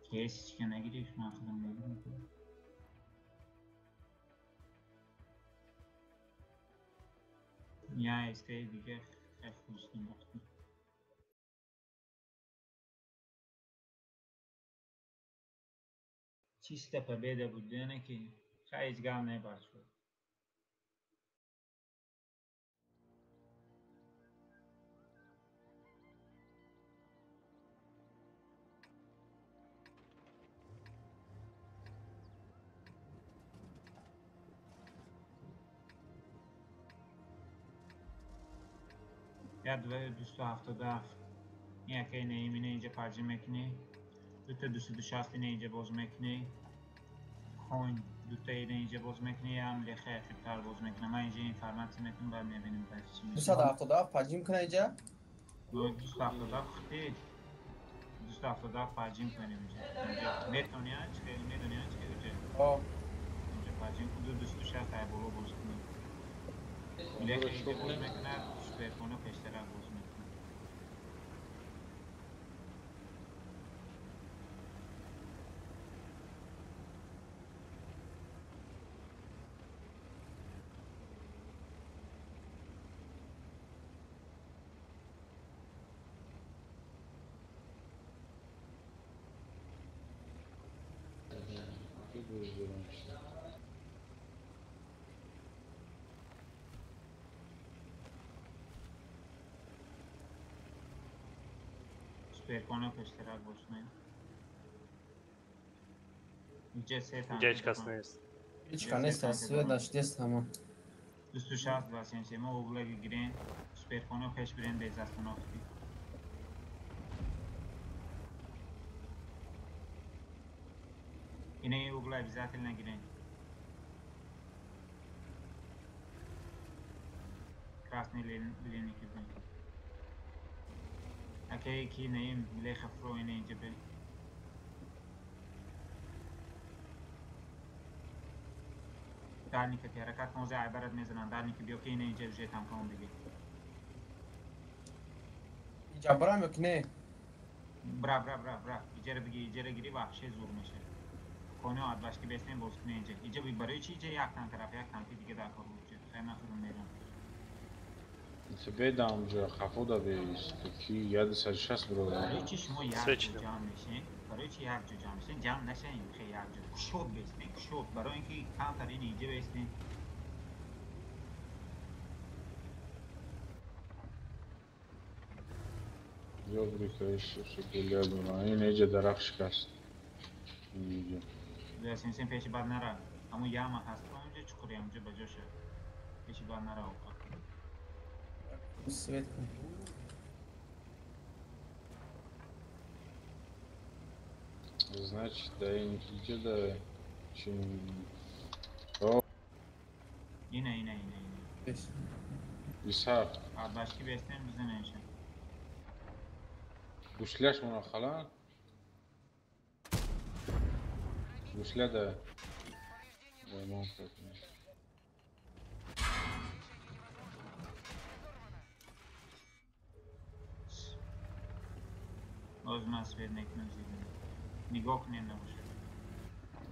Кейсичка нагирифт, ман худам мегирам. Я истеи дига хеле хушним бахтем. Чиста победа буд, ки ҳеҷ гап небачо. Я 277 яке неимине инҷа парҷа мекунӣ, дута 260 ине инҷа боз мекунӣ, коин дута ине инҷа боз мекунӣ, ям леха ақибтар боз мекунам. Ман инҷа информатсия мекунам, баъд мебинем баъд чӣ мешавад. 277 паҷим куна инҷа? 277 хти 277 паҷим кунем инҷа. Метавонӣ чӣ хеле медонӣ чӣ хеле инҷа? Инҷа паҷим кун, 260 ай боло боз кунӣ. Леха инҷа боз мекунад, суперконо пештара боз мекунад. Суперконо пештарак боз кунем. Инҷа се танк. Инҷа ҳеҷ кас нест. Ҳеҷ кас нест, свет нашидест ҳама. 260 273 мо углаги гирен, суперконо пеш бирен без остановки. Ине угла обязательно гирен. Красный линии гирен. Окей, ки неим леха фро ине инҷа бе. Дальника ти ҳаракат кун, озе айбарат мезананд. Дальника биё ки ине инҷа уже танкаон бигир. Инҷа барам ё ки не? Бра, бра, бра, бра. Иҷара бигир, иҷара гирӣ ваҳше зур мешавад. Конио адбашки бестем боз куне инҷа. Иҷа барои чи иҷа як танк рафт, як танки дига дар кор буд. Хай ман худам мерам. Бедам ҷо хафо да беист ки 160 бро. Барои чи шумо як ҷо ҷамъ мешин? Барои чи як ҷо ҷамъ мешин? Ҷамъ нашавем хе як ҷо. Кушод бестем, кушод. Барои ин ки камтар ин инҷа бестем. Ёбри каиш гулия дора. Ин эҷа дарахт шикаст. Инҷа. Сенсен пеши бад нара. Ҳамун яма ҳаст, онҷа чуқури, ҳамунҷа ба ҷо шав. Пеши бад нара оқа. Свет кун. Значит, да инҷа да чи Ина, ина, ина, ина. 27. Адбашки бестем бизанем ша. Гусляш мона хала? Гусля да. Ремонт. Оз ман свет мекунам зида. Нигоҳ кунем набошад.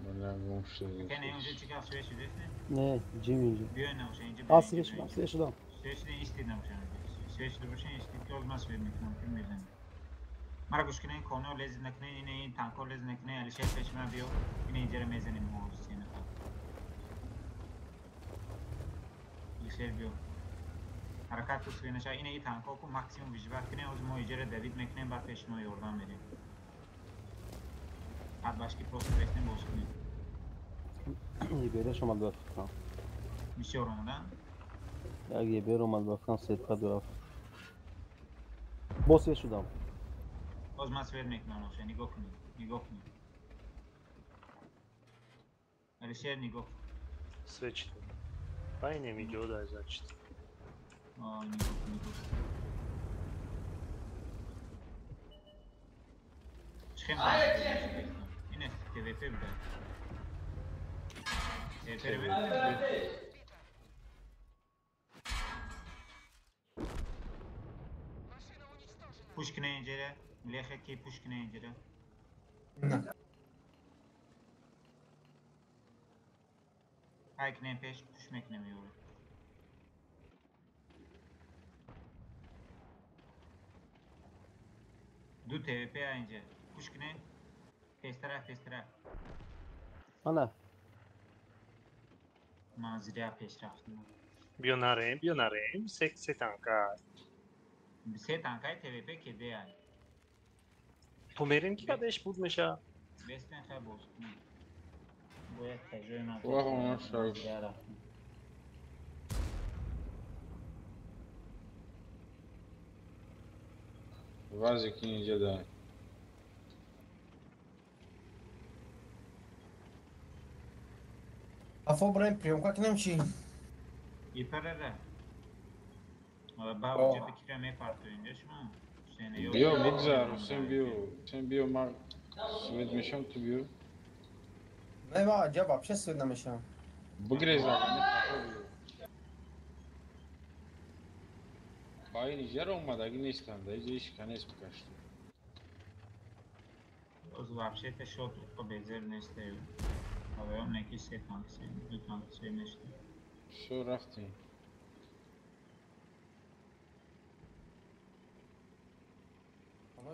Ман гум шудам. Ака не инҷа чӣ гап свет шудест не? Не, ҷим инҷа. Биёй набошад инҷа. А, свет шудам, свет шудам. Свет шуда истид набошад. Свет шуда бошад истид ки оз ман свет мекунам ки мезанем. Мара гӯш кунед, коно лез накунед, ина ин танко лез накунед, Алишер пеш ман биё, ина инҷара мезанем мо се нафар. Алишер биё. Ҳаракат кун свет наша, ина ин танко ку максимум выживать кунед, оз мо иҷара давид мекунем, баъд пеш мо ёрдам мерем. Адбашки просто бестем боз кунед. Ебераш омад ба фикрам. Бисёр омадан? Як ебер омад ба фикрам, свет кад рафт. Боз свет шудам. Боз ман свет мекунам, оша, нигоҳ кунед, нигоҳ кунед. Алишер нигоҳ кун. Свет шудам. Байнем иҷода, значит. Нигоҳ кун, нигоҳ кун. Чӣ хел ин аст ТВП буда. ТВП пуш кунед инҷара. Леха ки пуш кунед инҷара. Ҳай кунем пеш, пуш мекунем ёро. Ду ТВП инҷа. Пуш кунед. Тезтарак, тезтарак. Ана. Ман зря пеш рафтам. Биё нарем, биё нарем. Се танка. Се танкаи ТВП кеде ай. Ту мерем ки кадеш буд меша? Бестен хай боз кунем. Бояд таҷои ман. Вах, он шаг. Зря рафтам. Вазе ки инҷа да. Афо браем приёмка кунем чӣ? Ипарара. Ба оҷа фикра мепартоем инҷа шумо. Биё бигзар, Ҳусейн биё. Ҳусейн биё, ман свет мешам, ту биё. Не, ман аҷаб вообще свет намешам. Бигрез ба ин иҷара омадагӣ нестанд, да иҷа ҳеч ка нест бикашт. Оз вообще-то шот уқа безеб нестаю. Аваём неки се танк се, ду танк се нешта. Всё, рафтем.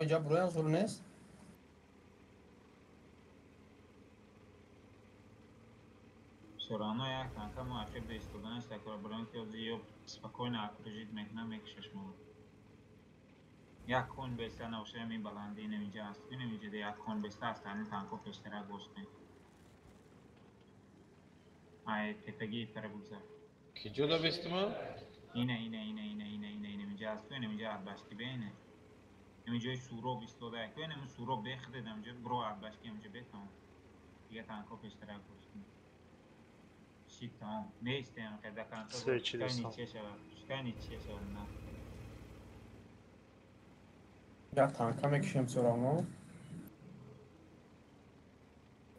Инҷа буроям зур нест? Всё равно як танка мо ақиб истода нест, акора барои ки ози ё спокойно окружить мекунам, мекушаш мо. Як кон беста набошад, ҳамин баландӣ инам инҷа аст, инам инҷа як кон беста аст, ҳамин танко пештарак боз кунед. Ай тепагии пара бигзар. Ки ҷо да бестима? Ина, ина, ина, ина, ина, ина, инам инҷа аст, инам инҷа адбашки бе ина. Ҳамин ҷои суроб истода, ку инам суроб бехудед, ҳамин ҷо бро адбашки ҳамин ҷо бетамом. Дига танко пештарак боз кунед. Шит тамом. Нестем қадар танко. Свет Пускай ничья шавад, пускай ничья шавад, на. Як танка мекушем всё равно.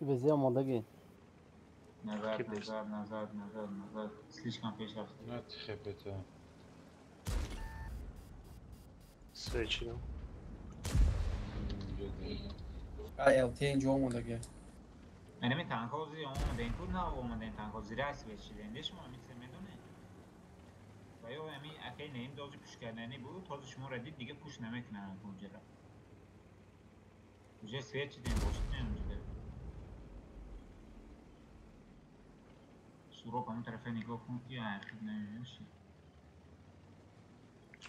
Везе омодагӣ. Назад, назад, назад, назад, назад. Слишком пеш рафтем. На тихепета. Свет шудам. ЛТ инҷо омодагӣ. Ҳамин танко зи омадем ку нав омадем танко зира свет шидем. Де шумо ҳамин чиза медонед? Ва ё ҳамин акай неим дози пуш кардани буд, този шуморо дид, дига пуш намекунанд онҷара. Уже свет шидем, бошидем онҷа. Суроб ҳамон тарафа нигоҳ кун ки ақиб намеши.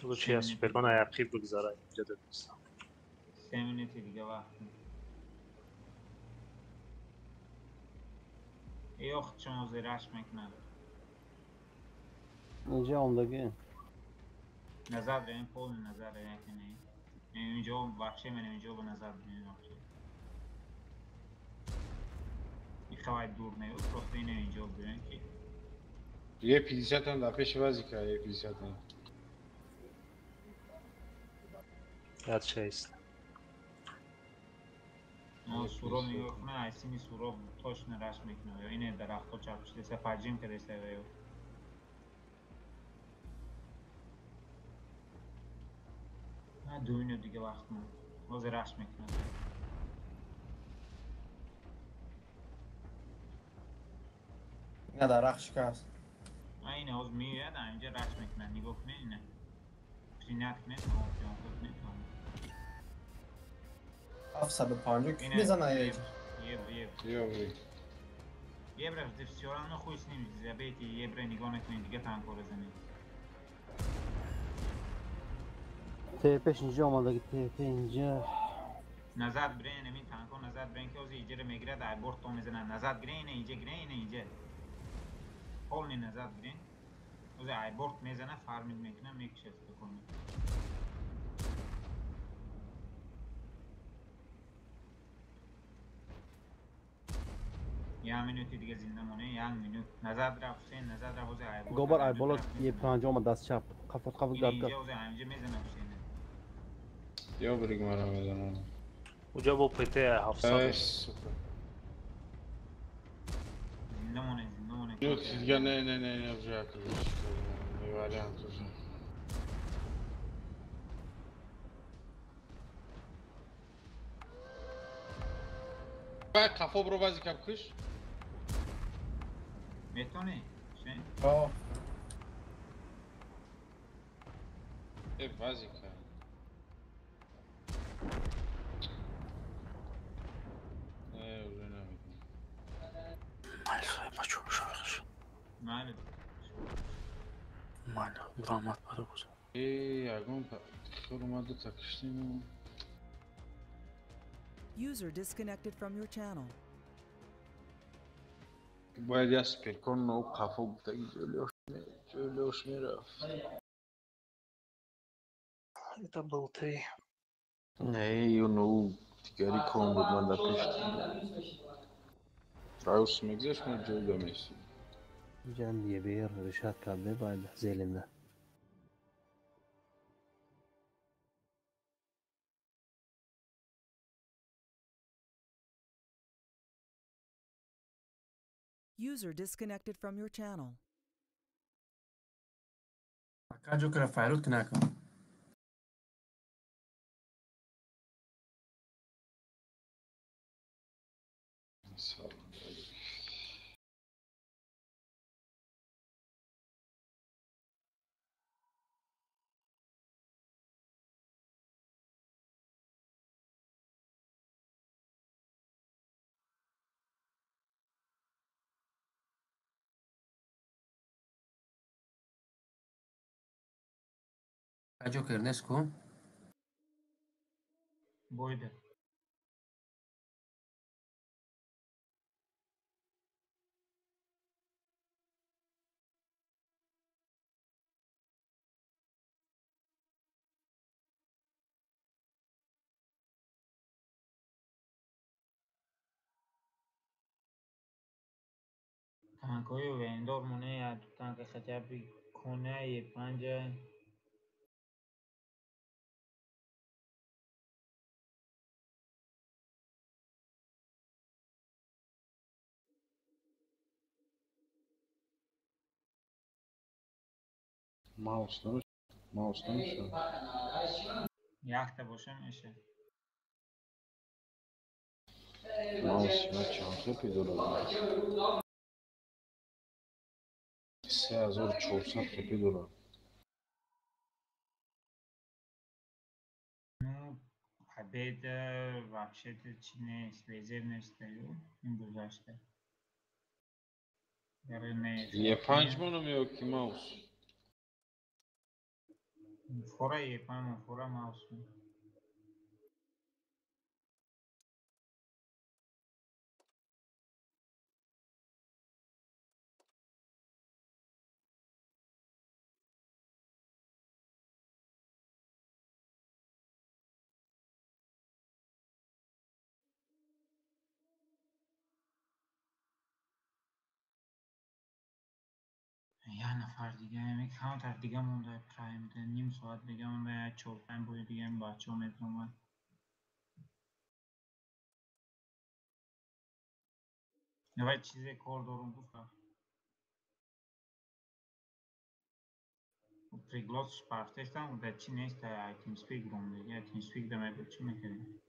Лучше я суперман ақиб бигзара инҷа додистам. 3 минути дига вақт. Ё худшон зираш мекунанд. Инҷа омдагӣ. Назар равем, полный назар равем кунем. Инҷо вообще мен инҷо ба назар бинем вообще. Ихавай дур не, просто ина инҷо бинем ки. Е 50 ам дар пеши вазика, Е 50 ам. Яд шест. Суроб нигоҳ кунед, айсини суроб точно раш мекунад. Ё ине дарахтҳо чап шудеса, поджим кардеса ва ё. 2 минут дига вақт монд. Ҳозир рашт мекунад. Ина дар рахт шикаст. Ина ҳозир меояд, инҷа рашт мекунад. Нигоҳ кунед ина. Принят кунед, тамом, приёмка кунед, тамом. 750 ки мезана Евро, евро. Евро. Евро, всё равно хуй с ним, забейте евро, нигоҳ накунед, дига танкора занед. ТПш инҷа омадаги, ТП инҷа. Назад бирен, ҳамин танко назад бирен, ки ҳозир иҷара мегирад, ай борт то мезанад. Назад гирен, ина инҷа гирен, ина инҷа. Полный назад гирен. Ҳозир ай борт мезанад, фарминг мекунад, мекушад спокойно. Як минути дига зинда монед, як минут. Назад рафт, Ҳусейн, назад рафт, ҳозир ай борт. Гобар ай боло Е5 омад даст чап. Қафот қафот Ина гап инҷа гап. ҳозир инҷа мезанад Ҳусейн. Ё бриг мара мезанам. Уҷа бо ПТ 700. Эй, сука. Зинда монед, зинда монед. Минут дига не, не, не, не, уже як не вариант уже. Бай қафо бро бази кап куш. Метавонӣ, Ҳусейн? О, Э, базика. Не, уже наметавонам. Майли, бачо, шояш. Майли. Майли, раҳмат барои. Э, ягон хел омада такиштем. User disconnected from your channel. Бояд як суперкон нов қафо гуфтаги ҷолиош мерафт. Это был ты. Не, ю нов дигари кон буд, ман дар пеш. Раус мегзашт, ман ҷой дамесид. Инҷа ЕБР решат карде баъд зелинда. User disconnected from your channel. Ака ҷокера файруд ки накун. Салом. Ака ҷокер нест ку? Бойда. Танкҳои вендор моне, як ду танка хотя бы кона Е5. Маус намеш, маус намешавад. Якта боша меша. Маус ма чанд хепи дорад? 3400 хепи дорад. Ну, победа вообще-то чи нест, резерв нестаю, ин гузашта. Барои не. Е5 монам ё ки маус? Фора Е5, фора маус. Як нафар дига, ами камтар дига монда прайм, ним соат дига монда, як чор панҷ бои дига ами бачаҳо метавонанд. Давай чизе кор дорум гуфта. Приглас партестам, да чи нест, ай TeamSpeak рум, я TeamSpeak да ме чӣ мекардем?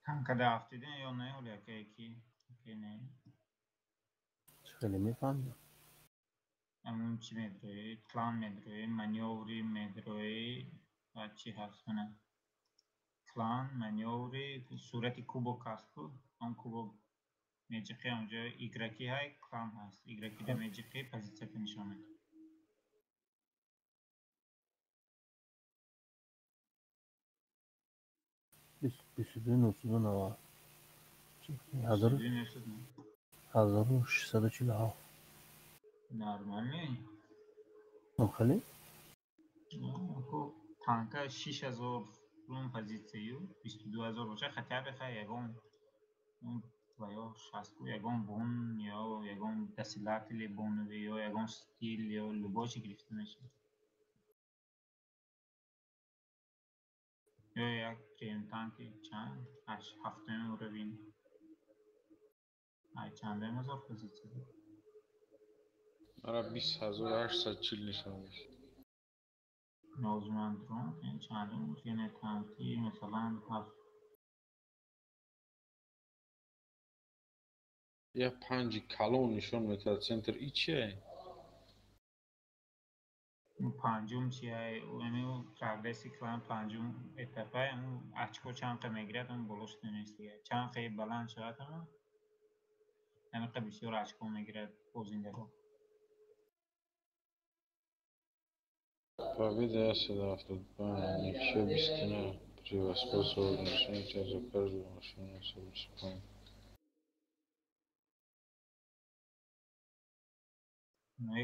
Танка да афтиден ё не ҳоли акае ки аке не? Хеле мефаҳмидам. Ҳамун чӣ медроӣ? Клан медроӣ, манёври медроӣ ва чӣ ҳаст мана? Клан, манёври, сурати кубок ҳаст ку, он кубок меҷиқӣ онҷо игроки ҳай, клан ҳаст. Игрокида меҷиқӣ позитсията нишон медиҳад. 22 990. 1647. Нормально. Хеле? Танка 6000 рум позитсияю, 22 000 боша, хотя бы хай ягон ва ё шастку ягон бон ё ягон досилатели бонови ё ягон стил ё любой чи гирифта мешавад. Ё як прем танки чанд? Ҳашт ҳафтуми уровень. Ай чандем ҳазор позитсия буд? Мара 20 840 нишон дошт. Нозман дрон чандем яъне танки масалан ҳафт Я панҷи калон нишон метавад центр и чие? Панҷум чия? Ами прогресси клан панҷум этапа, очко чанд қа мегирад, он болош нест дига. Чанд қи баланд шавад ҳама, ҳамин қа бисёр очко мегирад бозиндаҳо. Победа 175, ничья 29, превосходство в отношении за каждую машину 75. Нои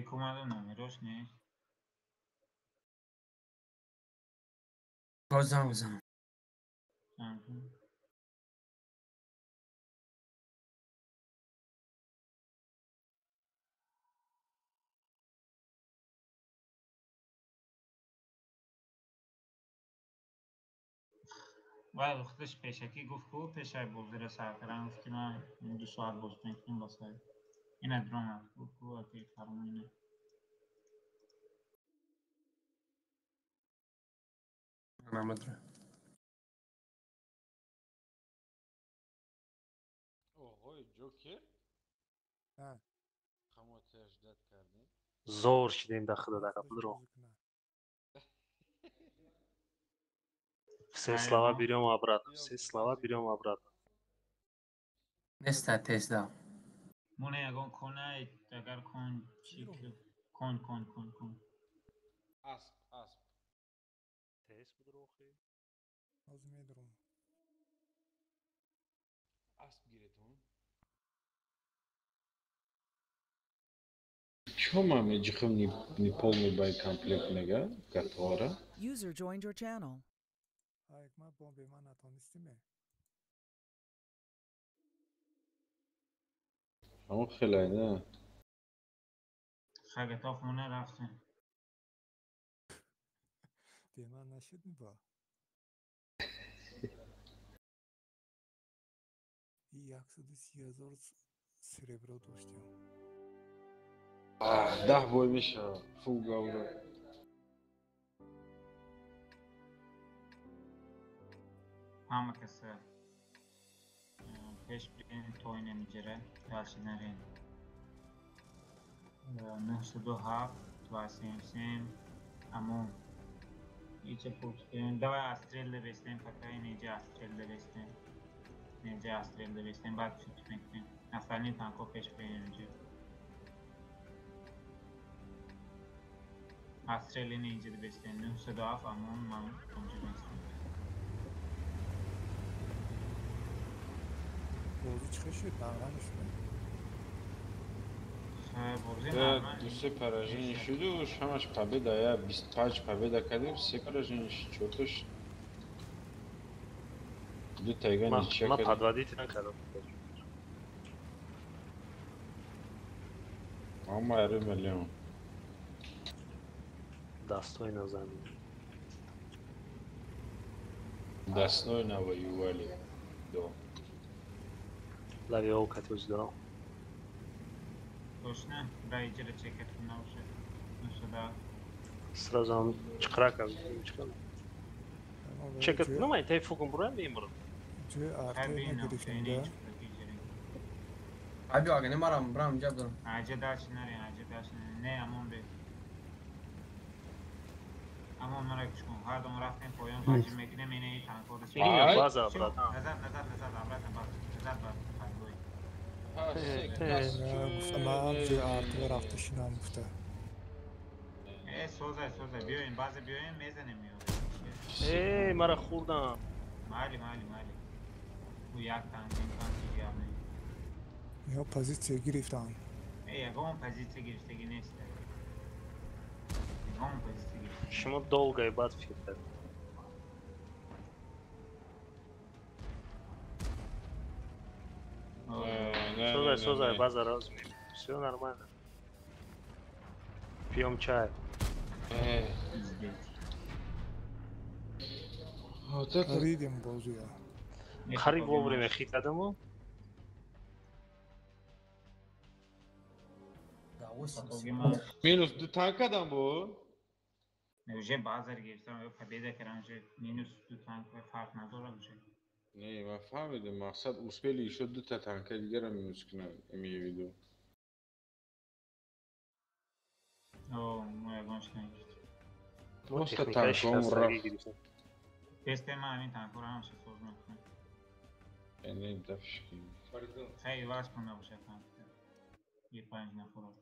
номерош нест. Боз занг бизанам. Занг. Вай худаш пешакӣ гуфт ку пешаи бозиро сар кардан гуфт ки ман 2 соат боз мекунем ба сар. Ина дромад гуфт ку аки фармон ина. Намедонам. Оҳои Ҷокер? Хамотияш дад кардем. Зор шидем да худа дақа будро. Все слова берем обратно. Все слова берем обратно. Неста тезда. Моне ягон кона агар кон чи кон кон кон кон. Асп, асп. Тез будро охи. Ҳозир медурам. Асп гиретон. Чё ма меҷихам не полный боекомплект мега готовара? User joined your channel. Айк ма бомбе ма натонистиме. Ҳамон хелай на. Хагатоф моне рафтем. Бе ман нашуд ба. И 130 000 серебро доштем. 10 бой мешавад. Фул гавра. Ҳама каса пеш бирем то ина миҷара дальше нарем. 907 ва сем амон. Ича пурсем. Давай астрел бестем пока инеҷа астрел бестем. Инеҷа астрел бестем баъд фикр мекунем. Остальные танко пеш бирем инҷа. Астрел инеҷа бестем. 907 амон ман онҷа бестем. Бозӣ чӣ шуд? Нормально шуд? Ду-се поражение шуду, ҳамаш победа, я 25 победа кардем, се поражение шуд, чорташ. Ду тайга ничья Ма кардем. подводить накардам. Ама яре миллион. Достойно замин. Достойно воевали. Да. Лавиол катюз дорам. Точно? Да, иҷара чекат кун набошад. Нашуда. Сразу ҳам чиқра кард. Чекат кунам, ай тай фукум бурам бемурам. Ҷои арте нагирифтем да. Аби ага не марам брам ҷаб дорам. Аҷа дач наре, аҷа дач наре. Не, амон бе. Амон мара гӯш кун. Ҳар дом рафтем поён ҳаҷм мекунем, инаи танкода. Ай, база, братан. Назад, назад, назад, обратно база. Назад база. Подбой. Гуфта ман ҷои арте рафта шинам гуфта. Э, созай, созай. Биёем, база биёем, мезанем меёрем. Э, мара хӯрдам. Майли, майли, майли. Ӯ як танк, ин танк дигар не. Ё позитсия гирифтам. Э, ягон позитсия гирифтагӣ нест. Ягон позитсия гирифтагӣ. Шумо долго и бад фикр кардед. Созай, созай, база разумеем. Все нормально. Пьем чай. Ридем бозия. Қариб вовремя хит кардаму. Минус ду танк кардам бо? Уже базар гирифтам, ё победа кардам, уже минус ду танк фарқ надорад уже. Не, ман фаҳмидам, мақсад успели ещё дута танка дигарро минус кунам, имею в виду. О, мо ягон чиз нагирифтем. Просто танком рафт. Тесте ман ҳамин танкҳоро ҳамаша соз мекунам. Не, дафшки. Хай иваз кун набошад танк. Е панҷ нафарат.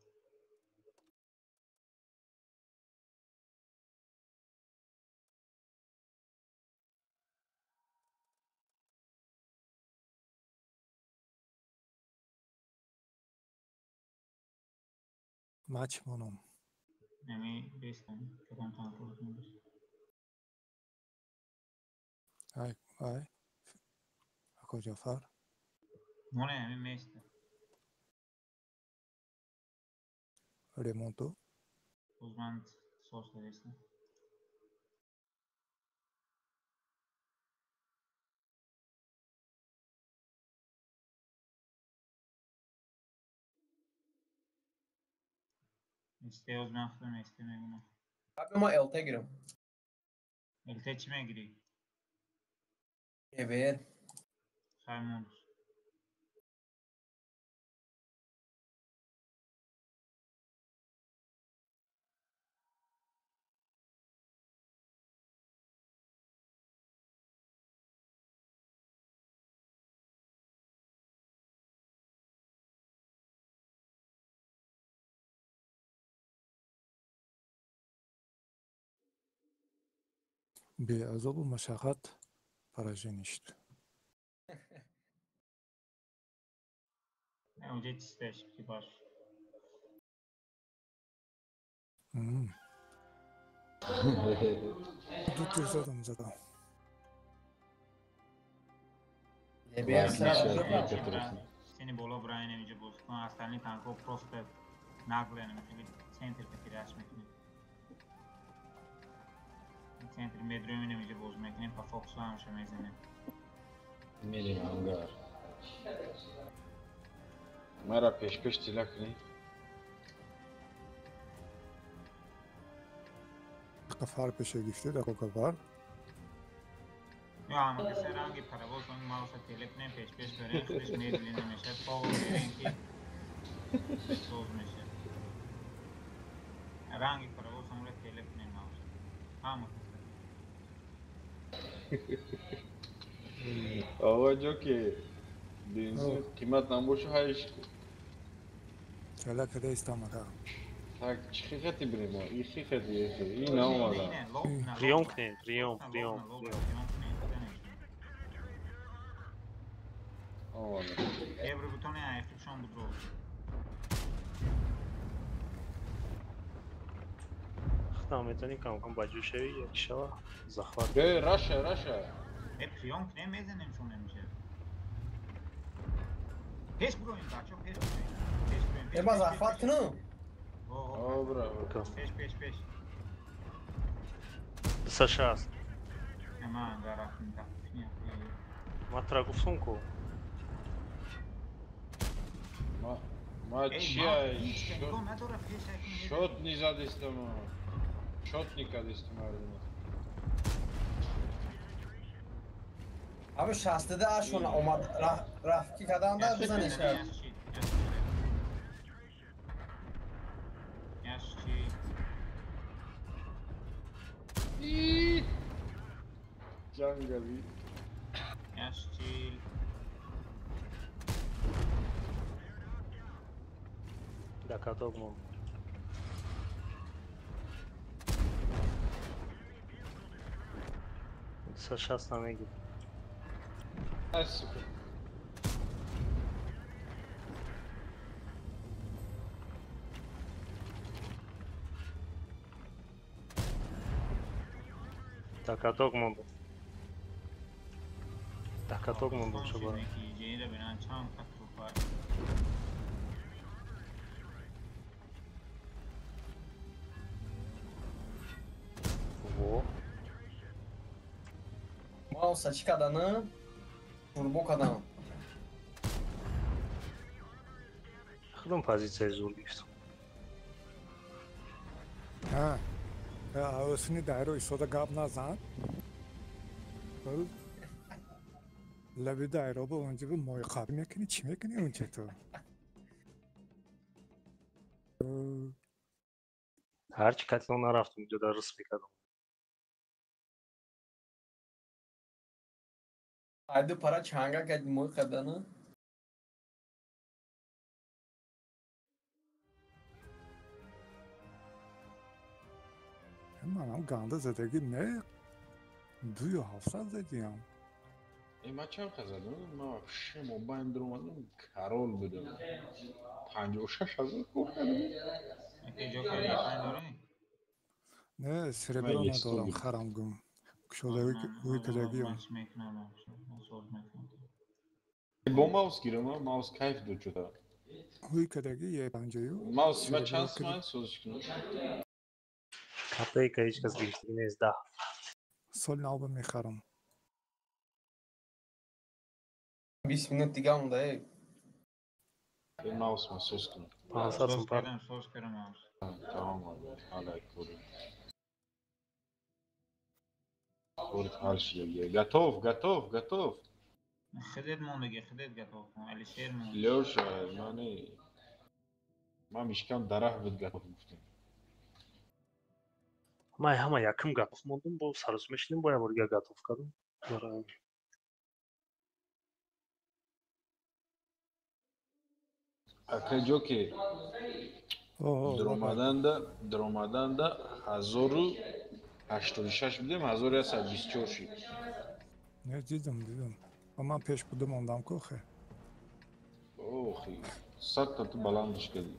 Мач монум. Ами бестам, кадом танкҳоро кунам. Ай, ай. Ако Ҷафар. Моне ами места. Ремонту. Боз ман соз дадестам. Исте оз ман худам исте мегунам. Аби ма ЛТ гирам. ЛТ чӣ мегирӣ? ЕБР. Хаймон. Беазобу машаққат поражение шуд. Унҷа чиста шуд ки баш. Ду тир задам задам. Сени боло брайан инҷа боз кун, остальные танкҳо просто наглые, хеле центр кати раш мекунем. Центр медроем инҷа боз мекунем, по фокусу ҳамаша мезанем. Мерем ангар. Мара пешпеш тила кунӣ. Қафар пеша гирифте дар Қафар. Ё ҳама касе ранги паровоз он мауса теле кунем, пешпеш барем, худаш медленно мешавад, то берем ки соз мешавад. Ранги паровоз онро теле кунем мауса. Ҳама касе. Ава ҷоки бензин қимат набошу ҳайш. Тела када истам ака. Так, чӣ хати бирем мо? И хи хати и наомада. Приём кунем, приём, приём. Омада. Евро бутони айфишон будро. Там метавонӣ кам-кам ба ҷо шавӣ, як шава захват. Э, раша, раша. Э, приём кунем, мезанем шон намеша. Пеш бироем, бачаҳо, пеш бироем. Пеш бироем. Э, ба захват кунам. О, браво. Пеш, пеш, пеш. 260. Ама, гарафтим тахтикни. Ма тура гуфтум ку. Ма чия? Шот низадистам. Шот никадистам мардум. Ами 62 ашон омад рафки каданда бизанеш. Ҷангави. Яшчил. Да каток мон. Са шаст намегир. Ай, сука. Да каток мондум. Да каток мондум шуба. Во. Мауса чӣ кадану? Турбо кадан. Худам позитсияи зур гирифтам. Ҳа. Осини дайро истода гап назан. Лаби дайро ба онҷо ба мои қаб мекунӣ, чӣ мекунӣ онҷо ту? Ҳарчи катилон нарафтум, инҷо дар рус мекардам. Айду пара чанга кад мои қадану. Манам ганда задагӣ не, 2700 задиям. Э, ма чанд қа задам? Ма вообще мобайн дуромадам, король будам. 56 ҳазор кор кардам. Не, серебро надорам, харам гум. Кушодаги кадагиам. Бо маус гирам, маус кайф дод чута. Ҳуй кадаги е панҷаю. Маус ма чанд суман созиш кунам? Копейка ҳеҷ кас гирифтагӣ нест, 10. Соли нав мехарам. 20 минут дига монда, э. Маус ма соз кунам. 500 сум пар. Соз кардам маус. Тамом, ҳала кори. Кори ҳал шида. Готов, готов, готов. Худет мондаги, худет готов кун. Алишер монд. Лёша, ман не. Ман мишкам дарах буд готов гуфтем. Ман ҳама якум готов мондум, бо сарос мешидем, бо як бор дига готов кардам. Ака ҷоки дуромаданда 1086 будем, 1124 шид. Не, дидам, дидам. А ман пеш буда мондам ку хе. Охи, садта ту баландиш кардӣ.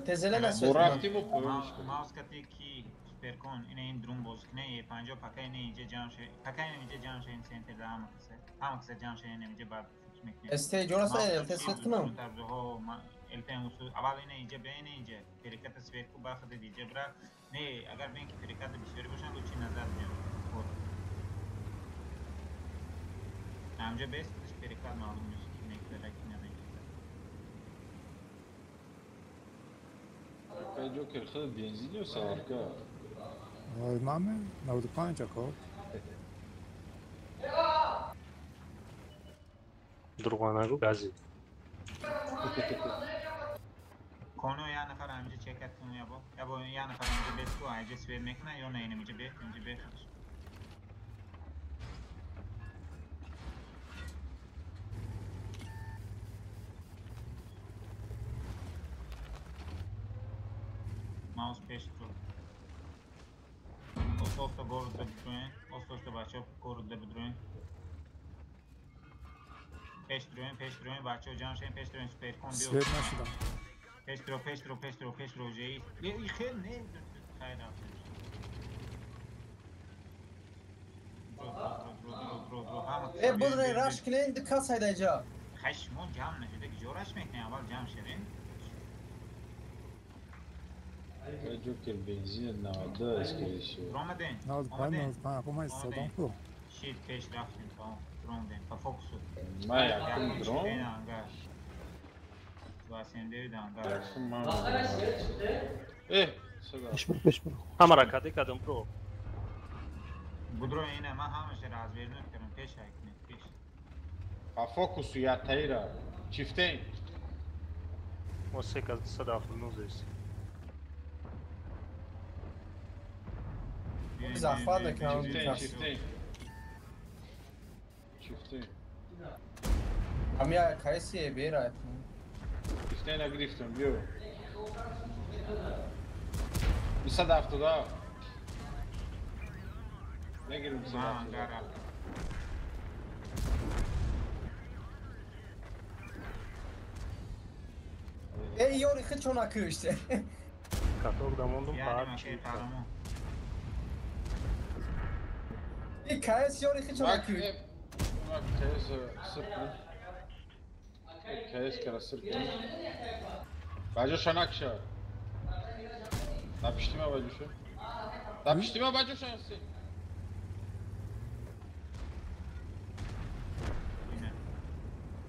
Тезеле Бо рафтиму поёниш кардем. Маус кати ки суперкон, ина ин друм боз куне, е 50 пака ина инҷа ҷамъ ше, пака ина инҷа ҷамъ ше, ин центр да ҳама касе. Ҳама касе ҷамъ ше, ина инҷа баъд фикр мекунем. СТ ҷораста ЛТ свет кунам. ЛТ усул аввал ина инҷа бе ина инҷа переката свет ку баъд худ инҷа бира. Не, агар бин ки переката бисёри бошанд, лучи назар биё. Ҳамҷа бес худаш перекат маълум мешавад ки мегузара ки намегузара. Ака ҷокер худ бензин ё саварка? Ой, маме, 95 ако. Дурӯға нагӯ, гази. Коно я нафар ҳамҷа чекат кун ябо. Ябо я нафар ҳамҷа бес ку, ҳамҷа свет мекуна ё не инамҷа бе, инҷа бе худаш. Маус пеш ту. Оста город да бидроен, оста бачаҳо город да бидроен. Пеш дроен, пеш дроен, бачаҳо ҷамъ шавен, пеш дроен, суперкон биё. Свет нашидам. Пеш дро, пеш дро, пеш дро, пеш дро, ҷеи. И хел не. Хайр рафтем. Э будрен раш кунен ду кас ҳайда иҷа. Хай шумо ҷамъ нашуда ки ҷо раш мекунем, аввал ҷамъ шавем. Ҷокер бензин 92 скорее всего. Ромаден. 95 95 по ман истодам ку. Шид пеш рафтем, тамом. Ромаден по фокусу. Ман якум дром. Пеш бир. Ҳамара каде кадам бро. Будро ина ман ҳамаша развернуть кардам пеш айкунед пеш. По фокусу я таира. Чифтейн. Мо се каз 279 аст. Захват мекунам. Чифтейн. Чифтейн. Ҳамя кайси бера. Чифтейна гирифтам, биё. 277. Мегирим 277. Эй, ёри хичо накушт. Каток дамондум баъд чи? И кайс ёри хичо накушт. Мак кайс сир кун. Кайс кара сир кун. Баҷоша накша. Напиштима баҷоша. Напиштима баҷоша ҳасти.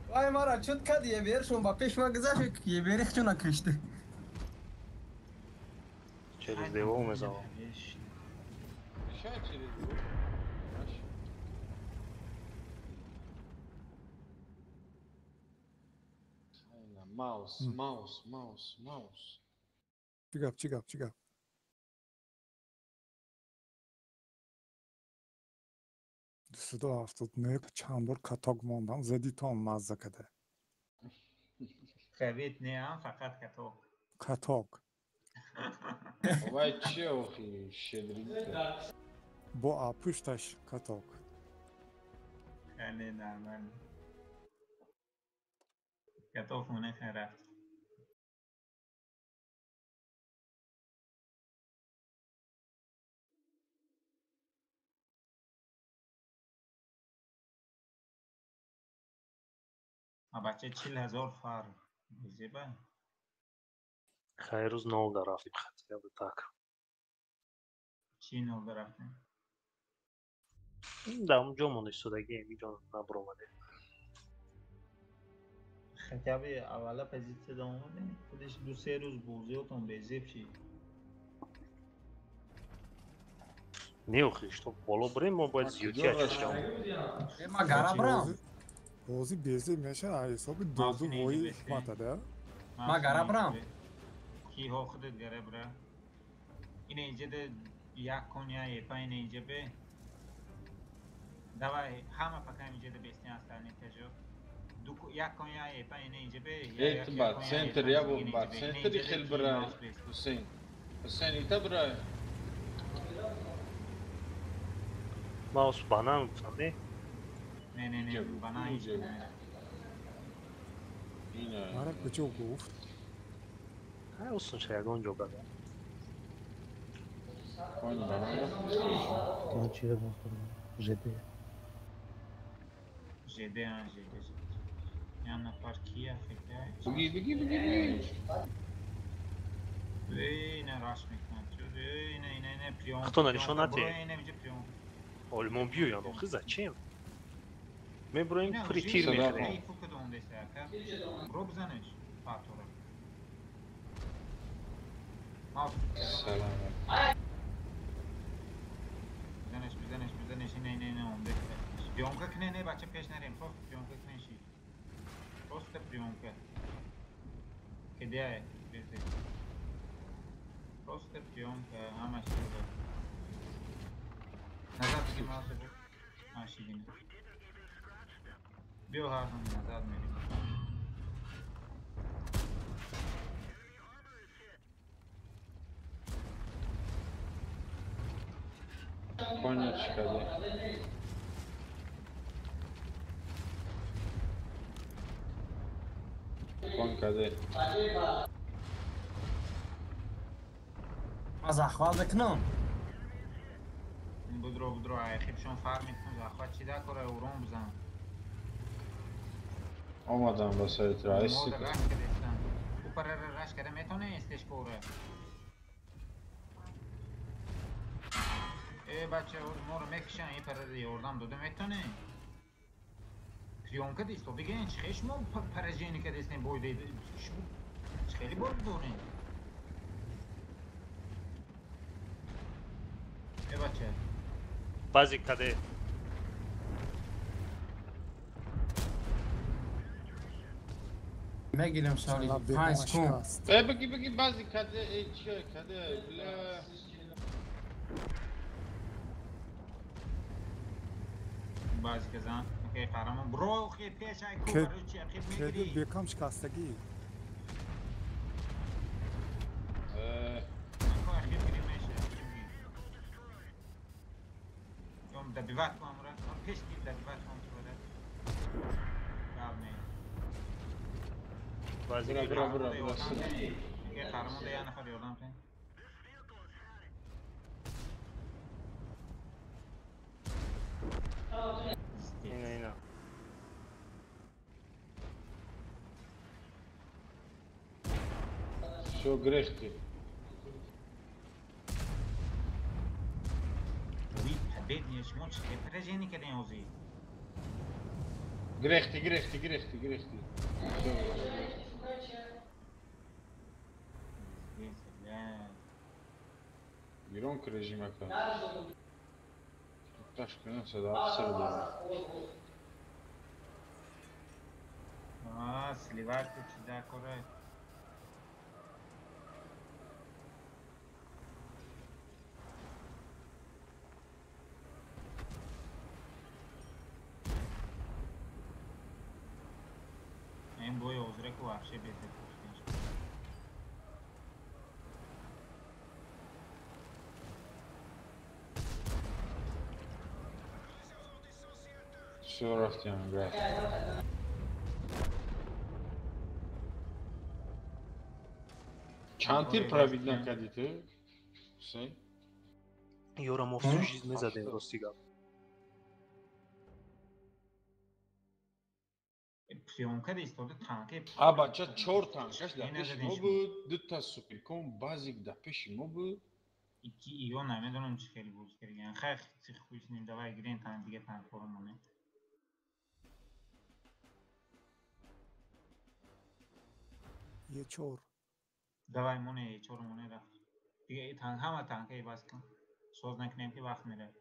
Вай мара чуд кад ебершон ба пеш ма гузашт ебери хичо накушт. Через девол мезанам. Шояд через девол. Маус, маус, маус, маус. Чӣ гап, чӣ гап, чӣ гап? 279 чанд бор каток мондам, задитон мазза када. Хавит не ам, фақат каток. Каток. Вай чи охи шедрин? Бо а пушташ каток. Хеле нормально. Каток моне хай рафт. Бача 40,000 фар зеба. Хай рӯз нол дарафтем хотя бы так. Чӣ нол дарафтем? Дар он ҷо мон истодагием, иҷо набаромадем. Хотя бы аввала позитсия да омадем, худиш ду-се рӯз бозиётон безеб шид. Не охи, что боло бирем, мо бояд зиёдтия чишам. Э, ма гара бирам. Бозӣ безеб мешавад ҳисоби доду вои ҳикмата да? Ма гара бирам. Киҳо худат гара бира. Ина инҷа як кон я епа ина инҷа бе. Давай ҳама пока инҷа да бестин остальные тажо. Як кон я епа ина инҷа бе. Эй, ту ба центр я бо ба центри хел бира. Ҳусейн. Ҳусейн ита бира. Маус банан гуфтам, не? Не, не, не, банан инҷа. Мара куҷо гуфт? Хай усон ша ягон ҷо бада. Конь банан. Ман чиро бохӯрам? ЖД. ЖД, а, ЖД. Я нафар кия фикр. Буги, буги, буги, буги. Эй, ина раш мекунад. Эй, ина, ина, ина приём. Хто нишон нате? Ина инҷа приём. Олмон биёянд охи зачем? Меброем притир мехӯрем. Бро бизанеш патора. Салам. Бизанеш, бизанеш, бизанеш, ина, ина, ина омде. Приёмка кне, не, бача пеш нарем, просто приёмка кне ши. Просто приёмка. Кедяе, безе. Просто приёмка, ҳамаш шуда. Назад бигир мауса бо. Машидина. Биё ҳарҳам назад мерем. Коня чикаде. Кон каде. Ман захват мекунам. Будро, будро, ай хибшон фарм мекунам, захват чи да кора урон бизан. Омадам ба сари раис. У парара раш кара метоне истешкора. Э бача, моро мекишан, и парара ёрдам дода метоне. Приёмка дисто, бигин, чи хеш мо поражение кадестем бой де. Чи хели бой дорем. Э бача. Бази каде. Мегирем соли 5 секунд. Э беги беги бази каде, э чи каде, бля. Бази казан. Окей, қаҳрамон. Бро, хе пеш ай ку барои чи ақиб мегирӣ? Кеди бекам шикастагӣ. Ку ақиб гирӣ меша. Ём добивать кун амра. Пеш гир добивать кун ту бада. Гап не. Бази бра бра бра. Окей, қаҳрамон да як нафар ёрдам кун. Ина ина. Всё грехти. Ви победни шумо чи поражение кардем ҳозир? Грехти, грехти, грехти, грехти. Всё грехти. Гирон к режимака. Таш кунам сада сар дорам. А, сливать чи да кора. Ин бой озреку вообще бетер. Всё рафтем, граф. Чанд тир пробить накардӣ ту? Ҳусейн? Ёра мо всю жизнь мезадем, рости гап. Приёмка истода танке. А бача чор танкаш дар пеши мо буд, дута суперком базик дар пеши мо буд. Ики ё намедонам чи хеле боз кардаган. Хайр, хуш ним, давай гирен танк дига танкҳоро монем. Е4. Давай моне Е4 моне рафт. Дига танк ҳама танкаи бас кун. Соз накунем ки вақт меравад.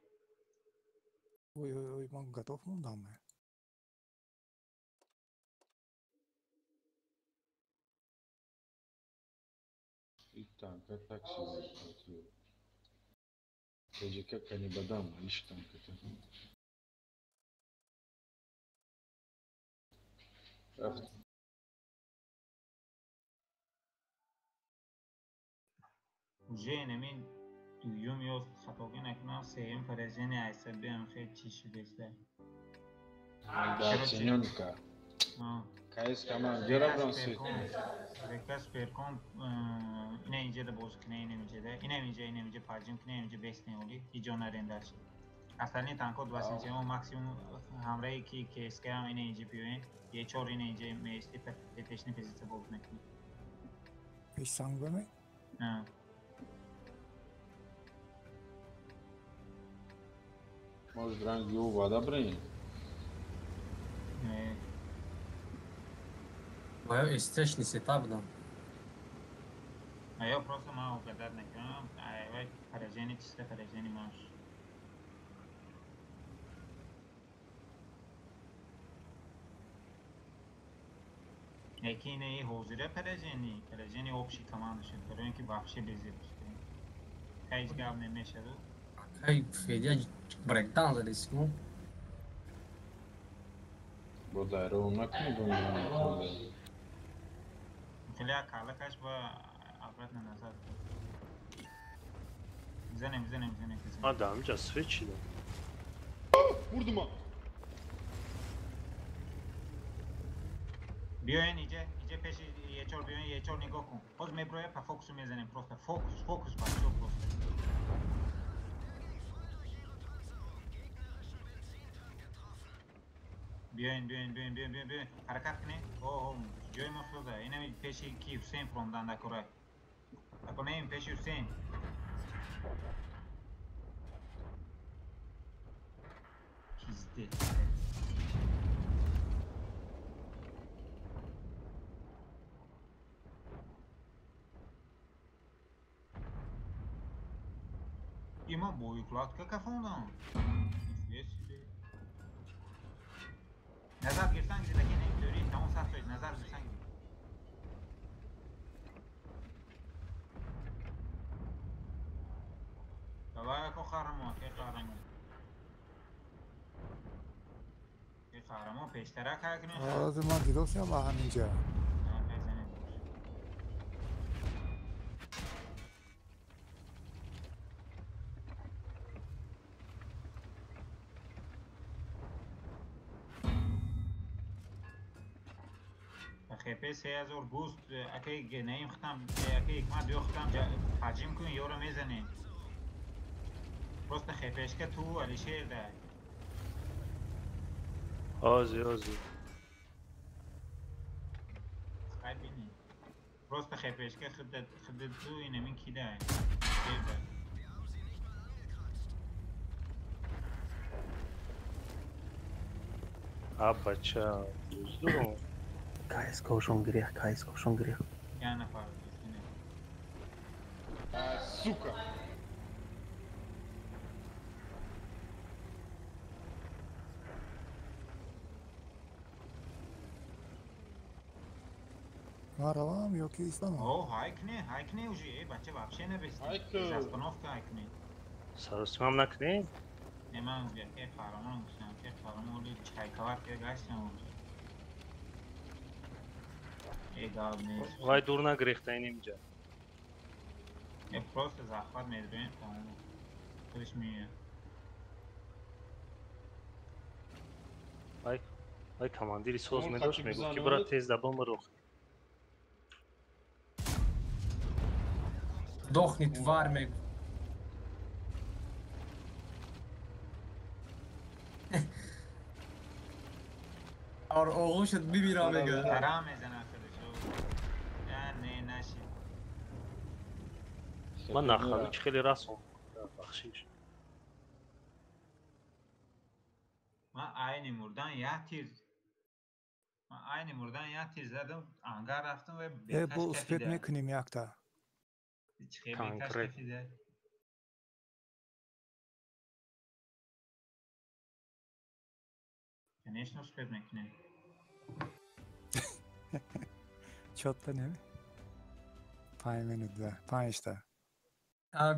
Ой ой ой, ман готов мондам. И танка такси. ТЖК канибадам, лиш танка. Рафт. Уже намин дуюм ё хатогӣ накунам, сеюм поражение айсабиам хел чӣ шудеста. Недооценёнка. КС команд гера свет. ВК Суперком ина инҷа боз кунэ, ина инҷа, ина инҷа, ина инҷа паҷим кунэ, инҷа бес неоли, иҷо нарендаш. Остальные танко 27 максимум ҳамраи ки КСК ҳам ина инҷа биёен, Е4 ина инҷа меисти пешни позиция боз мекунӣ. Пеш санг баме? А. Может ранг ю вода брин? Не. Моё истечни сетап дам. А я просто ман угадать накунам, ай поражение чисто поражение маш. Яки ина и ҳозира поражение, поражение общей команды шуд, барои ин ки вообще безеб шуд. Ҳеҷ гап намешавад. Кай Федя брейкдаун задеси ку? Бо дайро накунӣ бо Хеле калакаш ба обратно назад. Бизанем, бизанем, бизанем. А да, инҷа свет шида. Бурдума. Биёен иҷа, иҷа пеши Е4 биёен, Е4 нигоҳ кун. Боз меброя па фокусу мезанем просто. Фокус, фокус бачаҳо просто. Биёин, биёин, биёин, биёин, биёин, биёин. Ҳаракат кунед. О, ҷои мо соза. Инами пеши ки Ҳусейн фуромдан дакора. Ако неем пеши Ҳусейн. Пиздец. Има боекладка кафондам. Нихуя себе. Назар гирифтан гирифта ки не теории тамом сахт шуд. Назар гирифтан гирифт. Давай ако қаҳрамон, ке қаҳрамон. Ке қаҳрамон пештара кай кунем. Ҳозир ман дидосиям ба ҳаминҷа. ХП 3000 буст, акай наим хитам, акай ҳикмат биё хитам ҳаҷим кун, ёро мезанем. Просто ХПшка ту Алишер да. Ози, ози. Хай бини. Просто ХПшка хидда ту инамин кида. Алишер да. А бача, здорово. КСК-шон гирехт, КСК-шон гирехт. Я нафар. Сука! Ман равам ё ки истамам? О, ҳайкне, ҳайкне уже, э, бача вообще набести. Без остановка ҳайкне. Саросимам накне? Не, ман ке қаҳрамон гуфтам, ке қаҳрамон оли чайкавар ке гаштам уже. Вай дур нагирехта ин инҷа. Э, просто захват медроем, тамом. Худаш меояд. Вай, вай командири соз медошт, мегуфт ки бира тез дабон барох. Дохни тварь мегуфт. Ар оғӯшат бибирам мега. Тарам мезанад худаш. Не, нашид. Ман нахаду чи хеле расон. Бахшиш. Ман айни мурдан як тир. Ман айни мурдан як тир задам, ангар рафтам ва Э, бо успеть мекунем якта. Конкрет. Конечно, успеть мекунем. Чотта не? 5 минут, да. 5та.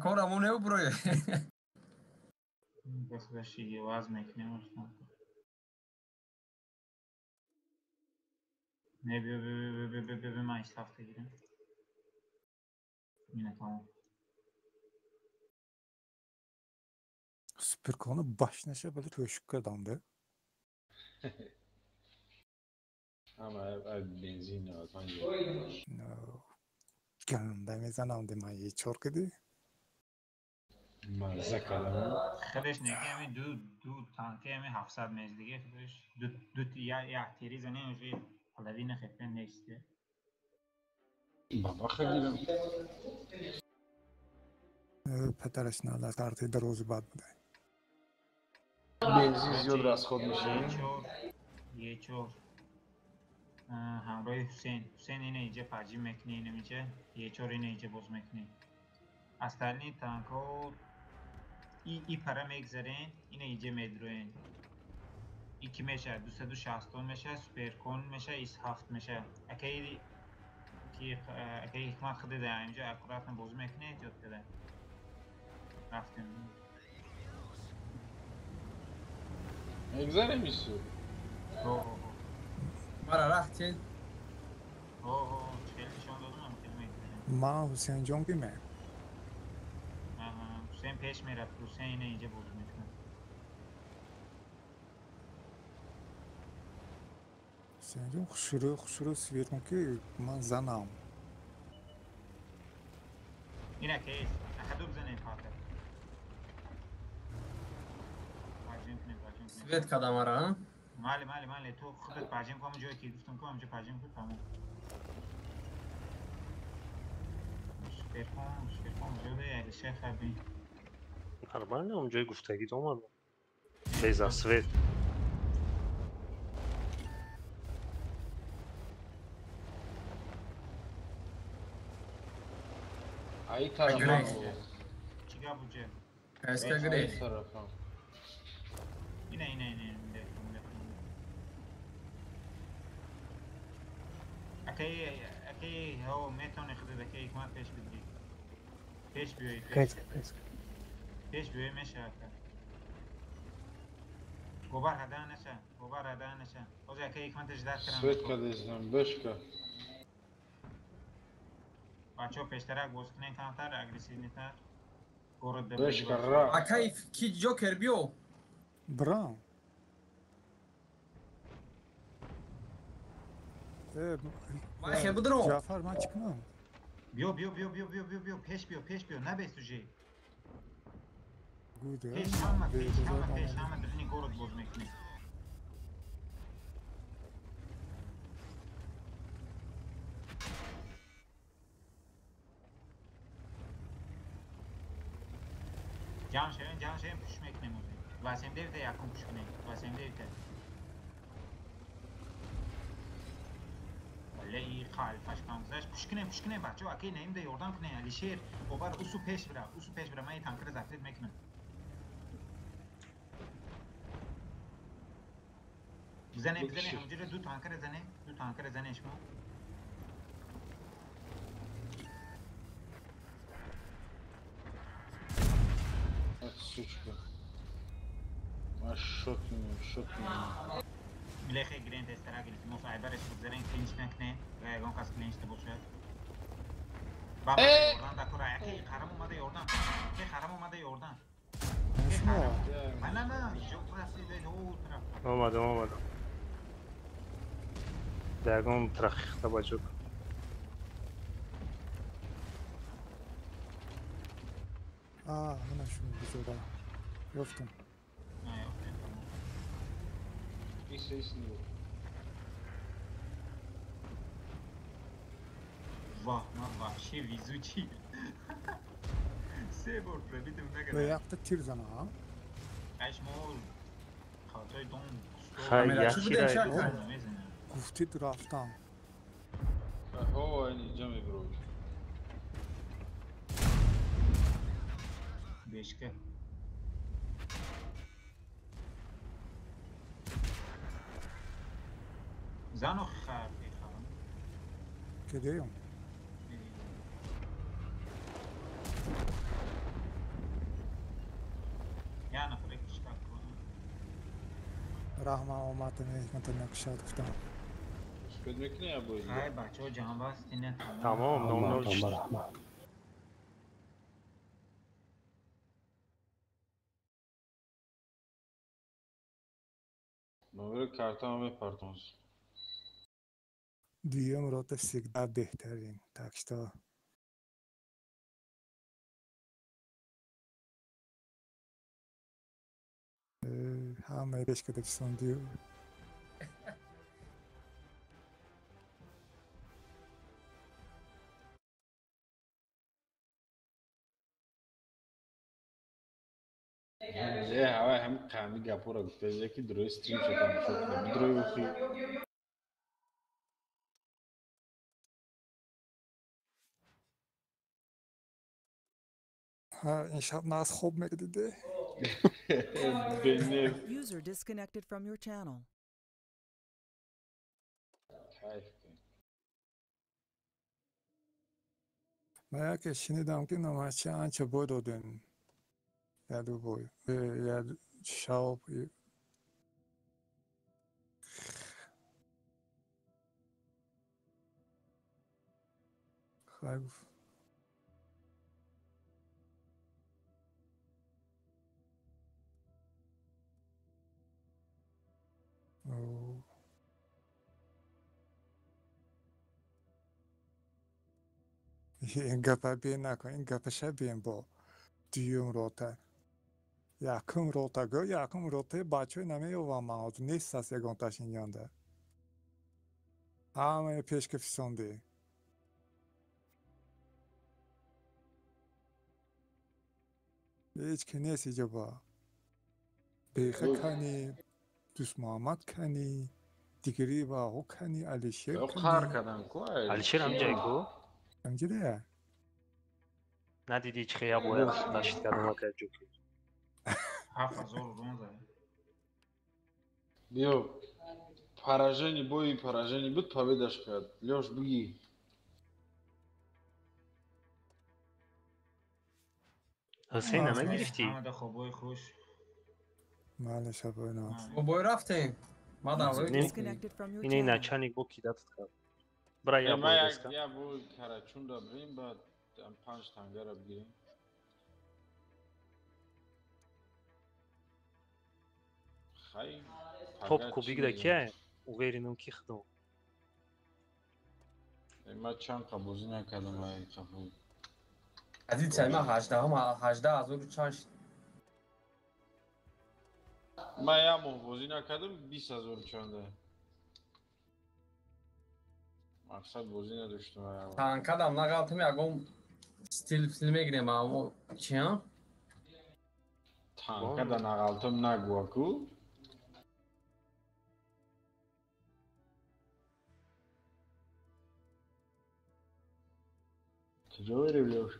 Кора му не уброи. Бас шиги ваз мекунем. Не, биё, биё, биё, биё, биё, биё, ман ҳафта гирам. Мина тамом. Суперкони башнаша бали тӯшук кардамда. Ама бензин 95. Ганда мезанам де ман ечор киди. Мазза кардам. Худаш неки ами ду танки ами 700 мездиги худаш ду як тири занем уже половина ХП нест. Баба хагирам. Патараш налат карти дарози бад буда. Бензин зиёд расход мешавад. Ечор. Ҳамроҳи Ҳусейн. Ҳусейн ина инҷа паҷим мекунӣ, ина инҷа. Ечор ина инҷа боз мекунӣ. Остальные танкҳо и пара мегзарен, ина инҷа медроен. И ки мешавад? 260 мешавад, суперкон мешавад, ИС-7 мешавад. Акаи ки акаи ҳикмат худе дар инҷа аккуратно бозӣ мекунӣ, эҳтиёт карда. Рафтем. Мегзарем ису. О. Мара рафтед. О, хеле нишон додам, хеле мегзарем. Ман Ҳусейнҷон ки ме? Ҳусейн пеш мерафт, Ҳусейн ина инҷа бозӣ мекунад. Ҳусейнҷон хушрӯ хушрӯ свет кун ки ман занам. Ина кейс, ахаду бизанем фақат. Свет кардам ара, а? Майли, майли, майли, ту худат пажим кун, ҷое ки гуфтам ку, ҳамҷо пажим кун, тамом. Шерхон, Шерхон, ҷоде Алишер хаби. Нормально, он ҷои гуфтагид омад. Без свет. Ай тарафам. Чӣ гап буд ҷе? Каска гирифт. Ина, ина, ина, акай, акай, ҳо, метавонӣ худат акай ҳикмат пеш бидиҳӣ. Пеш биёӣ. Кайска, кайска. Пеш биёӣ мешавад ака. Гобар ҳада наша, гобар ҳада наша. Ҳозир акай ҳикматаш дарк кардам. Свет кадесам, бешка. Бачаҳо пештарак боз кунед камтар, агрессивнитар. Город Бешка, ра. Акай, ки ҷокер биё. Брам. Ман хел будром. Ҷафар, ман чӣ кунам? Биё, биё, биё, биё, биё, биё, биё, пеш биё, пеш биё, набес уже. Гуде. Пеш ҳама, пеш ҳама, пеш ҳама, дарини город боз мекунем. Ҷамъ шавем, ҷамъ шавем, пуш мекунем ҳозир. 29-та якум пуш кунем, 29-та. Вале и қалфаш кам гузашт. Пуш кунем, пуш кунем, бачаҳо, акай наимда ёрдам кунем. Алишер, обар усу пеш бира, усу пеш бира, ман ин танкра закрит мекунам. Бизанем, бизанем, ҳамҷоро ду танкра занем, ду танкра занем шумо. Сучка. Ман шок мекунам, шок мекунам. Милехе гирен тестара илтимос айбареш бигзарен клинч накунем. Агар ягон кас клинчда бошад. Ба ёрдам дакора. Яке қарам омада ёрдам. Яке қарам омада ёрдам. На на на, ҷо расида о тараф. Омадам, омадам. Да ягон трахихта бачук. А, мана шуни бизода. Ёфтам. На, ёфтем, тамом. Ис, ис, не. Вах, ман вообще везучий. Се бор пробитим Ба накардам. якта тир зана, а? Ай шумо халтаи дон Хай, яхши. Гуфтид рафтам. Ҳо, ин инҷа мебирои. Бешка. Зану хар, харам. Кадеем? Я нафаре кишка кунам. Раҳма омад, ҳикмата накушад гуфтам. Успед мекунӣ я боз? Хай, бачаҳо ҷамъбаст ина. Тамом, нол нол шуд. Номери картаам мепартонс. Дуюм рота всегда беҳтарин, так что ҳамаи пеш кардагисон дию. Э, ҳавай ҳами қами гапҳоро гуфтази, яки дурои стрим шо тамошо кунам. Дурои охи. Ҳа, ин шаб на аз хоб медиде. Бенеф. User disconnected from your channel. Кайф кун. Ман яке шинидам, ки номачи анча бой додем. Яду бой. Яд шаб. Хай гуфт. О. Ин гапа бин накун, ин гапаша бин бо дуюм рота. Якум рота гӯ, якум ротаи бачаҳои намеёвам ман ҳозир, нест аст ягонташ инҷонда. Ҳамаи пешка фисондӣ. Ҳеҷ ки нест иҷоба. Беха кани, Дӯстмуҳаммад кани, дигари ваҳо кани, Алишер кани. Қар кардан ку? Алишер ҳамҷае ку? Ҳамҷида? Надидӣ чӣ хел як бояд ташид кардам акай ҷуки. 7000 рон зад. Биё, поражение бои поражение буд, победаш кард. Лёш, биги. Ҳусейн нагирифтӣ? Ҳамада хобои хуш. Бале, шабои нав. Хобои рафтем. Мадам Disconnected from your Ини channel. начальник бо кидатат кард. Бира я Ма бой як резка. я бой карачунда бирем, баъд панҷ тангара бигирем. Хай, Топ пага кубик чӣ да мегӯям? кия? Уверенам ки худам. Ма чанд қа бозӣ накардам ай қафо. Азиз, ма 18 ҳазору чанд шид. Ма як моҳ бозӣ накардам, 20 ҳазору чанда. Мақсад бозӣ надоштам ай аввал. Танкадам нағалтам, ягон стил фил мегирем, амо чи а? Танкада нағалтам нагӯ ку. Куҷо мерем, Лёш?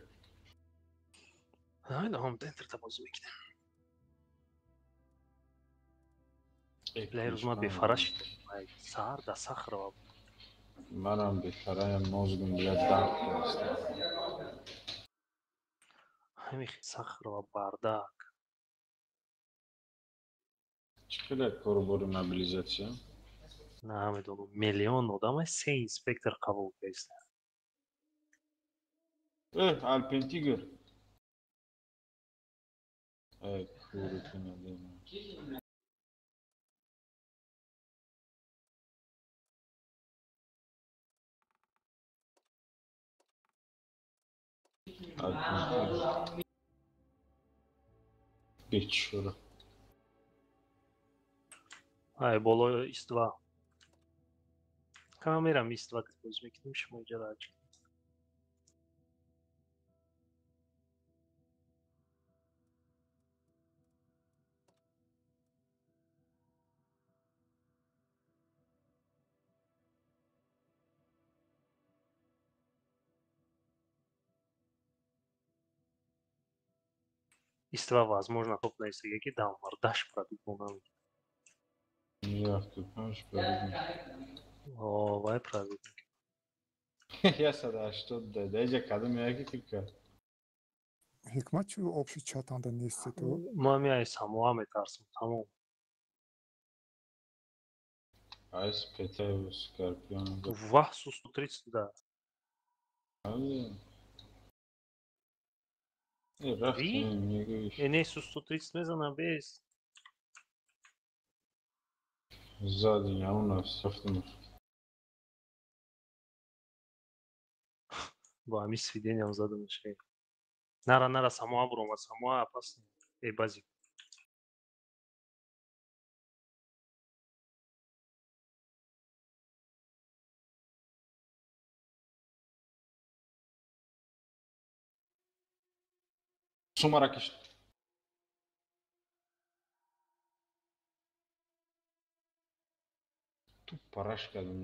Намедонам, центрта бозӣ мекунем. Бля, рӯз ман бефара шидам. Ай, саҳар да Сахарова. Манам бефараям, мозгум бля дард кардаст. Ҳамин Сахарова бардак. Чӣ хеле корубори мобилизатсия? Намедонам, миллион одам се инспектор қабул кардааст. Э, Алпен Тигр. Э, куру кунадем. Алпен Тигр. Бечора. Ай, боло иства. Кама мерам иства бозӣ мекунем, шумо иҷа раҷ. Иства возможно топ наистага ки даммардаш пробит монам. Яхту панҷ пробит. О, вай пробит. 180 да. Даиҷа кадом яки тир кард? Ҳикмат чӯ общий чатанда нести ту? Ман ми ай самоа метарсам, тамом. Айс Петаев Скорпион. Вах, су 130 да. Э, рафтем, мегӯиш. Э, не, су 130 мезанам, бес. Зади, у нас рафтем. Бо ҳамин сведениям задам шей. Нара, нара, самоа буромад, самоа опасный. Эй, базик. Сумара кишт. Ту параш кардам.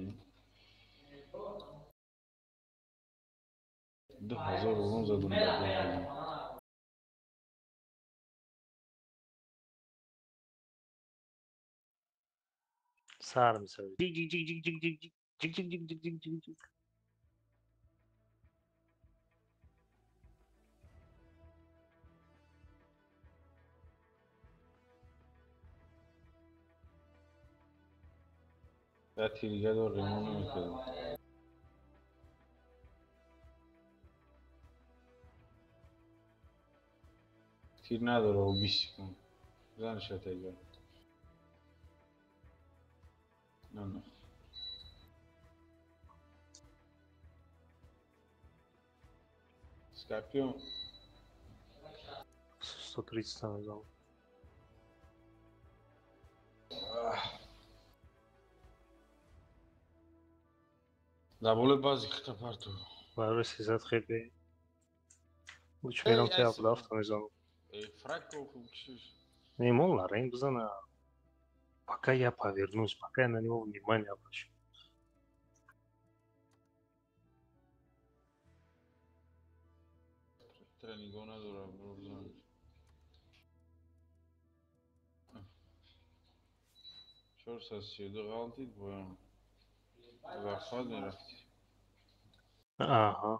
2000 рон задам ба. Сар мисал. Ҷик ҷик ҷик ҷик ҷик ҷик ҷик ҷик ҷик ҷик ҷик ҷик ҷик. Я тирга дор ремон намекардам. Тир надора, о 20 секунд. Занша тега. На, на. Скорпион. 130 мезанам. Дар болои баъзи хита парту. Барои 300 хп. Лучше мерам Эй, те ай, абдафта мезанам. Эй, фраг оху кишиш. Не, мон Лорен бизана. Пока я повернусь, пока я на него внимание обращу. Тра нигоҳ надорам, бро бизан. 432 ғалтид, боям. Захват мерафтӣ. Аҳа.